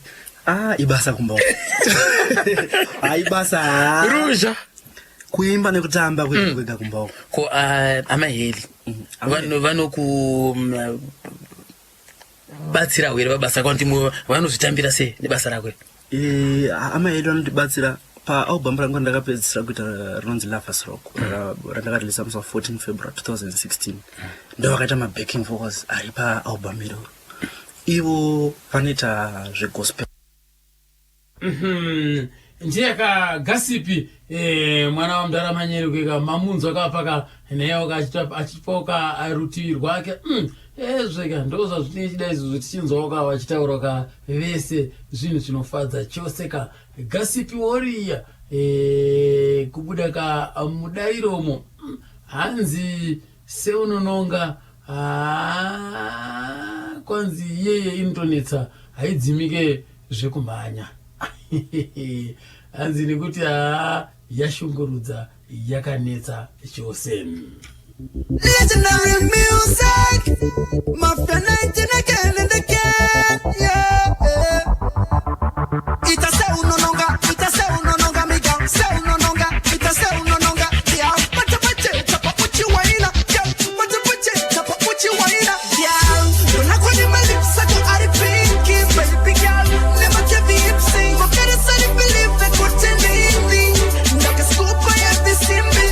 Ah, ibasa kumba. Ah, ibasa. Ruzha. Kuimba nekutamba kwega kwega kumba uko. Ko amai Hailey. Vanoku batsira here pabasa rako? Kuti vanozvitambira sei nebasa rako? Amai edu vanotibatsira paalbum rangu randakapedzisira kuita rinonzi Lovers Rock, randakareleasa musi wa14 February 2016. Ndo vakaita mabacking vocals ari paalbum iroro. Ivo vanoita zvegospel. Ndiye ka Gasipi, mwana wamudhara Manyeruke ka mamunzwa kapaka neyo achipawo ka rutivi rwake. Ezveka ndo zvazvinochida izvozvo, tichinzwawo ka vachitaura ka vese zvinhu zvinofadza chose ka. Gasipi woriya kubuda ka mudairomo. Hanzi seunononga kwanzi iyeye inotonetsa, haidzimike zvekumhanya. Hanzi nekuti haa yashungurudza, yakanetsa chose. Legendary music, Mafia 19 again and again, yeah. Ita se unononga, ita se unononga, miga, se unononga, ita se unononga, yeah. Pacha pache, chapa uchi waina, yeah. Pacha pache, chapa uchi waina, yeah. Don't I my lips, I go out of pinky, baby girl. Never give me ipsy, but can I believe that good to me? Ndakascoop ya simbi.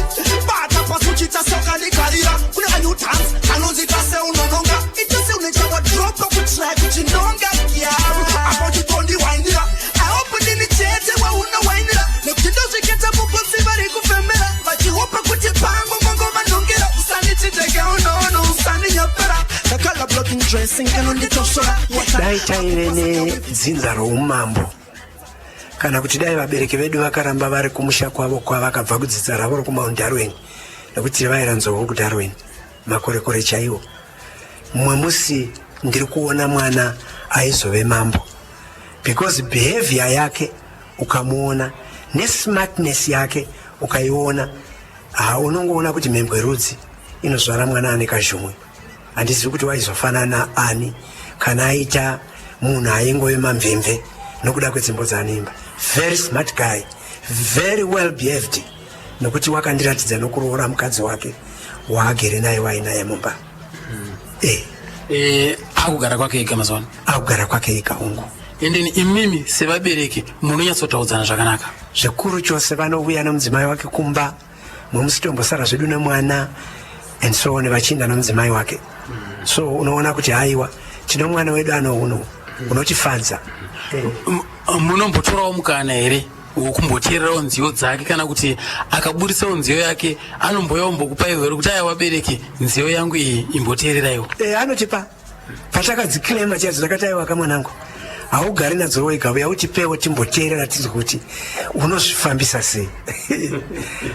Bata pasuchita soka likarira. Kune a new dance, kanonzi tase unononga. Itase unechawa drop kutry kuchinonga, yeah. Apo chitondiwainira. I hope ndini chete waunowainira. Nekuti ndozviketa mupotsi vari kufemera. Vachihopa kuti pangu mongo vanongera. Usanichiteke unono, usaninyepera. The blocking dressing kanonditosora. Dai taive nedzinza roumambo, kana kuti dai vabereki vedu vakaramba vari kumusha kwavo kwavakabva, kudzidza ravo rokuMount Darwin, nekuti vaira nzou kuDarwin makorekore chaiwo, mumwe musi ndiri kuona mwana aizove mambo, because behavior yake ukamuona nesmartness yake ukaiona, ha, unongoona kuti mhembwe rudzi inozvara mwana ane kazhumwe. Handizivi kuti waizofanana ani kana aita munhu aingove mamvemve nokuda kwedzimbo dzaanoimba. Very smart guy, very well behaved, nokuti wakandiratidza nokuroora mukadzi wake waagere naye, wainaye mumba. Akugara kwake ega mazuva ano? Akugara kwake ega, ungu. Endeni imimi sevabereki munonyatsotaudzana zvakanaka? Zvikuru chose. Vanouya nomudzimai wake kumba mumusitombosara zvedu nemwana and so on, vachiinda nomudzimai wake. So unoona kuti haiwa, tino mwana wedu ano uno unotifadza. Munombotorawo mukana here wokumboteererawo nziyo dzake, kana kuti akaburitsawo nziyo yake anomboyawo mbokupaiwo here kuti, "Aya vabereki, nziyo yangu iyi imboteereraiwo"? Anotipa. Patakadziclaima chaidzo takati, "Aiwa kamwanangu, haugari nadzo wega, uya utipewo timboteerera tinzwe kuti unozvifambisa sei."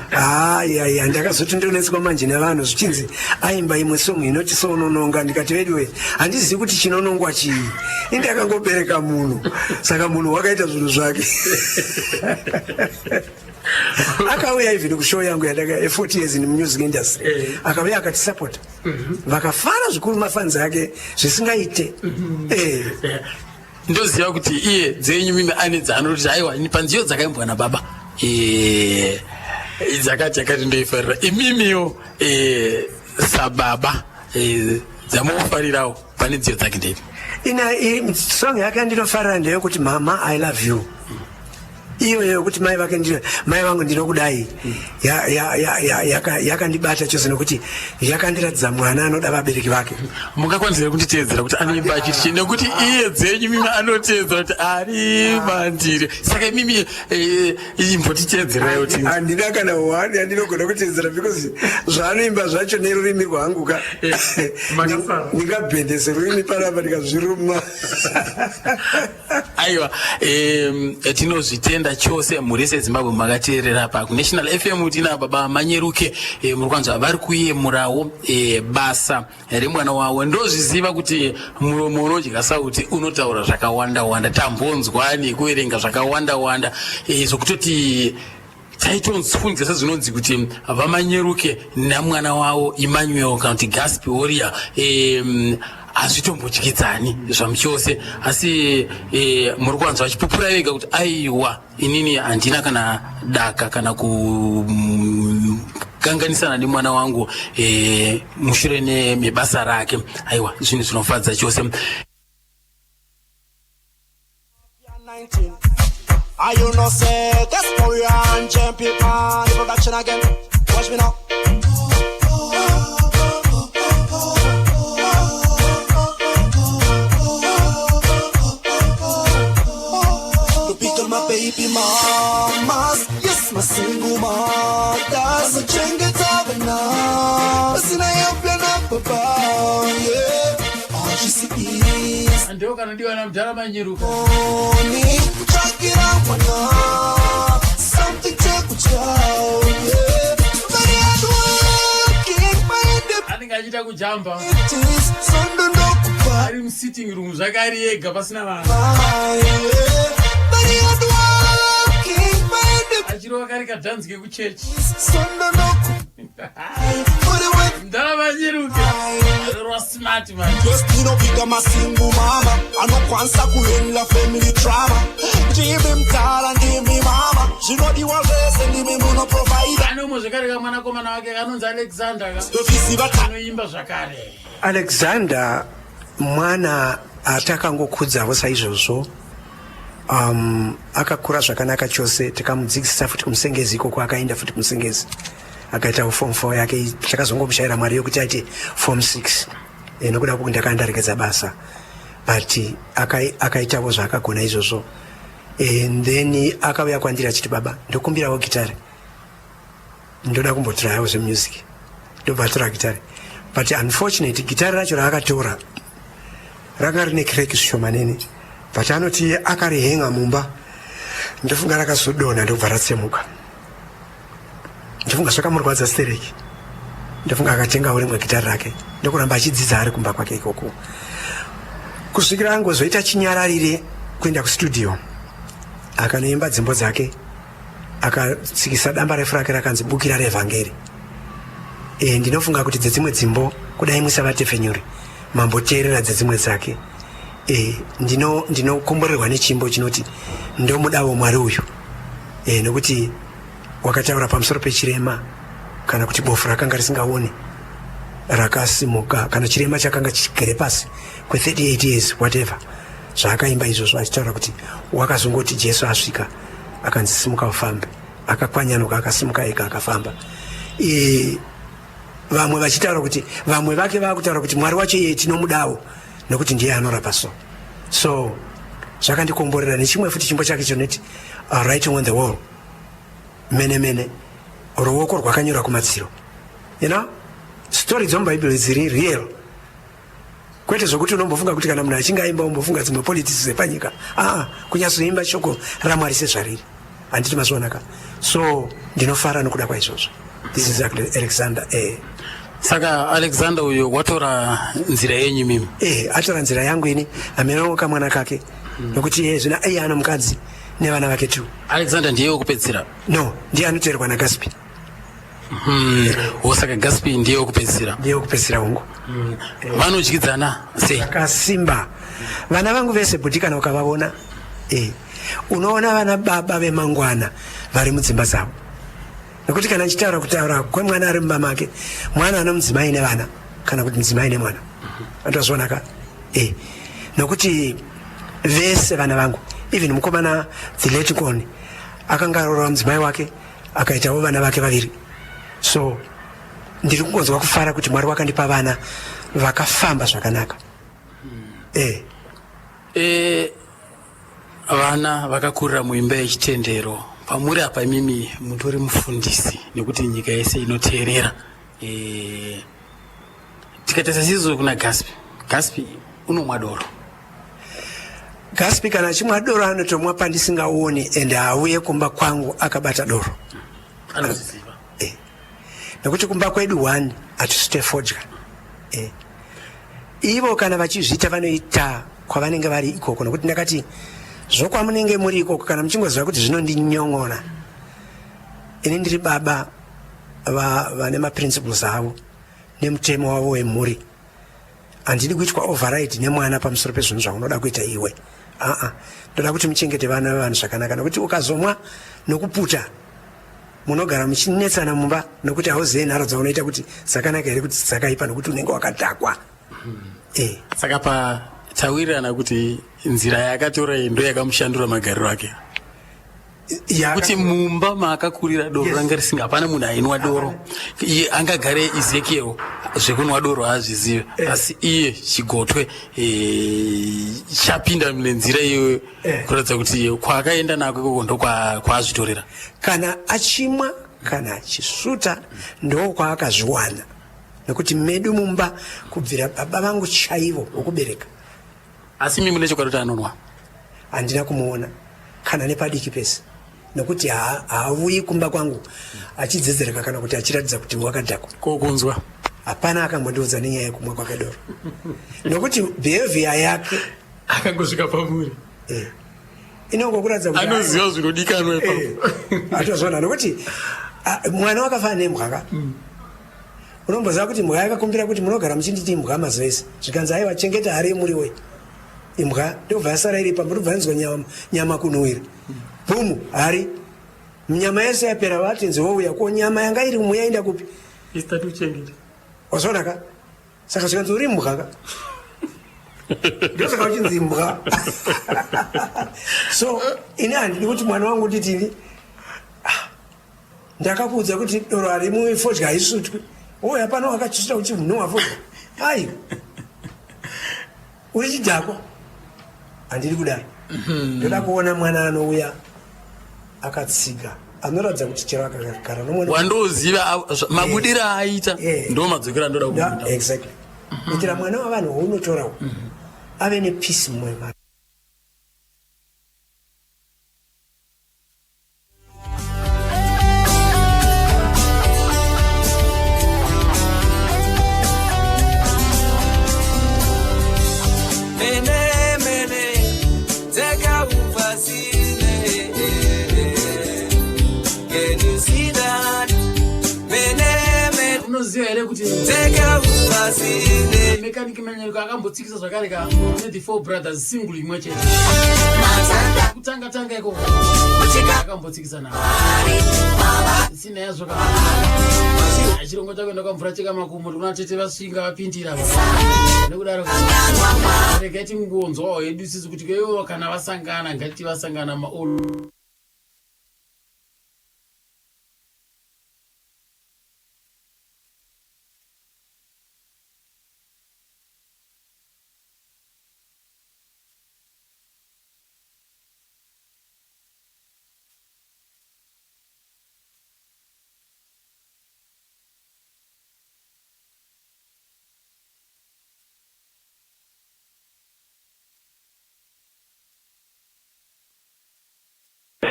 Hayaya, ndakazoti ndonetswa manje nevanhu zvichinzi aimba imwe song inoti "Sounononga". Ndikati, "Veduwe, handizivi kuti chinonongwa chii." Indakangobereka munhu, saka munhu wakaita zvinhu zvake. Akauya even kushow yangu yandaka 40 years in music industry, akauya akatisapota, vakafara zvikuru mafans ake zvisingaite. Ndoziva kuti iye dzenyu mimi ane dzaanoti, "Aiwa, ini panziyo dzakaimbwa nababa dzakati yakati ndoifarira." Imimiwo sababa, dzamunofarirawo pane nziyo dzake ndeipi? Ina song yake yandinofarira ndeyekuti "Mama, I Love You". Iyoyo yokuti mai vake ndino mai vangu ndinokudai yakandibata chose nokuti yakandiratidza mwana anoda vabereki vake. Mungakwanisa here kunditeedzera kuti anoimba achiti chii? Nekuti iye dzenyu mimi anoteedzera kuti ari mandiri. Saka imimi eh, imbotiteedzerai kuti handina kana one yandinogona kuteedzera because zvaanoimba zvacho nerurimi rwangu ka Eh, makasara. ndingabhendese rurimi panapa ndikazviruma. Aiwa, tinozvitenda chose mhuri yese yeZimbabwe makateerera pa kuNational FM. Tina baba Manyeruke, muri kwanzwa vari kuyemurawo basa remwana wavo. Ndozviziva kuti muromo unodya sauti unotaura zvakawanda wanda, tambonzwa nekuverenga zvakawanda wanda, zvokutoti taitonzfunza sezvinonzi kuti vaManyeruke namwana wavo Emmanuel kana kuti Gaspi Warrior hazvitombodyidzani zvamuchose, asi muri kuwanzwa vachipupura vega kuti aiwa, inini handina kana daka kana kukanganisana nemwana wangu mushure mebasa rake. Aiwa, zvinhu zvinofadza chose. 19. I you know say that's Korean champion the production again. Watch me now. To pick up my baby mamas, yes, my single mothers. Vanochengeta vana vasina help na baba, yeah. All she see is Ndo kanodiwa namudhara Manyeruka. money. Kutsvakira mwana something chekudya, yeah. Very hard working, my Anenge achiita kujamba independence, sondo ndokupa. Ari musitting room zvake ari ega pasina vanhu. Very hard working, my independence, Achirova kari kadhanzi kekuchechi. sondo ndokupa. Put it with Mudhara Manyeruke anorova smart man. Ndinopika masingle mama anokwanisa kuhandle family drama. Ndimi mudhara, ndimi mama, zvinodiwa zvese ndimi munoprovida. Anomwe zvekare kamwanakomana wake kanonzi Alexander ka Ndozviziva ta anoimba zvakare. Alexander mwana atakangokudzavo saizvozvo, akakura zvakanaka chose. Tikamudzidzisa futi kuMusengezi ikoko, akaenda futi kuMusengezi akaita form 4 yake. Takazongomushayira mari yokuti aite form 6, nokuda kwokuti ndakanga ndaregedza basa, but akaitavo zvaakagona izvozvo. And then akauya kwandiri achiti, "Baba, ndokumbirawo gitare, ndoda kumbotrayawo zvemusic." Ndobva atora gitare, but unfortunately gitare racho raakatora ranga rine crack zvishomanene, but anoti akarihenga mumba, ndofunga rakazodonha ndobva ratsemuka. Ndofunga zvakamurwadza stereki. Ndofunga akatengawo rimwe gitare rake ndokuramba achidzidza ari kumba kwake ikoko kusvikira angozoita chinyararire kuenda kustudio, akanoimba dzimbo dzake, akatsikisa damba refu rake rakanzi Bukira Revhangeri. Ndinofunga kuti dzedzimwe dzimbo kudai musavatefenyuri mamboteerera dzedzimwe dzake. Ndinokomborerwa nechimbo chinoti Ndomudawo Mwari Uyu, nokuti wakataura pamusoro pechirema kana kuti bofu rakanga risingaoni rakasimuka, kana chirema chakanga chigere pasi kwe38 years, whatever zvaakaimba izvozvo, achitaura kuti wakazongoti Jesu asvika akanzi, "Simuka ufambe." Akakwanyanuka, akasimuka ega, akafamba. Vamwe vachitaura kuti, vamwe vake vaakutaura kuti Mwari wacho iye tinomudawo nokuti ndiye anorapa. So zvakandikomborera. Nechimwe futi chimbo chake chinoti Writing on the Wall, mene mene, ruoko rwakanyorwa kumadziro, story dzomubhaibheri dziri real, kwete zvokuti unombofunga kuti kana munhu achinge aimba umbofunga dzimwe politics dzepanyika. Aa, kunyatsoimba shoko raMwari sezvariri, handiti mazvionaka? So ndinofara nokuda kwaizvozvo. This is Alexander. Saka Alexander uyo watora nzira yenyu mimi? Atora nzira yangu ini, amenowo kamwana kake, nokuti iye zvino iye ano mukadzi nevana vake tu. Alexander ndiye wekupedzisira? No, ndiye anoteerwa naGaspi. Saka Gaspi ndiye wekupedzisira? Ndiye wekupedzisira ungu. Vanodyidzana sei? Akasimba vana vangu vese, bhuti. Kana ukavaona, unoona vana baba vemangwana vari mudzimba dzavo, nekuti kana nchitaura kutaura kwemwana ari mumba make, mwana ano mudzimai nevana kana kuti mudzimai nemwana, andozvionaka, nokuti vese vana vangu, even mukomana the late Ngoni. Akanga aroora mudzimai wake akaitawo vana vake vaviri. So ndiri kungonzwa kufara kuti Mwari wakandipa vana vakafamba zvakanaka. Eh. E, vana vakakurira muimba yechitendero pamuri apa imimi mutori mufundisi nekuti nyika yese inoteerera e, tikatarisa sizo kuna gaspi gaspi unomwa doro gaspi kana achimwa doro anotomwa pandisingaoni and haauye kumba kwangu akabata doro anozviziva eh. Nekuti kumba kwedu one hatisute fodya eh. Ivo kana vachizviita vanoita kwavanenge vari ikoko nokuti ndakati zvokwamunenge muri ikoko kana muchingoziva kuti zvinondinyon'ona ini ndiri baba vane maprinciples avo nemutemo wavo wemhuri handidi kuitwa override nemwana pamusoro pezvinhu zvaunoda kuita iwe aa ndoda kuti muchengete vana vevanhu zvakanaka nokuti ukazomwa nokuputa munogara muchinetsana mumba nokuti hauzive nharo dzaunoita kuti dzakanaka here kuti dzakaipa nokuti unenge wakadhakwa eh. Saka pa tawirirana kuti nzira yaakatora iyi ndo yakamushandura magariro ake kuti mumba maakakurira doro yes. ranga risinga hapana munhu ainwa doro iye angagare Ezekiel zvekunwa doro haazvizive eh. Asi iye chigotwe eh, chapinda nenzira iyoyo eh. Kuratidza kuti kwaakaenda nako ikoko ndokwaazvitorera kana achimwa kana achisvuta ndokwaakazviwana nekuti medu mumba kubvira baba vangu chaivo vokubereka. Asi mimi mune chokwadi kuti anonwa? Handina kumuona kana nepadiki pese nekuti haavuyi kumba kwangu achidzedzereka kana kuti achiratidza kuti wakadhakwa. Ko kunzwa? Hapana akambondiudza nenyaya yekumwa kwake doro nokuti behavior yake akangosvika pamuri eh, inongokuratidza kuti anoziva zvinodikanwa ipapo eh, atozviona nokuti mwana wakafanana nembwa ka unomboziva kuti imbwa yakakumbira kuti munogara muchinditi imbwa mazuva ese zvikanzi aiwa chengeta hari yemuriwo imbwa ndobva yasara iri pamba ndobva yanzwa nyama, nyama kunhuwira bhumu hari nyama yese yapera vatenzi vouya ko nyama yanga iri umu yaenda kupi wazoona ka saka zvikanzi uri imbwa ka ndosaka uchinzi imbwa so ini handidi kuti mwana wangu nditini Ndakakuudza kuti doro harimwiwi fodya haisvutwi. Wouya pano wakachisvuta uchinhuwa fodya. Ai. Uri chidhakwa. Handidi kudaro. Ndoda kuona mwana anouya akatsiga anoratidza kuti chero akagara nomwana wandoziva mabudiro aaita eh. ndo madzokero andoda kuita exactly kuitira mwana wavanhu waunotorawo ave nepeace mumwoyo make. Unoziva here kuti mekaniki manyariko akambotsikisa zvakare ka the four brothers single imwe chete kutanga tanga ikoko akambotsikisa navo sina yazvo ka chirongwa chakuenda kwamvura cheka makumbo tikuona tete vasvinga vapindira nekudaro regai tingonzwawo hedu isisu kuti ivo kana vasangana ngati vasangana maol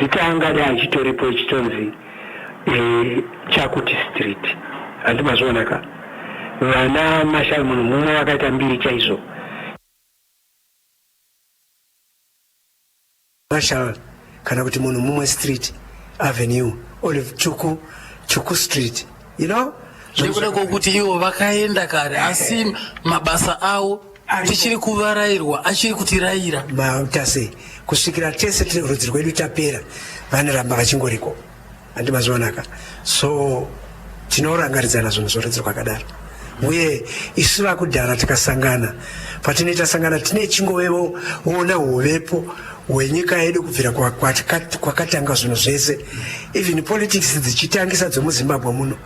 Zita angadai achitoripo ichitonzi eh, Chakuti Street. Hanti mazviona ka? Vana Marshal munhu mumwe vakaita mbiri chaizvo. Marshal kana kuti munhu mumwe street avenue olive chuku chuku street you know nekuda kwokuti ivo vakaenda kare asi mabasa avo tichiri kuvarairwa achiri kutirayira maita sei kusvikira tese rudzi rwedu tapera vanoramba vachingoriko handi mazvionaka so tinorangaridzana zvinhu zvorudzi rwakadaro. Uye isu vakudhara tikasangana, patinoita sangana tine chingovevo ona huvepo hwenyika yedu kubvira kwakatanga zvinhu zvese, even politics dzichitangisa dzomuZimbabwe muno,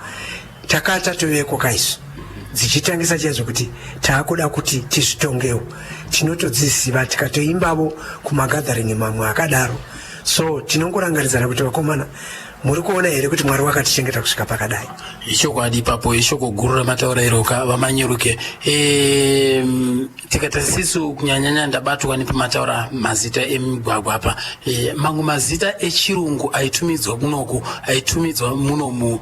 takatatoveko kaisu dzichitangisa chaizvo kuti taakuda kuti tizvitongewo, tinotodziziva tikatoimbavo kumagathering mamwe akadaro. So tinongorangaridzana kuti vakomana, muri kuona here kuti Mwari wakatichengeta kusvika pakadai? Ichokwadi ipapo, ishoko guru ramataura iroka, VaManyeruke. Tikatasisu kunyanyanya ndabatwa nepamataura mazita emigwagwa apa, mamwe mazita echirungu aitumidzwa kunoku, aitumidzwa munomu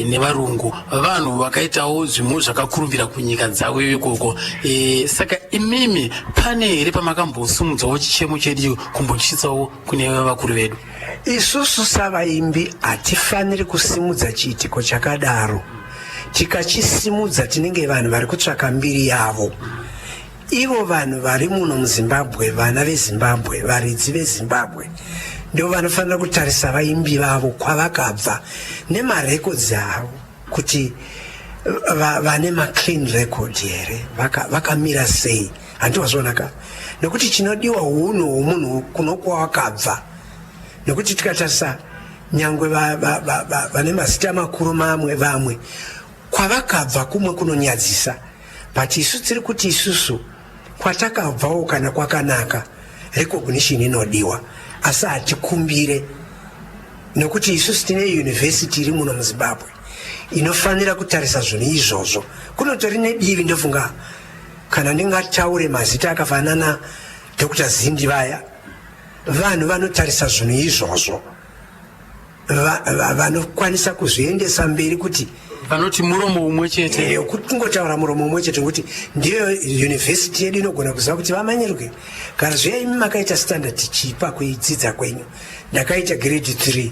nevarungu, vanhu vakaitawo zvimwe zvakakurumbira kunyika dzavo ikoko. Saka imimi pane here pamakambosumudzawo chichemo chedu kumbochisvitsawo kune vakuru vedu? Isusu savaimbi hatifaniri kusimudza chiitiko chakadaro. Tikachisimudza tinenge vanhu vari kutsvaka mbiri yavo. Ivo vanhu vari muno muZimbabwe, vana veZimbabwe, varidzi veZimbabwe, ndo vanofanira kutarisa vaimbi vavo kwavakabva nemarekodzi avo, kuti vane maclean record here, vakamira sei. Handi wazviona ka? Nekuti chinodiwa hunhu hwomunhu kuno kwawakabva. Nekuti tikatarisa nyangwe vane mazita makuru, mamwe vamwe kwavakabva kumwe kunonyadzisa, but isu tiri kuti isusu kwatakabvawo kana kwakanaka, recognition inodiwa, asi hatikumbire, nekuti isusu tine university iri muno muZimbabwe inofanira kutarisa zvinhu izvozvo. Kunotori nedivi, ndofunga kana ndingataure mazita akafanana Dr Zindi vaya, vanhu vanotarisa zvinhu izvozvo vanokwanisa kuzviendesa mberi kuti vanoti muromo umwe chete. Kungotaura muromo umwe chete, nekuti ndiyo university yedu inogona kuziva kuti VaManyeruke, kana zviya imi makaita standard chipa kuidzidza kwenyu, ndakaita grade 3,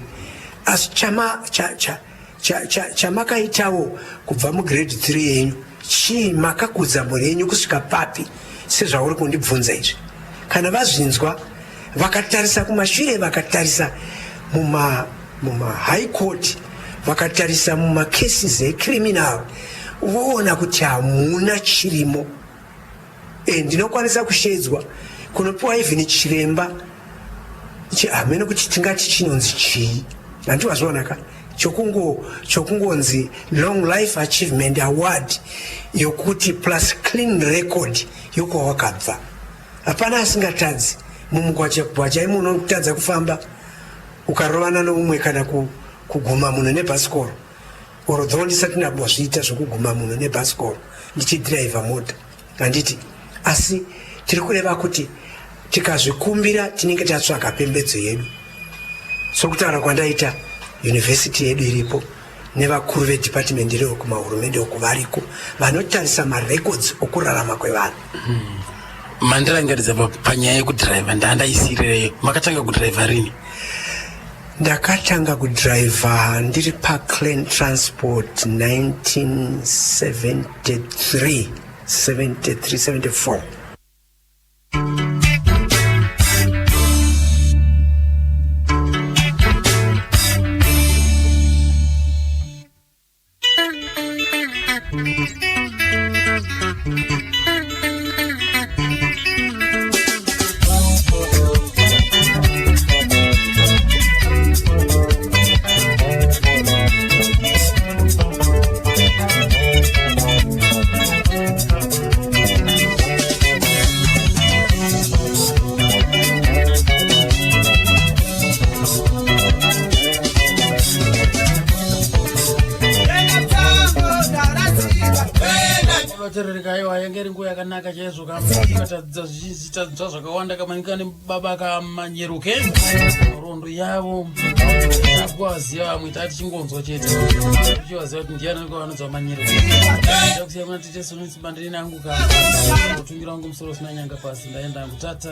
asi chamakaitawo kubva mugrade 3 yenyu chii? Makakudza mhuri yenyu kusvika papi sezvauri kundibvunza izvi? Kana vazvinzwa, vakatarisa kumashure, vakatarisa muma high court, vakatarisa mumacases ecriminal, voona kuti hamuna chirimo. Ndinokwanisa kushedzwa kunopiwa even chiremba, hamene kuti tingati chinonzi chii, handi wazviona ka, chokungonzi long life achievement award, yokuti plus clean record yokwawakabva. Hapana asingatadzi. Mumugwagwa chaimo unotadza kufamba ukarovana noumwe kana kuguma munhu nebhasikoro, although ndisati ndambozviita zvokuguma munhu nebhasikoro ndichidhiraivha mota, handiti? Asi tiri kureva kuti tikazvikumbira tinenge tatsvaga pembedzo yedu. Sokutaura kwandaita, yunivhesiti yedu iripo nevakuru vedepartment iriwo kumahurumende uku variko vanotarisa marecords okurarama kwevanhu. Mandirangaridza panyaya yekudhiraivha, ndandaisirireyo. Makatanga kudhiraivha rini? Ndakatanga kudhiraivha ndiri paclan Transport 1973, 73, 74. Vateerereka, aiwa, yange iri nguva yakanaka chaizvo. Kamatadzidza zvizhinji, tadzidza zvakawanda kamanika nebaba kaManyeruke, nhoroondo yavo takuvaziva. Vamwe taa tichingonzwa chete, tichivaziva kuti ndiani vanonzi VaManyeruke. Takusiya kuna tete Sonitsi nangu ka utungira wangu musoro usina nyanga pasi. Ndaenda hangu, tata.